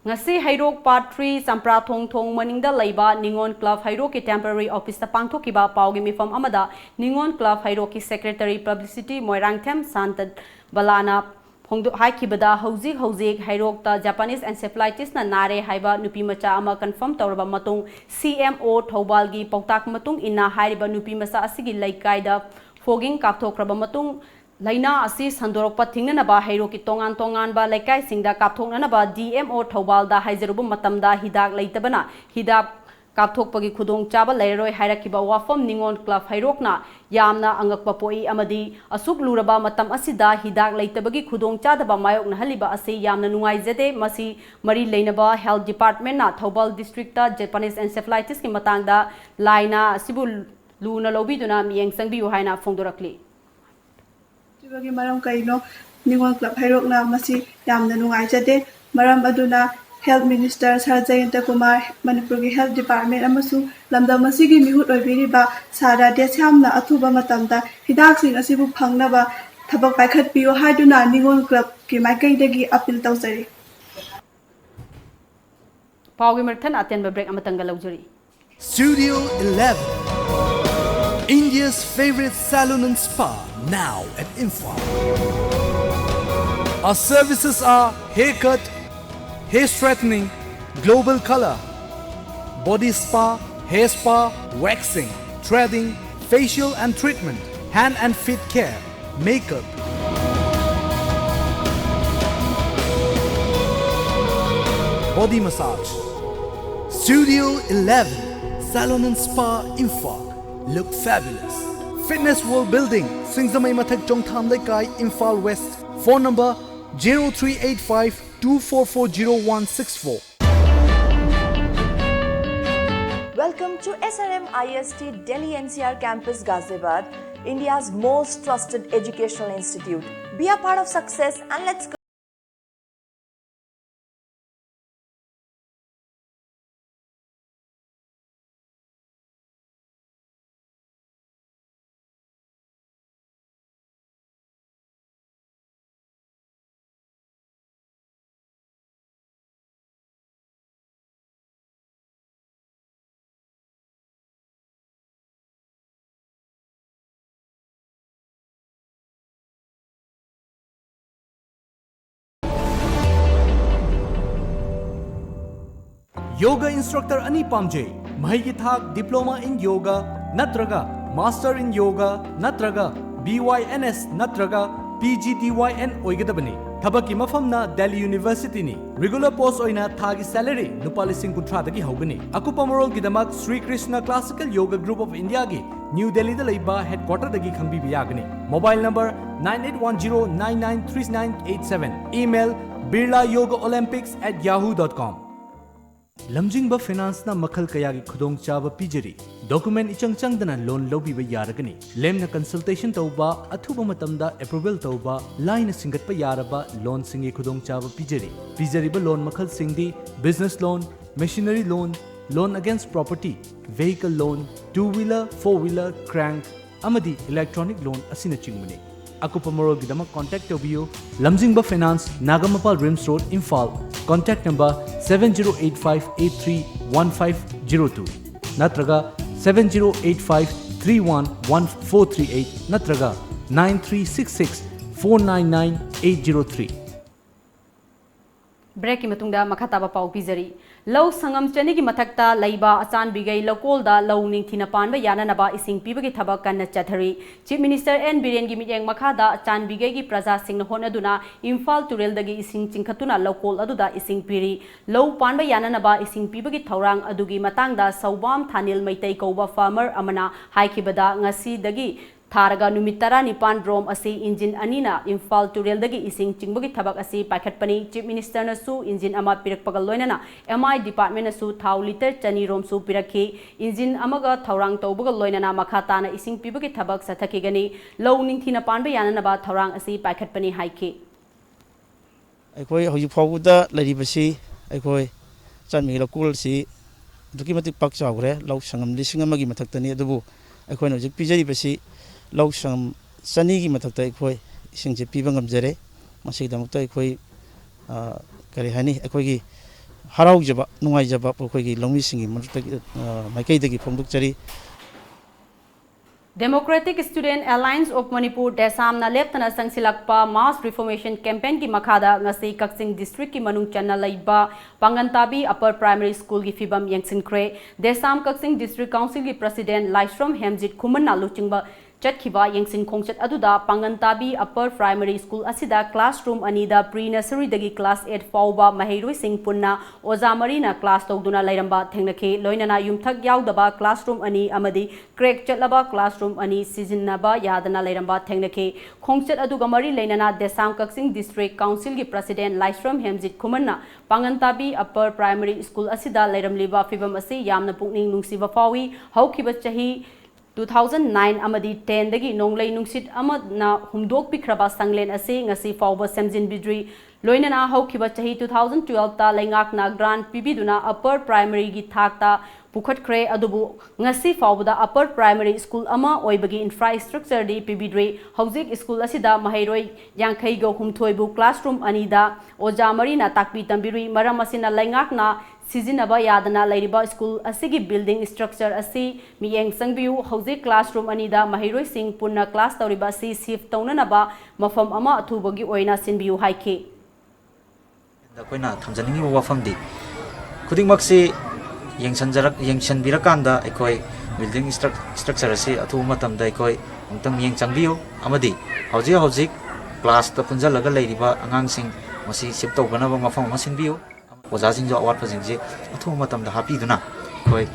ꯉꯁꯤ ꯍꯩꯔꯣꯛ Part three ꯆꯝꯄ꯭ꯔꯥꯊꯣꯡ ꯊꯣꯡ ꯃꯅꯤꯡꯗ ꯂꯩꯕ ꯅꯤꯉꯣꯜ Club ꯍꯩꯔꯣꯛꯀꯤ temporary office ꯇ ꯄꯥꯡꯊꯣꯛꯈꯤꯕ ꯄꯥꯎꯒꯤ ꯃꯤꯐꯝ ꯑꯃꯗ ꯅꯤꯉꯣꯜ Club ꯍꯩꯔꯣꯛꯀꯤ secretary publicity ꯃꯣꯏꯔꯥꯡꯊꯦꯝ ꯁꯥꯟꯇ ꯕꯂꯥꯅ ꯐꯣꯡꯗꯣꯛ ꯍꯥꯏꯈꯤꯕꯗ ꯍꯧꯖꯤꯛ ꯍꯧꯖꯤꯛ ꯍꯩꯔꯣꯛꯇ Japanese encephalitis ꯅ ꯅꯥꯔꯦ ꯍꯥꯏꯕ ꯅꯨꯄꯤ ꯃꯆꯥ ꯑꯃ confirm ꯇꯧꯔꯕ ꯃꯇꯨꯡ C M O ꯊꯧꯕꯥꯜꯒꯤ ꯄꯥꯎꯇꯥꯛ ꯃꯇꯨꯡ ꯏꯟꯅ ꯍꯥꯏꯔꯤꯕ ꯅꯨꯄꯤ ꯃꯆꯥ ꯑꯁꯤꯒꯤ ꯂꯩꯀꯥꯏꯗ fogging ꯀꯥꯞꯊꯣꯛꯈ꯭ꯔꯕ ꯃꯇꯨꯡ ꯂꯥꯏꯅꯥ ꯑꯁꯤ ꯁꯟꯗꯣꯔꯛꯄ ꯊꯤꯡꯅꯅꯕ ꯍꯩꯔꯣꯛꯀꯤ ꯇꯣꯉꯥꯟ ꯇꯣꯉꯥꯟꯕ ꯂꯩꯀꯥꯏꯁꯤꯡꯗ ꯀꯥꯞꯊꯣꯛꯅꯅꯕ D M O ꯊꯧꯕꯥꯜꯗ ꯍꯥꯏꯖꯔꯨꯕ ꯃꯇꯝꯗ ꯍꯤꯗꯥꯛ ꯂꯩꯇꯕꯅ ꯍꯤꯗꯥꯛ ꯀꯥꯞꯊꯣꯛꯄꯒꯤ ꯈꯨꯗꯣꯡꯆꯥꯕ ꯂꯩꯔꯔꯣꯏ ꯍꯥꯏꯔꯛꯈꯤꯕ ꯋꯥꯐꯝ ꯅꯤꯉꯣꯜ Club ꯍꯩꯔꯣꯛꯅ ꯌꯥꯝꯅ ꯑꯉꯛꯄ ꯄꯣꯛꯏ ꯑꯃꯗꯤ ꯑꯁꯨꯛ ꯂꯨꯔꯕ ꯃꯇꯝ ꯑꯁꯤꯗ ꯍꯤꯗꯥꯛ ꯂꯩꯇꯕꯒꯤ ꯈꯨꯗꯣꯡꯆꯥꯗꯕ ꯃꯥꯌꯣꯛꯅꯍꯜꯂꯤꯕ ꯑꯁꯤ ꯌꯥꯝꯅ ꯅꯨꯡꯉꯥꯏꯖꯗꯦ꯫ ꯃꯁꯤ ꯃꯔꯤ ꯂꯩꯅꯕ health department ꯅ ꯊꯧꯕꯥꯜ district ꯇ Japanese encephalitis ꯀꯤ ꯃꯇꯥꯡꯗ ꯂꯥꯏꯅꯥ ꯑꯁꯤꯕꯨ ꯂꯨꯅ ꯂꯧꯕꯤꯗꯨꯅ ꯃꯤꯠꯌꯦꯡ ꯆꯪꯕꯤꯌꯨ ꯍꯥꯏꯅ ꯐꯣꯡꯗꯣꯔꯛꯂꯤ꯫ ꯊꯣꯛꯈꯤꯕꯒꯤ ꯃꯔꯝ ꯀꯔꯤꯅꯣ? ꯅꯤꯉꯣꯜ Club ꯍꯩꯔꯣꯛꯅ ꯃꯁꯤ ꯌꯥꯝꯅ ꯅꯨꯡꯉꯥꯏꯖꯗꯦ꯫ ꯃꯔꯝ ꯑꯗꯨꯅ Health Minister Sir Jayanta Kumar, ꯃꯅꯤꯄꯨꯔꯒꯤ health department ꯑꯃꯁꯨꯡ ꯂꯝꯗꯝ ꯑꯁꯤꯒꯤ ꯃꯤꯍꯨꯠ ꯑꯣꯏꯕꯤꯔꯤꯕ Sir ꯔꯥꯙꯦꯁ꯭ꯌꯥꯝꯅ ꯑꯊꯨꯕ ꯃꯇꯝꯗ ꯍꯤꯗꯥꯛꯁꯤꯡ ꯑꯁꯤꯕꯨ ꯐꯪꯅꯕ ꯊꯕꯛ ꯄꯥꯏꯈꯠꯄꯤꯌꯨ ꯍꯥꯏꯗꯨꯅ ꯅꯤꯉꯣꯜ Club ꯀꯤ ꯃꯥꯏꯀꯩꯗꯒꯤ appeal ꯇꯧꯖꯔꯤ꯫ ꯄꯥꯎꯒꯤ ꯃꯊꯪ ꯑꯇꯦꯟꯕ break ꯑꯃꯇꯪꯒ ꯂꯧꯖꯔꯤ꯫ Studio eleven, India's favorite salon and spa, now at Imphal. Our services are haircut, hair straightening, global color, body spa, hair spa, waxing, threading, facial and treatment, hand and feet care, makeup, body massage. Studio eleven, Salon and Spa, Imphal. Look fabulous. Fitness World Building, Singzamei Mathak, Chongtham Leikai, Imphal West. Phone number zero three eight five two four four zero one six four. Welcome to S R M I S T Delhi N C R Campus Ghaziabad, India's most trusted educational institute. Be a part of success and let's go. Yoga instructor ꯑꯅꯤ ꯄꯥꯝꯖꯩ꯫ ꯃꯍꯩꯒꯤ ꯊꯥꯛ Diploma in Yoga ꯅꯠꯇ꯭ꯔꯒ Master in Yoga ꯅꯠꯇ꯭ꯔꯒ B Y N S ꯅꯠꯇ꯭ꯔꯒ P G D Y N ꯑꯣꯏꯒꯗꯕꯅꯤ꯫ ꯊꯕꯛꯀꯤ ꯃꯐꯝꯅ Delhi Universityꯅꯤ꯫ Regular post ꯑꯣꯏꯅ ꯊꯥꯒꯤ salary ꯂꯨꯄꯥ ꯂꯤꯁꯤꯡ ꯀꯨꯟꯊ꯭ꯔꯥꯗꯒꯤ ꯍꯧꯒꯅꯤ꯫ ꯑꯀꯨꯞꯄ ꯃꯔꯣꯜꯒꯤꯗꯃꯛ Sri Krishna Classical Yoga Group of Indiaꯒꯤ New Delhiꯗ ꯂꯩꯕ headquarterꯗꯒꯤ ꯈꯪꯕꯤꯕ ꯌꯥꯒꯅꯤ꯫ Mobile number nine eight one zero nine nine three nine eight seven. Email birla yoga olympics at yahoo dot com. ꯂꯝꯖꯤꯡꯕ Financeꯅ ꯃꯈꯜ ꯀꯌꯥꯒꯤ ꯈꯨꯗꯣꯡꯆꯥꯕ ꯄꯤꯖꯔꯤ꯫ Document ꯏꯆꯪ ꯆꯪꯗꯅ loan ꯂꯧꯕꯤꯕ ꯌꯥꯔꯒꯅꯤ꯫ ꯂꯦꯝꯅ consultation ꯇꯧꯕ, ꯑꯊꯨꯕ ꯃꯇꯝꯗ approval ꯇꯧꯕ, ꯂꯥꯏꯅ ꯁꯤꯡꯒꯠꯄ ꯌꯥꯔꯕ loanꯁꯤꯡꯒꯤ ꯈꯨꯗꯣꯡꯆꯥꯕ ꯄꯤꯖꯔꯤ꯫ ꯄꯤꯖꯔꯤꯕ loan ꯃꯈꯜꯁꯤꯡꯗꯤ business loan, machinery loan, loan against property, vehicle loan, two wheeler, four wheeler, crank, ꯑꯃꯗꯤ electronic loan ꯑꯁꯤꯅꯆꯤꯡꯕꯅꯤ꯫ ꯑꯀꯨꯞꯄ ꯃꯔꯣꯜꯒꯤꯗꯃꯛ contact ꯇꯧꯕꯤꯌꯨ꯫ ꯂꯝꯖꯤꯡꯕ Finance, Nagampal, RIMS Road, Imphal. Contact number seven zero eight five eight three one five zero two ꯅꯠꯇ꯭ꯔꯒ seven zero eight five three one one four three eight ꯅꯠꯇ꯭ꯔꯒ nine three six six four nine nine eight zero three꯫ Breakꯀꯤ ꯃꯇꯨꯡꯗ ꯃꯈꯥ ꯇꯥꯕ ꯄꯥꯎ ꯄꯤꯖꯔꯤ꯫ ꯂꯧ ꯁꯪꯉꯝ ꯆꯅꯤꯒꯤ ꯃꯊꯛꯇ ꯂꯩꯕ ꯑꯆꯥꯟꯕꯤꯒꯩ ꯂꯧꯀꯣꯜꯗ ꯂꯧ ꯅꯤꯡꯊꯤꯅ ꯄꯥꯟꯕ ꯌꯥꯅꯅꯕ ꯏꯁꯤꯡ ꯄꯤꯕꯒꯤ ꯊꯕꯛ ꯀꯟꯅ ꯆꯠꯊꯔꯤ꯫ Chief Minister ꯑꯦꯟ ꯕꯤꯔꯦꯟꯒꯤ ꯃꯤꯠꯌꯦꯡ ꯃꯈꯥꯗ ꯑꯆꯥꯟꯕꯤꯒꯩꯒꯤ ꯄ꯭ꯔꯖꯥꯁꯤꯡꯅ ꯍꯣꯠꯅꯗꯨꯅ ꯏꯝꯐꯥꯜ ꯇꯨꯔꯦꯜꯗꯒꯤ ꯏꯁꯤꯡ ꯆꯤꯡꯈꯠꯇꯨꯅ ꯂꯧꯀꯣꯜ ꯑꯗꯨꯗ ꯏꯁꯤꯡ ꯄꯤꯔꯤ꯫ ꯂꯧ ꯄꯥꯟꯕ ꯌꯥꯅꯅꯕ ꯏꯁꯤꯡ ꯄꯤꯕꯒꯤ ꯊꯧꯔꯥꯡ ꯑꯗꯨꯒꯤ ꯃꯇꯥꯡꯗ ꯁꯧꯕꯥꯝ ꯊꯥꯅꯤꯜ ꯃꯩꯇꯩ ꯀꯧꯕ farmer ꯑꯃꯅ ꯍꯥꯏꯈꯤꯕꯗ, ꯉꯁꯤꯗꯒꯤ ꯊꯥꯔꯒ ꯅꯨꯃꯤꯠ ꯇꯔꯥꯅꯤꯄꯥꯟ ꯔꯣꯝ ꯑꯁꯤ ꯏꯟꯖꯤꯟ ꯑꯅꯤꯅ ꯏꯝꯐꯥꯜ ꯇꯨꯔꯦꯜꯗꯒꯤ ꯏꯁꯤꯡ ꯆꯤꯡꯕꯒꯤ ꯊꯕꯛ ꯑꯁꯤ ꯄꯥꯏꯈꯠꯄꯅꯤ꯫ Chief Minister ꯅꯁꯨ ꯏꯟꯖꯤꯟ ꯑꯃ ꯄꯤꯔꯛꯄꯒ ꯂꯣꯏꯅꯅ M I department ꯅꯁꯨ ꯊꯥꯎ litre ꯆꯅꯤ ꯔꯣꯝꯁꯨ ꯄꯤꯔꯛꯈꯤ꯫ ꯏꯟꯖꯤꯟ ꯑꯃꯒ ꯊꯧꯔꯥꯡ ꯇꯧꯕꯒ ꯂꯣꯏꯅꯅ ꯃꯈꯥ ꯇꯥꯅ ꯏꯁꯤꯡ ꯄꯤꯕꯒꯤ ꯊꯕꯛ ꯆꯠꯊꯈꯤꯒꯅꯤ꯫ ꯂꯧ ꯅꯤꯡꯊꯤꯅ ꯄꯥꯟꯕ ꯌꯥꯅꯅꯕ ꯊꯧꯔꯥꯡ ꯑꯁꯤ ꯄꯥꯏꯈꯠꯄꯅꯤ ꯍꯥꯏꯈꯤ꯫ ꯑꯩꯈꯣꯏ ꯍꯧꯖꯤꯛ ꯐꯥꯎꯕꯗ ꯂꯩꯔꯤꯕꯁꯤ, ꯑꯩꯈꯣꯏ ꯆꯥꯟꯃꯤ ꯂꯧꯀꯣꯜꯁꯤ ꯑꯗꯨꯛꯀꯤ ꯃꯇꯤꯛ ꯄꯥꯛ ꯆꯥꯎꯈ꯭ꯔꯦ꯫ ꯂꯧ ꯁꯪꯉꯝ ꯂꯤꯁꯤꯡ ꯑꯃꯒꯤ ꯃꯊꯛꯇꯅꯤ꯫ ꯑꯗꯨꯕꯨ ꯑꯩꯈꯣꯏꯅ ꯍꯧꯖꯤꯛ ꯄꯤꯖꯔꯤꯕꯁꯤ ꯂꯧ ꯁꯪꯉꯝ ꯆꯅꯤꯒꯤ ꯃꯊꯛꯇ ꯑꯩꯈꯣꯏ ꯏꯁꯤꯡꯁꯦ ꯄꯤꯕ ꯉꯝꯖꯔꯦ꯫ ꯃꯁꯤꯒꯤꯗꯃꯛꯇ ꯑꯩꯈꯣꯏ, ꯑ, ꯀꯔꯤ ꯍꯥꯏꯅꯤ, ꯑꯩꯈꯣꯏꯒꯤ ꯍꯔꯥꯎꯖꯕ, ꯅꯨꯡꯉꯥꯏꯖꯕ ꯑꯩꯈꯣꯏꯒꯤ ꯂꯧꯃꯤꯁꯤꯡꯒꯤ ꯃꯔꯛꯇꯒꯤ, ꯑ, ꯃꯥꯏꯀꯩꯗꯒꯤ ꯐꯣꯡꯗꯣꯛꯆꯔꯤ꯫ Democratic Student Alliance of Manipur, DESAM ꯅ ꯂꯦꯞꯇꯅ ꯆꯪꯁꯤꯜꯂꯛꯄ mass reformation campaign ꯒꯤ ꯃꯈꯥꯗ ꯉꯁꯤ ꯀꯛꯆꯤꯡ district ꯀꯤ ꯃꯅꯨꯡ ꯆꯟꯅ ꯂꯩꯕ ꯄꯥꯡꯒꯟꯇꯥꯕꯤ Upper Primary School ꯒꯤ ꯐꯤꯕꯝ ꯌꯦꯡꯁꯤꯟꯈ꯭ꯔꯦ꯫ DESAM ꯀꯛꯆꯤꯡ district council ꯒꯤ president ꯂꯥꯏꯁ꯭ꯔꯝ ꯍꯦꯝꯖꯤꯠ ꯈꯨꯃꯟꯅ ꯂꯨꯆꯤꯡꯕ ꯆꯠꯈꯤꯕ ꯌꯦꯡꯁꯤꯟ ꯈꯣꯡꯆꯠ ꯑꯗꯨꯗ ꯄꯥꯡꯒꯟꯇꯥꯕꯤ Upper Primary School ꯑꯁꯤꯗ classroom ꯑꯅꯤꯗ pre nursery ꯗꯒꯤ class eight ꯐꯥꯎꯕ ꯃꯍꯩꯔꯣꯏꯁꯤꯡ ꯄꯨꯟꯅ ꯑꯣꯖꯥ ꯃꯔꯤꯅ class ꯇꯧꯗꯨꯅ ꯂꯩꯔꯝꯕ ꯊꯦꯡꯅꯈꯤ꯫ ꯂꯣꯏꯅꯅ ꯌꯨꯝꯊꯛ ꯌꯥꯎꯗꯕ classroom ꯑꯅꯤ ꯑꯃꯗꯤ crack ꯆꯠꯂꯕ classroom ꯑꯅꯤ ꯁꯤꯖꯤꯟꯅꯕ ꯌꯥꯗꯅ ꯂꯩꯔꯝꯕ ꯊꯦꯡꯅꯈꯤ꯫ ꯈꯣꯡꯆꯠ ꯑꯗꯨꯒ ꯃꯔꯤ ꯂꯩꯅꯅ DESAM ꯀꯛꯆꯤꯡ district council ꯒꯤ president ꯂꯥꯏꯁ꯭ꯔꯝ ꯍꯦꯝꯖꯤꯠ ꯈꯨꯃꯟꯅ ꯄꯥꯡꯒꯟꯇꯥꯕꯤ Upper Primary School ꯑꯁꯤꯗ ꯂꯩꯔꯝꯂꯤꯕ ꯐꯤꯕꯝ ꯑꯁꯤ ꯌꯥꯝꯅ ꯄꯨꯛꯅꯤꯡ ꯅꯨꯡꯁꯤꯕ ꯐꯥꯎꯏ꯫ ꯍꯧꯈꯤꯕ ꯆꯍꯤ two thousand nine ꯑꯃꯗꯤ ten ꯗꯒꯤ ꯅꯣꯡꯂꯩ ꯅꯨꯡꯁꯤꯠ ꯑꯃꯅ ꯍꯨꯝꯗꯣꯛꯄꯤꯈ꯭ꯔꯕ ꯁꯪꯂꯦꯟ ꯑꯁꯤ ꯉꯁꯤ ꯐꯥꯎꯕ ꯁꯦꯝꯖꯤꯟꯕꯤꯗ꯭ꯔꯤ꯫ ꯂꯣꯏꯅꯅ ꯍꯧꯈꯤꯕ ꯆꯍꯤ two thousand twelve ꯇ ꯂꯩꯉꯥꯛꯅ grant ꯄꯤꯕꯤꯗꯨꯅ Upper Primary ꯒꯤ ꯊꯥꯛꯇ ꯄꯨꯈꯠꯈ꯭ꯔꯦ, ꯑꯗꯨꯕꯨ ꯉꯁꯤ ꯐꯥꯎꯕꯗ Upper Primary School ꯑꯃ ꯑꯣꯏꯕꯒꯤ infrastructure ꯗꯤ ꯄꯤꯕꯤꯗ꯭ꯔꯤ꯫ ꯍꯧꯖꯤꯛ school ꯑꯁꯤꯗ ꯃꯍꯩꯔꯣꯏ ꯌꯥꯡꯈꯩꯒ ꯍꯨꯝꯗꯣꯏꯕꯨ classroom ꯑꯅꯤꯗ ꯑꯣꯖꯥ ꯃꯔꯤꯅ ꯇꯥꯛꯄꯤ ꯇꯝꯕꯤꯔꯤ꯫ ꯃꯔꯝ ꯑꯁꯤꯅ ꯂꯩꯉꯥꯛꯅ ꯁꯤꯖꯤꯟꯅꯕ ꯌꯥꯗꯅ ꯂꯩꯔꯤꯕ school ꯑꯁꯤꯒꯤ building structure ꯑꯁꯤ ꯃꯤꯠꯌꯦꯡ ꯆꯪꯕꯤꯌꯨ꯫ ꯍꯧꯖꯤꯛ classroom ꯑꯅꯤꯗ ꯃꯍꯩꯔꯣꯏꯁꯤꯡ ꯄꯨꯟꯅ class ꯇꯧꯔꯤꯕ ꯑꯁꯤ shift ꯇꯧꯅꯅꯕ ꯃꯐꯝ ꯑꯃ ꯑꯊꯨꯕꯒꯤ ꯑꯣꯏꯅ ꯁꯤꯟꯕꯤꯌꯨ ꯍꯥꯏꯈꯤ꯫ ꯑꯩꯈꯣꯏꯅ ꯊꯝꯖꯅꯤꯡꯉꯤꯕ ꯋꯥꯐꯝꯗꯤ, ꯈꯨꯗꯤꯡꯃꯛꯁꯤ ꯌꯦꯡꯁꯤꯟꯖꯔꯛ ꯌꯦꯡꯁꯤꯟꯕꯤꯔꯀꯥꯟꯗ ꯑꯩꯈꯣꯏ building structure ꯑꯁꯤ ꯑꯊꯨꯕ ꯃꯇꯝꯗ ꯑꯩꯈꯣꯏ ꯑꯃꯨꯛꯇꯪ ꯃꯤꯠꯌꯦꯡ ꯆꯪꯕꯤꯌꯨ꯫ ꯑꯃꯗꯤ ꯍꯧꯖꯤꯛ ꯍꯧꯖꯤꯛ classꯇ ꯄꯨꯟꯁꯤꯜꯂꯒ ꯂꯩꯔꯤꯕ ꯑꯉꯥꯡꯁꯤꯡ ꯃꯁꯤ shift ꯇꯧꯒꯅꯕ ꯃꯐꯝ ꯑꯃ ꯁꯤꯟꯕꯤꯌꯨ꯫ ꯑꯣꯖꯥꯁꯤꯡꯁꯨ ꯑꯋꯥꯠꯄꯁꯤꯡꯁꯤ ꯑꯊꯨꯕ ꯃꯇꯝꯗ ꯍꯥꯞꯄꯤꯗꯨꯅ ꯑꯩꯈꯣꯏ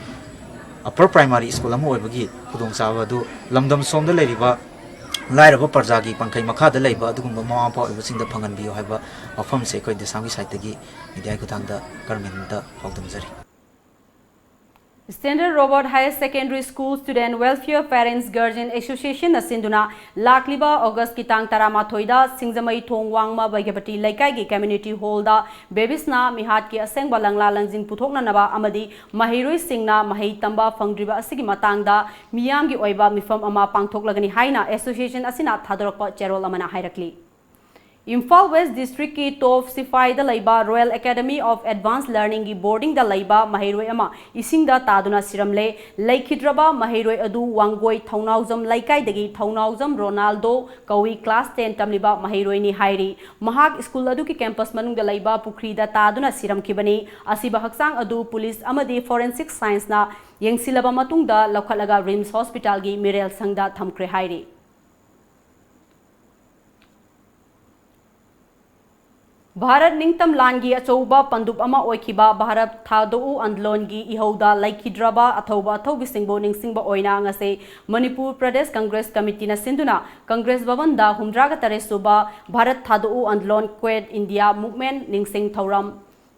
upper primary school ꯑꯃ ꯑꯣꯏꯕꯒꯤ ꯈꯨꯗꯣꯡꯆꯥꯕ ꯑꯗꯨ ꯂꯝꯗꯝ ꯁꯣꯝꯗ ꯂꯩꯔꯤꯕ ꯂꯥꯏꯔꯕ ꯄ꯭ꯔꯖꯥꯒꯤ ꯄꯥꯡꯈꯩ ꯃꯈꯥꯗ ꯂꯩꯕ ꯑꯗꯨꯒꯨꯝꯕ ꯃꯃꯥ ꯃꯄꯥ ꯑꯣꯏꯕꯁꯤꯡꯗ ꯐꯪꯍꯟꯕꯤꯌꯨ ꯍꯥꯏꯕ ꯋꯥꯐꯝꯁꯦ ꯑꯩꯈꯣꯏ ꯗꯦꯁꯥꯝꯒꯤ sideꯇꯒꯤ mediaꯒꯤ ꯈꯨꯠꯊꯥꯡꯗ governmentꯇ ꯄꯥꯎꯗꯝꯖꯔꯤ꯫ Standard Robert Higher Secondary School Student Welfare Parents Guardian Associationꯅ ꯁꯤꯟꯗꯨꯅ ꯂꯥꯛꯂꯤꯕ Augustꯀꯤ ꯇꯥꯡ ꯇꯔꯥꯃꯥꯊꯣꯏꯗ ꯁꯤꯡꯖꯃꯩ ꯊꯣꯡ ꯋꯥꯡꯃ ꯕꯩꯒ꯭ꯌꯥꯄꯇꯤ ꯂꯩꯀꯥꯏꯒꯤ community hallꯗ babiesꯅ ꯃꯤꯍꯥꯠꯀꯤ ꯑꯁꯦꯡꯕ ꯂꯪꯂꯥ ꯂꯪꯖꯤꯟ ꯄꯨꯊꯣꯛꯅꯅꯕ ꯑꯃꯗꯤ ꯃꯍꯩꯔꯣꯏꯁꯤꯡꯅ ꯃꯍꯩ ꯇꯝꯕ ꯐꯪꯗ꯭ꯔꯤꯕ ꯑꯁꯤꯒꯤ ꯃꯇꯥꯡꯗ ꯃꯤꯌꯥꯝꯒꯤ ꯑꯣꯏꯕ ꯃꯤꯐꯝ ꯑꯃ ꯄꯥꯡꯊꯣꯛꯂꯒꯅꯤ ꯍꯥꯏꯅ association ꯑꯁꯤꯅ ꯊꯥꯗꯣꯔꯛꯄ ꯆꯦꯔꯣꯜ ꯑꯃꯅ ꯍꯥꯏꯔꯛꯂꯤ꯫ ꯏꯝꯐꯥꯜ West Districtꯀꯤ ꯇꯣꯞ ꯁꯤꯐꯥꯏꯗ ꯂꯩꯕ Royal Academy of Advanced Learningꯒꯤ boardingꯗ ꯂꯩꯕ ꯃꯍꯩꯔꯣꯏ ꯑꯃ ꯏꯁꯤꯡꯗ ꯇꯥꯗꯨꯅ ꯁꯤꯔꯝꯂꯦ꯫ ꯂꯩꯈꯤꯗ꯭ꯔꯕ ꯃꯍꯩꯔꯣꯏ ꯑꯗꯨ ꯋꯥꯡꯒꯣꯏ ꯊꯧꯅꯥꯎꯖꯝ ꯂꯩꯀꯥꯏꯗꯒꯤ ꯊꯧꯅꯥꯎꯖꯝ ꯔꯣꯅꯥꯜꯗꯣ ꯀꯧꯏ꯫ Class ten ꯇꯝꯂꯤꯕ ꯃꯍꯩꯔꯣꯏꯅꯤ ꯍꯥꯏꯔꯤ꯫ ꯃꯍꯥꯛ ꯁ꯭ꯀꯨꯜ ꯑꯗꯨꯒꯤ campus ꯃꯅꯨꯡꯗ ꯂꯩꯕ ꯄꯨꯈ꯭ꯔꯤꯗ ꯇꯥꯗꯨꯅ ꯁꯤꯔꯝꯈꯤꯕꯅꯤ꯫ ꯑꯁꯤꯕ ꯍꯛꯆꯥꯡ ꯑꯗꯨ ꯄꯨꯂꯤꯁ ꯑꯃꯗꯤ forensic scienceꯅ ꯌꯦꯡꯁꯤꯜꯂꯕ ꯃꯇꯨꯡꯗ ꯂꯧꯈꯠꯂꯒ RIMS hospitalꯒꯤ ꯃꯤꯔꯦꯜ ꯁꯪꯗ ꯊꯝꯈ꯭ꯔꯦ ꯍꯥꯏꯔꯤ꯫ ꯚꯥꯔꯠ ꯅꯤꯡꯇꯝ ꯂꯥꯟꯒꯤ ꯑꯆꯧꯕ ꯄꯟꯗꯨꯞ ꯑꯃ ꯑꯣꯏꯈꯤꯕ ꯚꯥꯔꯠ ꯊꯥꯗꯣꯛꯎ ꯑꯟꯗꯂꯣꯟꯒꯤ ꯏꯍꯧꯗ ꯂꯩꯈꯤꯗ꯭ꯔꯕ ꯑꯊꯧꯕ ꯑꯊꯧꯕꯤꯁꯤꯡꯕꯨ ꯅꯤꯡꯁꯤꯡꯕ ꯑꯣꯏꯅ ꯉꯁꯤ ꯃꯅꯤꯄꯨꯔ ꯄ꯭ꯔꯗꯦꯁ ꯀꯪꯒ꯭ꯔꯦꯁ ꯀꯃꯤꯇꯤꯅ ꯁꯤꯟꯗꯨꯅ ꯀꯪꯒ꯭ꯔꯦꯁ ꯚꯕꯟꯗ ꯍꯨꯝꯗ꯭ꯔꯥꯒ ꯇꯔꯦꯠ ꯁꯨꯕ Bharat ꯊꯥꯗꯣꯛꯎ andolan Quit India Movement ꯅꯤꯡꯁꯤꯡ ꯊꯧꯔꯝ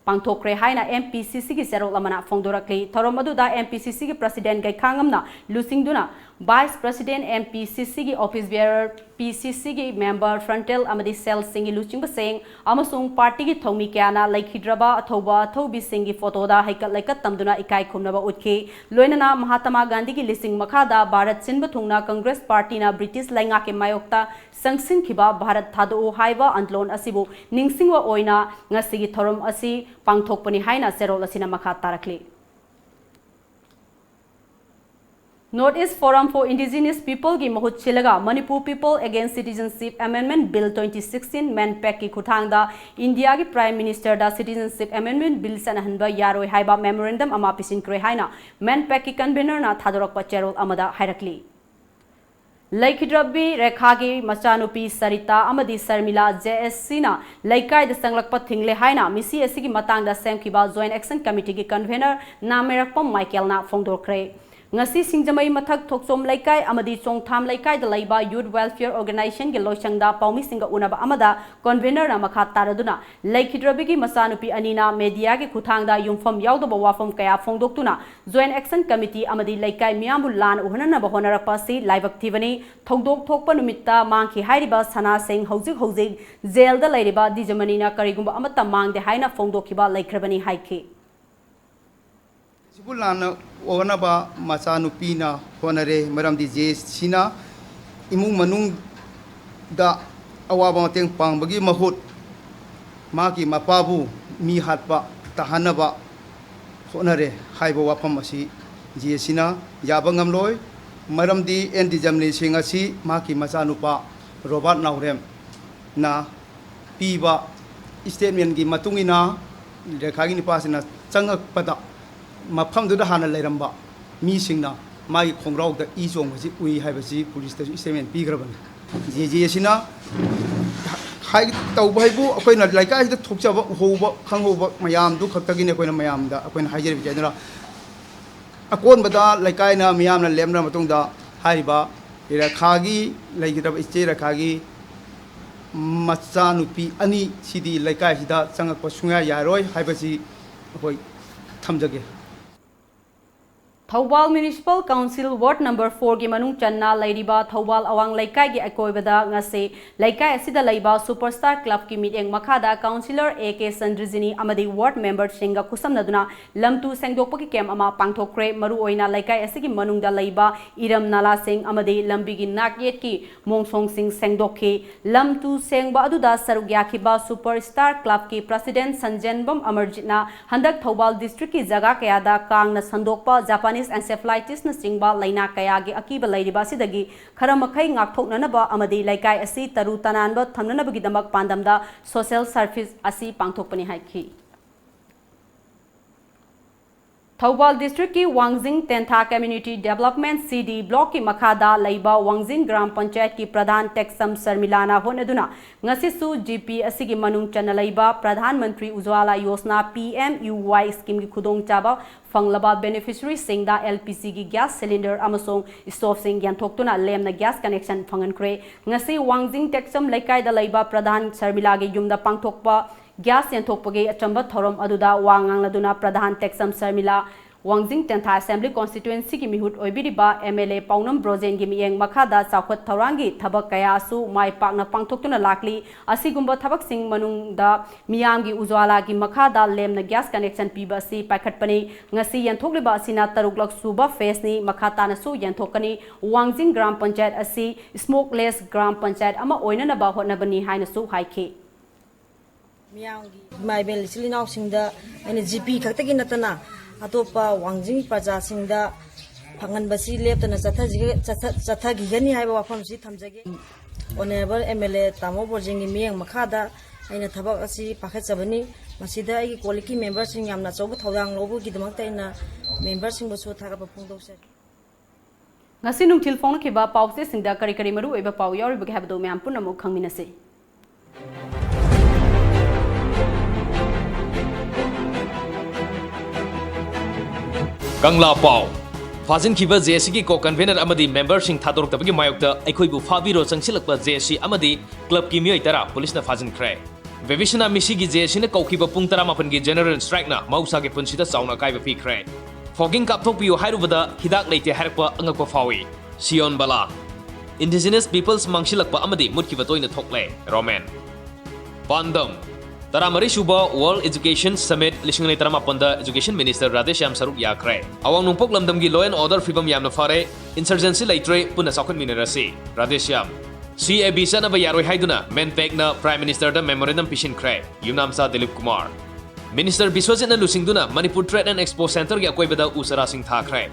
ꯄꯥꯡꯊꯣꯛꯈ꯭ꯔꯦ ꯍꯥꯏꯅ MPCCꯒꯤ ꯆꯦꯔꯣꯜ ꯑꯃꯅ ꯐꯣꯡꯗꯣꯔꯛꯂꯤ꯫ ꯊꯧꯔꯝ ꯑꯗꯨꯗ MPCCꯒꯤ president ꯒꯩꯈꯥꯉꯝꯅ ꯂꯨꯆꯤꯡꯗꯨꯅ vice president, MPCCꯒꯤ office bearer, PCCꯒꯤ member, frontal ꯑꯃꯗꯤ cellꯁꯤꯡꯒꯤ ꯂꯨꯆꯤꯡꯕꯁꯤꯡ ꯑꯃꯁꯨꯡ partyꯒꯤ ꯊꯧꯃꯤ ꯀꯌꯥꯅ ꯂꯩꯈꯤꯗ꯭ꯔꯕ ꯑꯊꯧꯕ ꯑꯊꯧꯕꯤꯁꯤꯡꯒꯤ photoꯗ ꯍꯩꯀꯠ ꯂꯩꯀꯠ ꯇꯝꯗꯨꯅ ꯏꯀꯥꯏ ꯈꯨꯝꯅꯕ ꯎꯠꯈꯤ꯫ ꯂꯣꯏꯅꯅ ꯃꯍꯥꯇꯃꯥ ꯒꯥꯟꯙꯤꯒꯤ ꯂꯤꯆꯤꯡ ꯃꯈꯥꯗ ꯚꯥꯔꯠ ꯁꯤꯟꯕ ꯊꯨꯡꯅ ꯀꯪꯒ꯭ꯔꯦꯁ partyꯅ British ꯂꯩꯉꯥꯛꯀꯤ ꯃꯥꯌꯣꯛꯇ ꯆꯪꯁꯤꯟꯈꯤꯕ ꯚꯥꯔꯠ ꯊꯥꯗꯣꯛꯎ ꯍꯥꯏꯕ ꯑꯟꯗꯂꯣꯟ ꯑꯁꯤꯕꯨ ꯅꯤꯡꯁꯤꯡꯕ ꯑꯣꯏꯅ ꯉꯁꯤꯒꯤ ꯊꯧꯔꯝ ꯑꯁꯤ ꯄꯥꯡꯊꯣꯛꯄꯅꯤ ꯍꯥꯏꯅ ꯆꯦꯔꯣꯜ ꯑꯁꯤꯅ ꯃꯈꯥ ꯇꯥꯔꯛꯂꯤ꯫ North East Forum for Indigenous People's ꯒꯤ ꯃꯍꯨꯠ ꯁꯤꯜꯂꯒ Manipur People Against Citizenship Amendment Bill twenty sixteen, MANPAC ꯀꯤ ꯈꯨꯠꯊꯥꯡꯗ ꯏꯟꯗꯤꯌꯥꯒꯤ Prime Minister ꯗ Citizenship Amendment Bill ꯆꯠꯅꯍꯟꯕ ꯌꯥꯔꯣꯏ ꯍꯥꯏꯕ memorandum ꯑꯃ ꯄꯤꯁꯤꯟꯈ꯭ꯔꯦ ꯍꯥꯏꯅ MANPAC ꯀꯤ convener ꯅ ꯊꯥꯗꯣꯔꯛꯄ ꯆꯦꯔꯣꯜ ꯑꯃꯗ ꯍꯥꯏꯔꯛꯂꯤ꯫ ꯂꯩꯈꯤꯗ꯭ꯔꯕꯤ ꯔꯦꯈꯥꯒꯤ ꯃꯆꯥꯅꯨꯄꯤ ꯁꯔꯤꯇꯥ ꯑꯃꯗꯤ ꯁꯔꯃꯤꯂꯥ JAC ꯅ ꯂꯩꯀꯥꯏꯗ ꯆꯪꯂꯛꯄ ꯊꯤꯡꯂꯦ ꯍꯥꯏꯅ ꯃꯤꯁꯤ ꯑꯁꯤꯒꯤ ꯃꯇꯥꯡꯗ ꯁꯦꯝꯈꯤꯕ Joint Action Committee ꯒꯤ convener ꯅꯥꯃꯦꯔꯛꯄꯝ ꯃꯥꯏꯀꯦꯜꯅ ꯐꯣꯡꯗꯣꯛꯈ꯭ꯔꯦ꯫ ꯉꯁꯤ ꯁꯤꯡꯖꯃꯩ ꯃꯊꯛ ꯊꯣꯛꯆꯣꯝ ꯂꯩꯀꯥꯏ ꯑꯃꯗꯤ ꯆꯣꯡꯊꯥꯝ ꯂꯩꯀꯥꯏꯗ ꯂꯩꯕ Youth Welfare Organisation ꯒꯤ ꯂꯣꯏꯁꯪꯗ ꯄꯥꯎꯃꯤꯁꯤꯡꯒ ꯎꯅꯕ ꯑꯃꯗ convener ꯅ ꯃꯈꯥ ꯇꯥꯔꯗꯨꯅ ꯂꯩꯈꯤꯗ꯭ꯔꯕꯤꯒꯤ ꯃꯆꯥꯅꯨꯄꯤ ꯑꯅꯤꯅ media ꯒꯤ ꯈꯨꯠꯊꯥꯡꯗ ꯌꯨꯝꯐꯝ ꯌꯥꯎꯗꯕ ꯋꯥꯐꯝ ꯀꯌꯥ ꯐꯣꯡꯗꯣꯛꯇꯨꯅ Joint Action Committee ꯑꯃꯗꯤ ꯂꯩꯀꯥꯏ ꯃꯤꯌꯥꯝꯕꯨ ꯂꯥꯟꯅ ꯎꯍꯟꯅꯅꯕ ꯍꯣꯠꯅꯔꯛꯄ ꯑꯁꯤ ꯂꯥꯏꯕꯛ ꯊꯤꯕꯅꯤ꯫ ꯊꯧꯗꯣꯛ ꯊꯣꯛꯄ ꯅꯨꯃꯤꯠꯇ ꯃꯥꯡꯈꯤ ꯍꯥꯏꯔꯤꯕ ꯁꯅꯥ ꯁꯤꯡ ꯍꯧꯖꯤꯛ ꯍꯧꯖꯤꯛ ꯖꯦꯜꯗ ꯂꯩꯔꯤꯕ ꯗꯤꯖꯃꯅꯤꯅ ꯀꯔꯤꯒꯨꯝꯕ ꯑꯃꯠꯇ ꯃꯥꯡꯗꯦ ꯍꯥꯏꯅ ꯐꯣꯡꯗꯣꯛꯈꯤꯕ ꯂꯩꯈ꯭ꯔꯕꯅꯤ ꯍꯥꯏꯈꯤ꯫ ꯁꯤꯕꯨ ꯂꯥꯟꯅ ꯑꯣꯟꯅꯕ ꯃꯆꯥꯅꯨꯄꯤꯅ ꯍꯣꯠꯅꯔꯦ, ꯃꯔꯝꯗꯤ JAC ꯅ ꯏꯃꯨꯡ ꯃꯅꯨꯡꯗ ꯑꯋꯥꯕ ꯃꯇꯦꯡ ꯄꯥꯡꯕꯒꯤ ꯃꯍꯨꯠ ꯃꯍꯥꯛꯀꯤ ꯃꯄꯥꯕꯨ ꯃꯤ ꯍꯥꯠꯄ ꯇꯥꯍꯟꯅꯕ ꯍꯣꯠꯅꯔꯦ ꯍꯥꯏꯕ ꯋꯥꯐꯝ ꯑꯁꯤ JAC ꯅ ꯌꯥꯕ ꯉꯝꯂꯣꯏ꯫ ꯃꯔꯝꯗꯤ ꯑꯦꯟ ꯗꯤꯖꯃꯅꯤꯁꯤꯡ ꯑꯁꯤ ꯃꯍꯥꯛꯀꯤ ꯃꯆꯥꯅꯨꯄꯥ ꯔꯣꯕꯥꯔꯠ ꯅꯥꯎꯔꯦꯝꯅ ꯄꯤꯕ statement ꯀꯤ ꯃꯇꯨꯡ ꯏꯟꯅ ꯔꯦꯈꯥꯒꯤ ꯅꯨꯄꯥꯁꯤꯅ ꯆꯪꯉꯛꯄꯗ ꯃꯐꯝꯗꯨꯗ ꯍꯥꯟꯅ ꯂꯩꯔꯝꯕ ꯃꯤꯁꯤꯡꯅ ꯃꯥꯒꯤ ꯈꯣꯡꯒ꯭ꯔꯥꯎꯗ ꯏ ꯆꯣꯡꯕꯁꯤ ꯎꯏ ꯍꯥꯏꯕꯁꯤ ꯄꯨꯂꯤꯁꯇꯁꯨ statement ꯄꯤꯈ꯭ꯔꯕꯅꯤ꯫ JAC ꯅ ꯍꯥꯏ-, ꯇꯧꯕ ꯍꯥꯏꯕꯨ ꯑꯩꯈꯣꯏꯅ ꯂꯩꯀꯥꯏꯁꯤꯗ ꯊꯣꯛꯆꯕ, ꯎꯍꯧꯕ, ꯈꯪꯍꯧꯕ ꯃꯌꯥꯝꯗꯨ ꯈꯛꯇꯒꯤꯅꯤ ꯑꯩꯈꯣꯏꯅ ꯃꯌꯥꯝꯗ ꯑꯩꯈꯣꯏꯅ ꯍꯥꯏꯖꯔꯤꯕꯁꯦ꯫ ꯑꯗꯨꯅ ꯑꯀꯣꯟꯕꯗ ꯂꯩꯀꯥꯏꯅ ꯃꯤꯌꯥꯝꯅ ꯂꯦꯞꯅꯔꯕ ꯃꯇꯨꯡꯗ ꯍꯥꯏꯔꯤꯕ ꯔꯦꯈꯥꯒꯤ, ꯂꯩꯈꯤꯗ꯭ꯔꯕ ꯏꯆꯦ ꯔꯦꯈꯥꯒꯤ ꯃꯆꯥꯅꯨꯄꯤ ꯑꯅꯤ ꯁꯤꯗꯤ ꯂꯩꯀꯥꯏꯁꯤꯗ ꯆꯪꯉꯛꯄ ꯁꯨꯡꯌꯥ ꯌꯥꯔꯣꯏ ꯍꯥꯏꯕꯁꯤ ꯑꯩꯈꯣꯏ ꯊꯝꯖꯒꯦ꯫ Thoubal Municipal Council Ward number four ꯒꯤ ꯃꯅꯨꯡ ꯆꯟꯅ ꯂꯩꯔꯤꯕ ꯊꯧꯕꯥꯜ ꯑꯋꯥꯡ ꯂꯩꯀꯥꯏꯒꯤ ꯑꯀꯣꯏꯕꯗ ꯉꯁꯤ ꯂꯩꯀꯥꯏ ꯑꯁꯤꯗ ꯂꯩꯕ Super Star Club ꯀꯤ ꯃꯤꯠꯌꯦꯡ ꯃꯈꯥꯗ Councillor A K ꯆꯟꯗ꯭ꯔꯖꯤꯅꯤ ꯑꯃꯗꯤ ward member ꯁꯤꯡꯒ ꯈꯨꯠꯁꯝꯅꯗꯨꯅ ꯂꯝ ꯇꯨ ꯁꯦꯡꯗꯣꯛꯄꯒꯤ camp ꯑꯃ ꯄꯥꯡꯊꯣꯛꯈ꯭ꯔꯦ꯫ ꯃꯔꯨꯑꯣꯏꯅ ꯂꯩꯀꯥꯏ ꯑꯁꯤꯒꯤ ꯃꯅꯨꯡꯗ ꯂꯩꯕ ꯏꯔꯝ ꯅꯥꯂꯥꯁꯤꯡ ꯑꯃꯗꯤ ꯂꯝꯕꯤꯒꯤ ꯅꯥꯛꯌꯦꯠꯀꯤ ꯃꯣꯡꯁꯣꯡꯁꯤꯡ ꯁꯦꯡꯗꯣꯛꯈꯤ꯫ ꯂꯝ ꯇꯨ ꯁꯦꯡꯕ ꯑꯗꯨꯗ ꯁꯔꯨꯛ ꯌꯥꯈꯤꯕ Super Star Club ꯀꯤ President ꯁꯟꯖꯦꯟꯕꯝ ꯑꯃꯔꯖꯤꯠꯅ ꯍꯟꯗꯛ ꯊꯧꯕꯥꯜ district ꯀꯤ ꯖꯒꯥ ꯀꯌꯥꯗ ꯀꯥꯡꯅ ꯁꯟꯗꯣꯛꯄ Japanese encephalitisꯅꯆꯤꯡꯕ ꯂꯥꯏꯅꯥ ꯀꯌꯥꯒꯤ ꯑꯀꯤꯕ ꯂꯩꯔꯤꯕ ꯑꯁꯤꯗꯒꯤ ꯈꯔ ꯃꯈꯩ ꯉꯥꯛꯊꯣꯛꯅꯅꯕ ꯑꯃꯗꯤ ꯂꯩꯀꯥꯏ ꯑꯁꯤ ꯇꯔꯨ ꯇꯅꯥꯟꯕ ꯊꯝꯅꯅꯕꯒꯤꯗꯃꯛ ꯄꯥꯟꯗꯝꯗ social service ꯑꯁꯤ ꯄꯥꯡꯊꯣꯛꯄꯅꯤ ꯍꯥꯏꯈꯤ꯫ ꯊꯧꯕꯥꯜ districtꯀꯤ ꯋꯥꯡꯖꯤꯡ ꯇꯦꯟꯊꯥ Community Development C D blockꯀꯤ ꯃꯈꯥꯗ ꯂꯩꯕ ꯋꯥꯡꯖꯤꯡ ꯒ꯭ꯔꯥꯝ ꯄꯟꯆꯥꯌꯠꯀꯤ ꯄ꯭ꯔꯙꯥꯟ ꯇꯦꯛꯆꯝ ꯁꯔꯃꯤꯂꯥꯅ ꯍꯣꯠꯅꯗꯨꯅ ꯉꯁꯤꯁꯨ G P ꯑꯁꯤꯒꯤ ꯃꯅꯨꯡ ꯆꯟꯅ ꯂꯩꯕ Pradhan Mantri ꯎꯖ꯭ꯋꯥꯂꯥ Yojana P M U Y schemeꯒꯤ ꯈꯨꯗꯣꯡꯆꯥꯕ ꯐꯪꯂꯕ beneficiaryꯁꯤꯡꯗ L P Gꯒꯤ gas cylinder ꯑꯃꯁꯨꯡ stoveꯁꯤꯡ ꯌꯦꯟꯊꯣꯛꯇꯨꯅ ꯂꯦꯝꯅ gas connection ꯐꯪꯍꯟꯈ꯭ꯔꯦ꯫ ꯉꯁꯤ ꯋꯥꯡꯖꯤꯡ ꯇꯦꯛꯆꯝ ꯂꯩꯀꯥꯏꯗ ꯂꯩꯕ ꯄ꯭ꯔꯙꯥꯟ ꯁꯔꯃꯤꯂꯥꯒꯤ ꯌꯨꯝꯗ ꯄꯥꯡꯊꯣꯛꯄ gas ꯌꯦꯟꯊꯣꯛꯄꯒꯤ ꯑꯆꯝꯕ ꯊꯧꯔꯝ ꯑꯗꯨꯗ ꯋꯥ ꯉꯥꯡꯂꯗꯨꯅ ꯄ꯭ꯔꯙꯥꯟ ꯇꯦꯛꯆꯝ ꯁꯔꯃꯤꯂꯥ ꯋꯥꯡꯖꯤꯡ ꯇꯦꯟꯊꯥ Assembly Constituencyꯒꯤ ꯃꯤꯍꯨꯠ ꯑꯣꯏꯕꯤꯔꯤꯕ M L A ꯄꯥꯎꯅꯝ ꯕ꯭ꯔꯣꯖꯦꯟꯒꯤ ꯃꯤꯠꯌꯦꯡ ꯃꯈꯥꯗ ꯆꯥꯎꯈꯠ ꯊꯧꯔꯥꯡꯒꯤ ꯊꯕꯛ ꯀꯌꯥꯁꯨ ꯃꯥꯏ ꯄꯥꯛꯅ ꯄꯥꯡꯊꯣꯛꯇꯨꯅ ꯂꯥꯛꯂꯤ꯫ ꯑꯁꯤꯒꯨꯝꯕ ꯊꯕꯛꯁꯤꯡ ꯃꯅꯨꯡꯗ ꯃꯤꯌꯥꯝꯒꯤ ꯎꯖ꯭ꯋꯥꯂꯥꯒꯤ ꯃꯈꯥꯗ ꯂꯦꯝꯅ gas connection ꯄꯤꯕ ꯑꯁꯤ ꯄꯥꯏꯈꯠꯄꯅꯤ꯫ ꯉꯁꯤ ꯌꯦꯟꯊꯣꯛꯂꯤꯕ ꯑꯁꯤꯅ ꯇꯔꯨꯛꯂꯛ ꯁꯨꯕ phaseꯅꯤ꯫ ꯃꯈꯥ ꯇꯥꯅꯁꯨ ꯌꯦꯟꯊꯣꯛꯀꯅꯤ꯫ ꯋꯥꯡꯖꯤꯡ ꯒ꯭ꯔꯥꯝ ꯄꯟꯆꯥꯌꯠ ꯑꯁꯤ smokeless ꯒ꯭ꯔꯥꯝ ꯄꯟꯆꯥꯌꯠ ꯑꯃ ꯑꯣꯏꯅꯅꯕ ꯍꯣꯠꯅꯕꯅꯤ ꯍꯥꯏꯅꯁꯨ ꯍꯥꯏꯈꯤ꯫ ꯃꯤꯌꯥꯝꯒꯤ ꯏꯃꯥ ꯏꯕꯦꯜ ꯏꯆꯤꯜ ꯏꯅꯥꯎꯁꯤꯡꯗ ꯑꯩꯅ G P ꯈꯛꯇꯒꯤ ꯅꯠꯇꯅ ꯑꯇꯣꯞꯄ ꯋꯥꯡꯖꯤꯡ ꯄ꯭ꯔꯖꯥꯁꯤꯡꯗ ꯐꯪꯍꯟꯕꯁꯤ ꯂꯦꯞꯇꯅ ꯆꯠꯊꯖꯤꯒ-, ꯆꯠꯊ-, ꯆꯠꯊꯈꯤꯒꯅꯤ ꯍꯥꯏꯕ ꯋꯥꯐꯝꯁꯤ ꯊꯝꯖꯒꯦ꯫ Honourable M L A ꯇꯥꯃꯣ ꯕ꯭ꯔꯣꯖꯦꯟꯒꯤ ꯃꯤꯠꯌꯦꯡ ꯃꯈꯥꯗ ꯑꯩꯅ ꯊꯕꯛ ꯑꯁꯤ ꯄꯥꯏꯈꯠꯆꯕꯅꯤ꯫ ꯃꯁꯤꯗ ꯑꯩꯒꯤ ꯀꯣꯂꯤꯛꯀꯤ memberꯁꯤꯡ ꯌꯥꯝꯅ ꯑꯆꯧꯕ ꯊꯧꯗꯥꯡ ꯂꯧꯕꯒꯤꯗꯃꯛꯇ ꯑꯩꯅ memberꯁꯤꯡꯕꯨꯁꯨ ꯊꯥꯒꯠꯄ ꯐꯣꯡꯗꯣꯛꯆꯔꯤ꯫ ꯉꯁꯤ ꯅꯨꯡꯊꯤꯜ ꯐꯣꯡꯂꯛꯈꯤꯕ ꯄꯥꯎꯆꯦꯁꯤꯡꯗ ꯀꯔꯤ ꯀꯔꯤ ꯃꯔꯨꯑꯣꯏꯕ ꯄꯥꯎ ꯌꯥꯎꯔꯤꯕꯒꯦ ꯍꯥꯏꯕꯗꯨ ꯃꯌꯥꯝ ꯄꯨꯝꯅꯃꯛ ꯈꯪꯃꯤꯟꯅꯁꯤ꯫ ꯀꯪꯂꯥ ꯄꯥꯎ꯫ ꯐꯥꯖꯤꯟꯈꯤꯕ J A Cꯒꯤ co-convener ꯑꯃꯗꯤ memberꯁꯤꯡ ꯊꯥꯗꯣꯔꯛꯇꯕꯒꯤ ꯃꯥꯌꯣꯛꯇ ꯑꯩꯈꯣꯏꯕꯨ ꯐꯥꯕꯤꯔꯣ ꯆꯪꯁꯤꯜꯂꯛꯄ J A C ꯑꯃꯗꯤ clubꯀꯤ ꯃꯤꯑꯣꯏ ꯇꯔꯥ ꯄꯨꯂꯤꯁꯅ ꯐꯥꯖꯤꯟꯈ꯭ꯔꯦ꯫ ꯕꯦꯕꯤꯁꯅꯥ ꯃꯤꯁꯤꯒꯤ J A Cꯅ ꯀꯧꯈꯤꯕ ꯄꯨꯡ ꯇꯔꯥꯃꯥꯄꯟꯒꯤ general strikeꯅ ꯃꯍꯧꯁꯥꯒꯤ ꯄꯨꯟꯁꯤꯗ ꯆꯥꯎꯅ ꯑꯀꯥꯏꯕ ꯄꯤꯈ꯭ꯔꯦ꯫ Fogging ꯀꯥꯞꯊꯣꯛꯄꯤꯌꯨ ꯍꯥꯏꯔꯨꯕꯗ ꯍꯤꯗꯥꯛ ꯂꯩꯇꯦ ꯍꯥꯏꯔꯛꯄ ꯑꯉꯛꯄ ꯐꯥꯎꯏ꯫ ꯁꯤꯌꯣꯟ ꯕꯂꯥ꯫ Indigenous peoples ꯃꯥꯡꯁꯤꯜꯂꯛꯄ ꯑꯃꯗꯤ ꯃꯨꯠꯈꯤꯕ ꯇꯣꯏꯅ ꯊꯣꯛꯂꯦ꯫ ꯔꯣꯃꯦꯟ꯫ ꯄꯥꯟꯗꯝ: ꯇꯔꯥꯃꯔꯤ ꯁꯨꯕ World Education Summit ꯂꯤꯁꯤꯡ ꯑꯅꯤ ꯇꯔꯥꯃꯥꯄꯟꯗ Education Minister ꯔꯥꯙꯦꯁ꯭ꯌꯥꯝ ꯁꯔꯨꯛ ꯌꯥꯈ꯭ꯔꯦ꯫ ꯑꯋꯥꯡ ꯅꯣꯡꯄꯣꯛ ꯂꯝꯗꯝꯒꯤ law and order ꯐꯤꯕꯝ ꯌꯥꯝꯅ ꯐꯔꯦ, insurgency ꯂꯩꯇ꯭ꯔꯦ, ꯄꯨꯟꯅ ꯆꯥꯎꯈꯠꯃꯤꯟꯅꯔꯁꯤ꯫ ꯔꯥꯙꯦꯁ꯭ꯌꯥꯝ꯫ C A B ꯆꯠꯅꯕ ꯌꯥꯔꯣꯏ ꯍꯥꯏꯗꯨꯅ MANPACꯅ Prime Ministerꯗ memorandum ꯄꯤꯁꯤꯟꯈ꯭ꯔꯦ꯫ ꯌꯨꯝꯅꯥꯝꯆꯥ Dilip Kumar. Minister ꯕꯤꯁ꯭ꯋꯖꯤꯠꯅ ꯂꯨꯆꯤꯡꯗꯨꯅ ꯃꯅꯤꯄꯨꯔ Trade and Expo Centreꯒꯤ ꯑꯀꯣꯏꯕꯗ ꯎ ꯆꯥꯔꯥꯁꯤꯡ ꯊꯥꯈ꯭ꯔꯦ꯫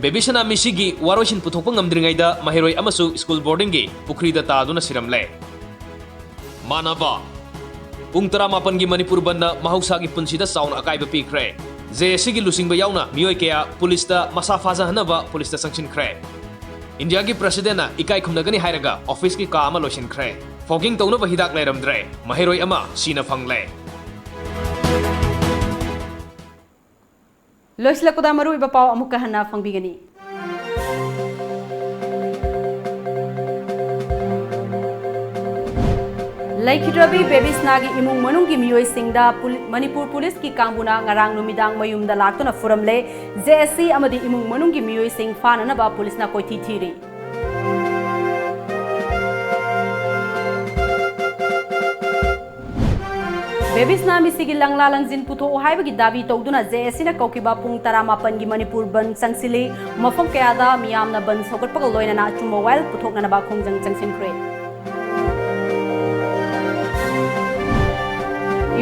ꯕꯦꯕꯤꯁꯅꯥ ꯃꯤꯁꯤꯒꯤ ꯋꯥꯔꯣꯏꯁꯤꯟ ꯄꯨꯊꯣꯛꯄ ꯉꯝꯗ꯭ꯔꯤꯉꯩꯗ ꯃꯍꯩꯔꯣꯏ ꯑꯃꯁꯨ ꯁ꯭ꯀꯨꯜ ꯕꯣꯔꯗꯤꯡꯒꯤ ꯄꯨꯈ꯭ꯔꯤꯗ ꯇꯥꯗꯨꯅ ꯁꯤꯔꯝꯂꯦ꯫ ꯃꯥꯟꯅꯕ꯫ ꯄꯨꯡ ꯇꯔꯥꯃꯥꯄꯟꯒꯤ ꯃꯅꯤꯄꯨꯔ ꯕꯟꯗꯅ ꯃꯍꯧꯁꯥꯒꯤ ꯄꯨꯟꯁꯤꯗ ꯆꯥꯎꯅ ꯑꯀꯥꯏꯕ ꯄꯤꯈ꯭ꯔꯦ꯫ ꯖꯦ ꯑꯦꯁ ꯁꯤꯒꯤ ꯂꯨꯆꯤꯡꯕ ꯌꯥꯎꯅ ꯃꯤꯑꯣꯏ ꯀꯌꯥ ꯄꯨꯂꯤꯁꯇ ꯃꯁꯥ ꯐꯥꯖꯍꯟꯅꯕ ꯄꯨꯂꯤꯁꯇ ꯆꯪꯁꯤꯟꯈ꯭ꯔꯦ꯫ ꯏꯟꯗꯤꯌꯥꯒꯤ ꯄ꯭ꯔꯁꯤꯗꯦꯟꯠꯅ ꯏꯀꯥꯏ ꯈꯨꯝꯅꯒꯅꯤ ꯍꯥꯏꯔꯒ ꯑꯣꯐꯤꯁꯀꯤ ꯀꯥ ꯑꯃ ꯂꯣꯏꯁꯤꯟꯈ꯭ꯔꯦ꯫ Fogging ꯇꯧꯅꯕ ꯍꯤꯗꯥꯛ ꯂꯩꯔꯝꯗ꯭ꯔꯦ꯫ ꯃꯍꯩꯔꯣꯏ ꯑꯃ ꯁꯤꯅ ꯐꯪꯂꯦ꯫ ꯂꯣꯏꯁꯤꯜꯂꯛꯄꯗ ꯃꯔꯨꯑꯣꯏꯕ ꯄꯥꯎ ꯑꯃꯨꯛꯀ ꯍꯟꯅ ꯐꯪꯕꯤꯒꯅꯤ꯫ ꯂꯩꯈꯤꯗ꯭ꯔꯕꯤ ꯕꯦꯕꯤꯁꯅꯥꯒꯤ ꯏꯃꯨꯡ ꯃꯅꯨꯡꯒꯤ ꯃꯤꯑꯣꯏꯁꯤꯡꯗ ꯄꯨꯂꯤ-, ꯃꯅꯤꯄꯨꯔ ꯄꯨꯂꯤꯁꯀꯤ ꯀꯥꯡꯕꯨꯅ ꯉꯔꯥꯡ ꯅꯨꯃꯤꯗꯥꯡ ꯃꯌꯨꯝꯗ ꯂꯥꯛꯇꯨꯅ ꯐꯨꯔꯝꯂꯦ꯫ ꯖꯦ ꯑꯦꯁ ꯁꯤ ꯑꯃꯗꯤ ꯏꯃꯨꯡ ꯃꯅꯨꯡꯒꯤ ꯃꯤꯑꯣꯏꯁꯤꯡ ꯐꯥꯅꯅꯕ ꯄꯨꯂꯤꯁꯅ ꯀꯣꯏꯊꯤ ꯊꯤꯔꯤ꯫ ꯕꯦꯕꯤꯁꯅꯥ ꯃꯤꯁꯤꯒꯤ ꯂꯪꯂꯥ ꯂꯪꯖꯤꯟ ꯄꯨꯊꯣꯛꯎ ꯍꯥꯏꯕꯒꯤ ꯗꯥꯕꯤ ꯇꯧꯗꯨꯅ ꯖꯦ ꯑꯦꯁ ꯁꯤꯅ ꯀꯧꯈꯤꯕ ꯄꯨꯡ ꯇꯔꯥꯃꯥꯄꯟꯒꯤ ꯃꯅꯤꯄꯨꯔ ꯕꯟꯗ ꯆꯪꯁꯤꯜꯂꯤ꯫ ꯃꯐꯝ ꯀꯌꯥꯗ ꯃꯤꯌꯥꯝꯅ ꯕꯟꯗ ꯁꯧꯒꯠꯄꯒ ꯂꯣꯏꯅꯅ ꯑꯆꯨꯝꯕ ꯋꯥꯌꯦꯜ ꯄꯨꯊꯣꯛꯅꯅꯕ ꯈꯣꯡꯖꯪ ꯆꯪꯁꯤꯟꯈ꯭ꯔꯦ꯫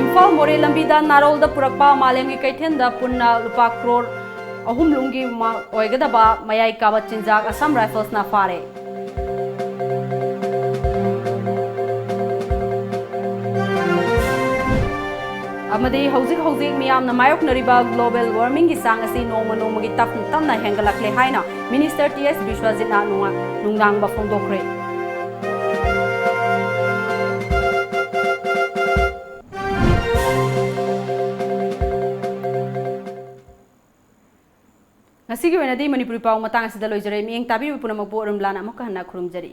ꯏꯝꯐꯥꯜ ꯃꯣꯔꯦ ꯂꯝꯕꯤꯗ ꯅꯥꯔꯣꯜꯗ ꯄꯨꯔꯛꯄ ꯃꯥꯂꯦꯝꯒꯤ ꯀꯩꯊꯦꯜꯗ ꯄꯨꯟꯅ ꯂꯨꯄꯥ ꯀ꯭ꯔꯣꯔ ꯑꯍꯨꯝ ꯂꯨꯝꯒꯤ ꯃ-, ꯑꯣꯏꯒꯗꯕ ꯃꯌꯥꯏ ꯀꯥꯕ ꯆꯤꯟꯖꯥꯛ ꯑꯁꯥꯝ ꯔꯥꯏꯐꯜꯁꯅ ꯐꯥꯔꯦ꯫ ꯑꯃꯗꯤ ꯍꯧꯖꯤꯛ ꯍꯧꯖꯤꯛ ꯃꯤꯌꯥꯝꯅ ꯃꯥꯌꯣꯛꯅꯔꯤꯕ global warmingꯒꯤ ꯆꯥꯡ ꯑꯁꯤ ꯅꯣꯡꯃ ꯅꯣꯡꯃꯒꯤ ꯇꯞꯅ ꯇꯞꯅ ꯍꯦꯟꯒꯠꯂꯛꯂꯦ ꯍꯥꯏꯅ Minister ꯇꯤ ꯑꯦꯁ ꯕꯤꯁ꯭ꯋꯖꯤꯠꯅ ꯅꯨꯡꯉ-, ꯅꯨꯡꯅꯥꯡꯕ ꯐꯣꯡꯗꯣꯛꯈ꯭ꯔꯦ꯫ ꯉꯁꯤꯒꯤ ꯑꯣꯏꯅꯗꯤ ꯃꯅꯤꯄꯨꯔꯤ ꯄꯥꯎ ꯃꯇꯥꯡ ꯑꯁꯤꯗ ꯂꯣꯏꯖꯔꯦ꯫ ꯃꯤꯠꯌꯦꯡ ꯇꯥꯕꯤꯔꯤꯕ ꯄꯨꯝꯅꯃꯛꯄꯨ ꯑꯔꯨꯝꯂꯥꯅ ꯑꯃꯨꯛꯀ ꯍꯟꯅ ꯈꯨꯔꯨꯝꯖꯔꯤ꯫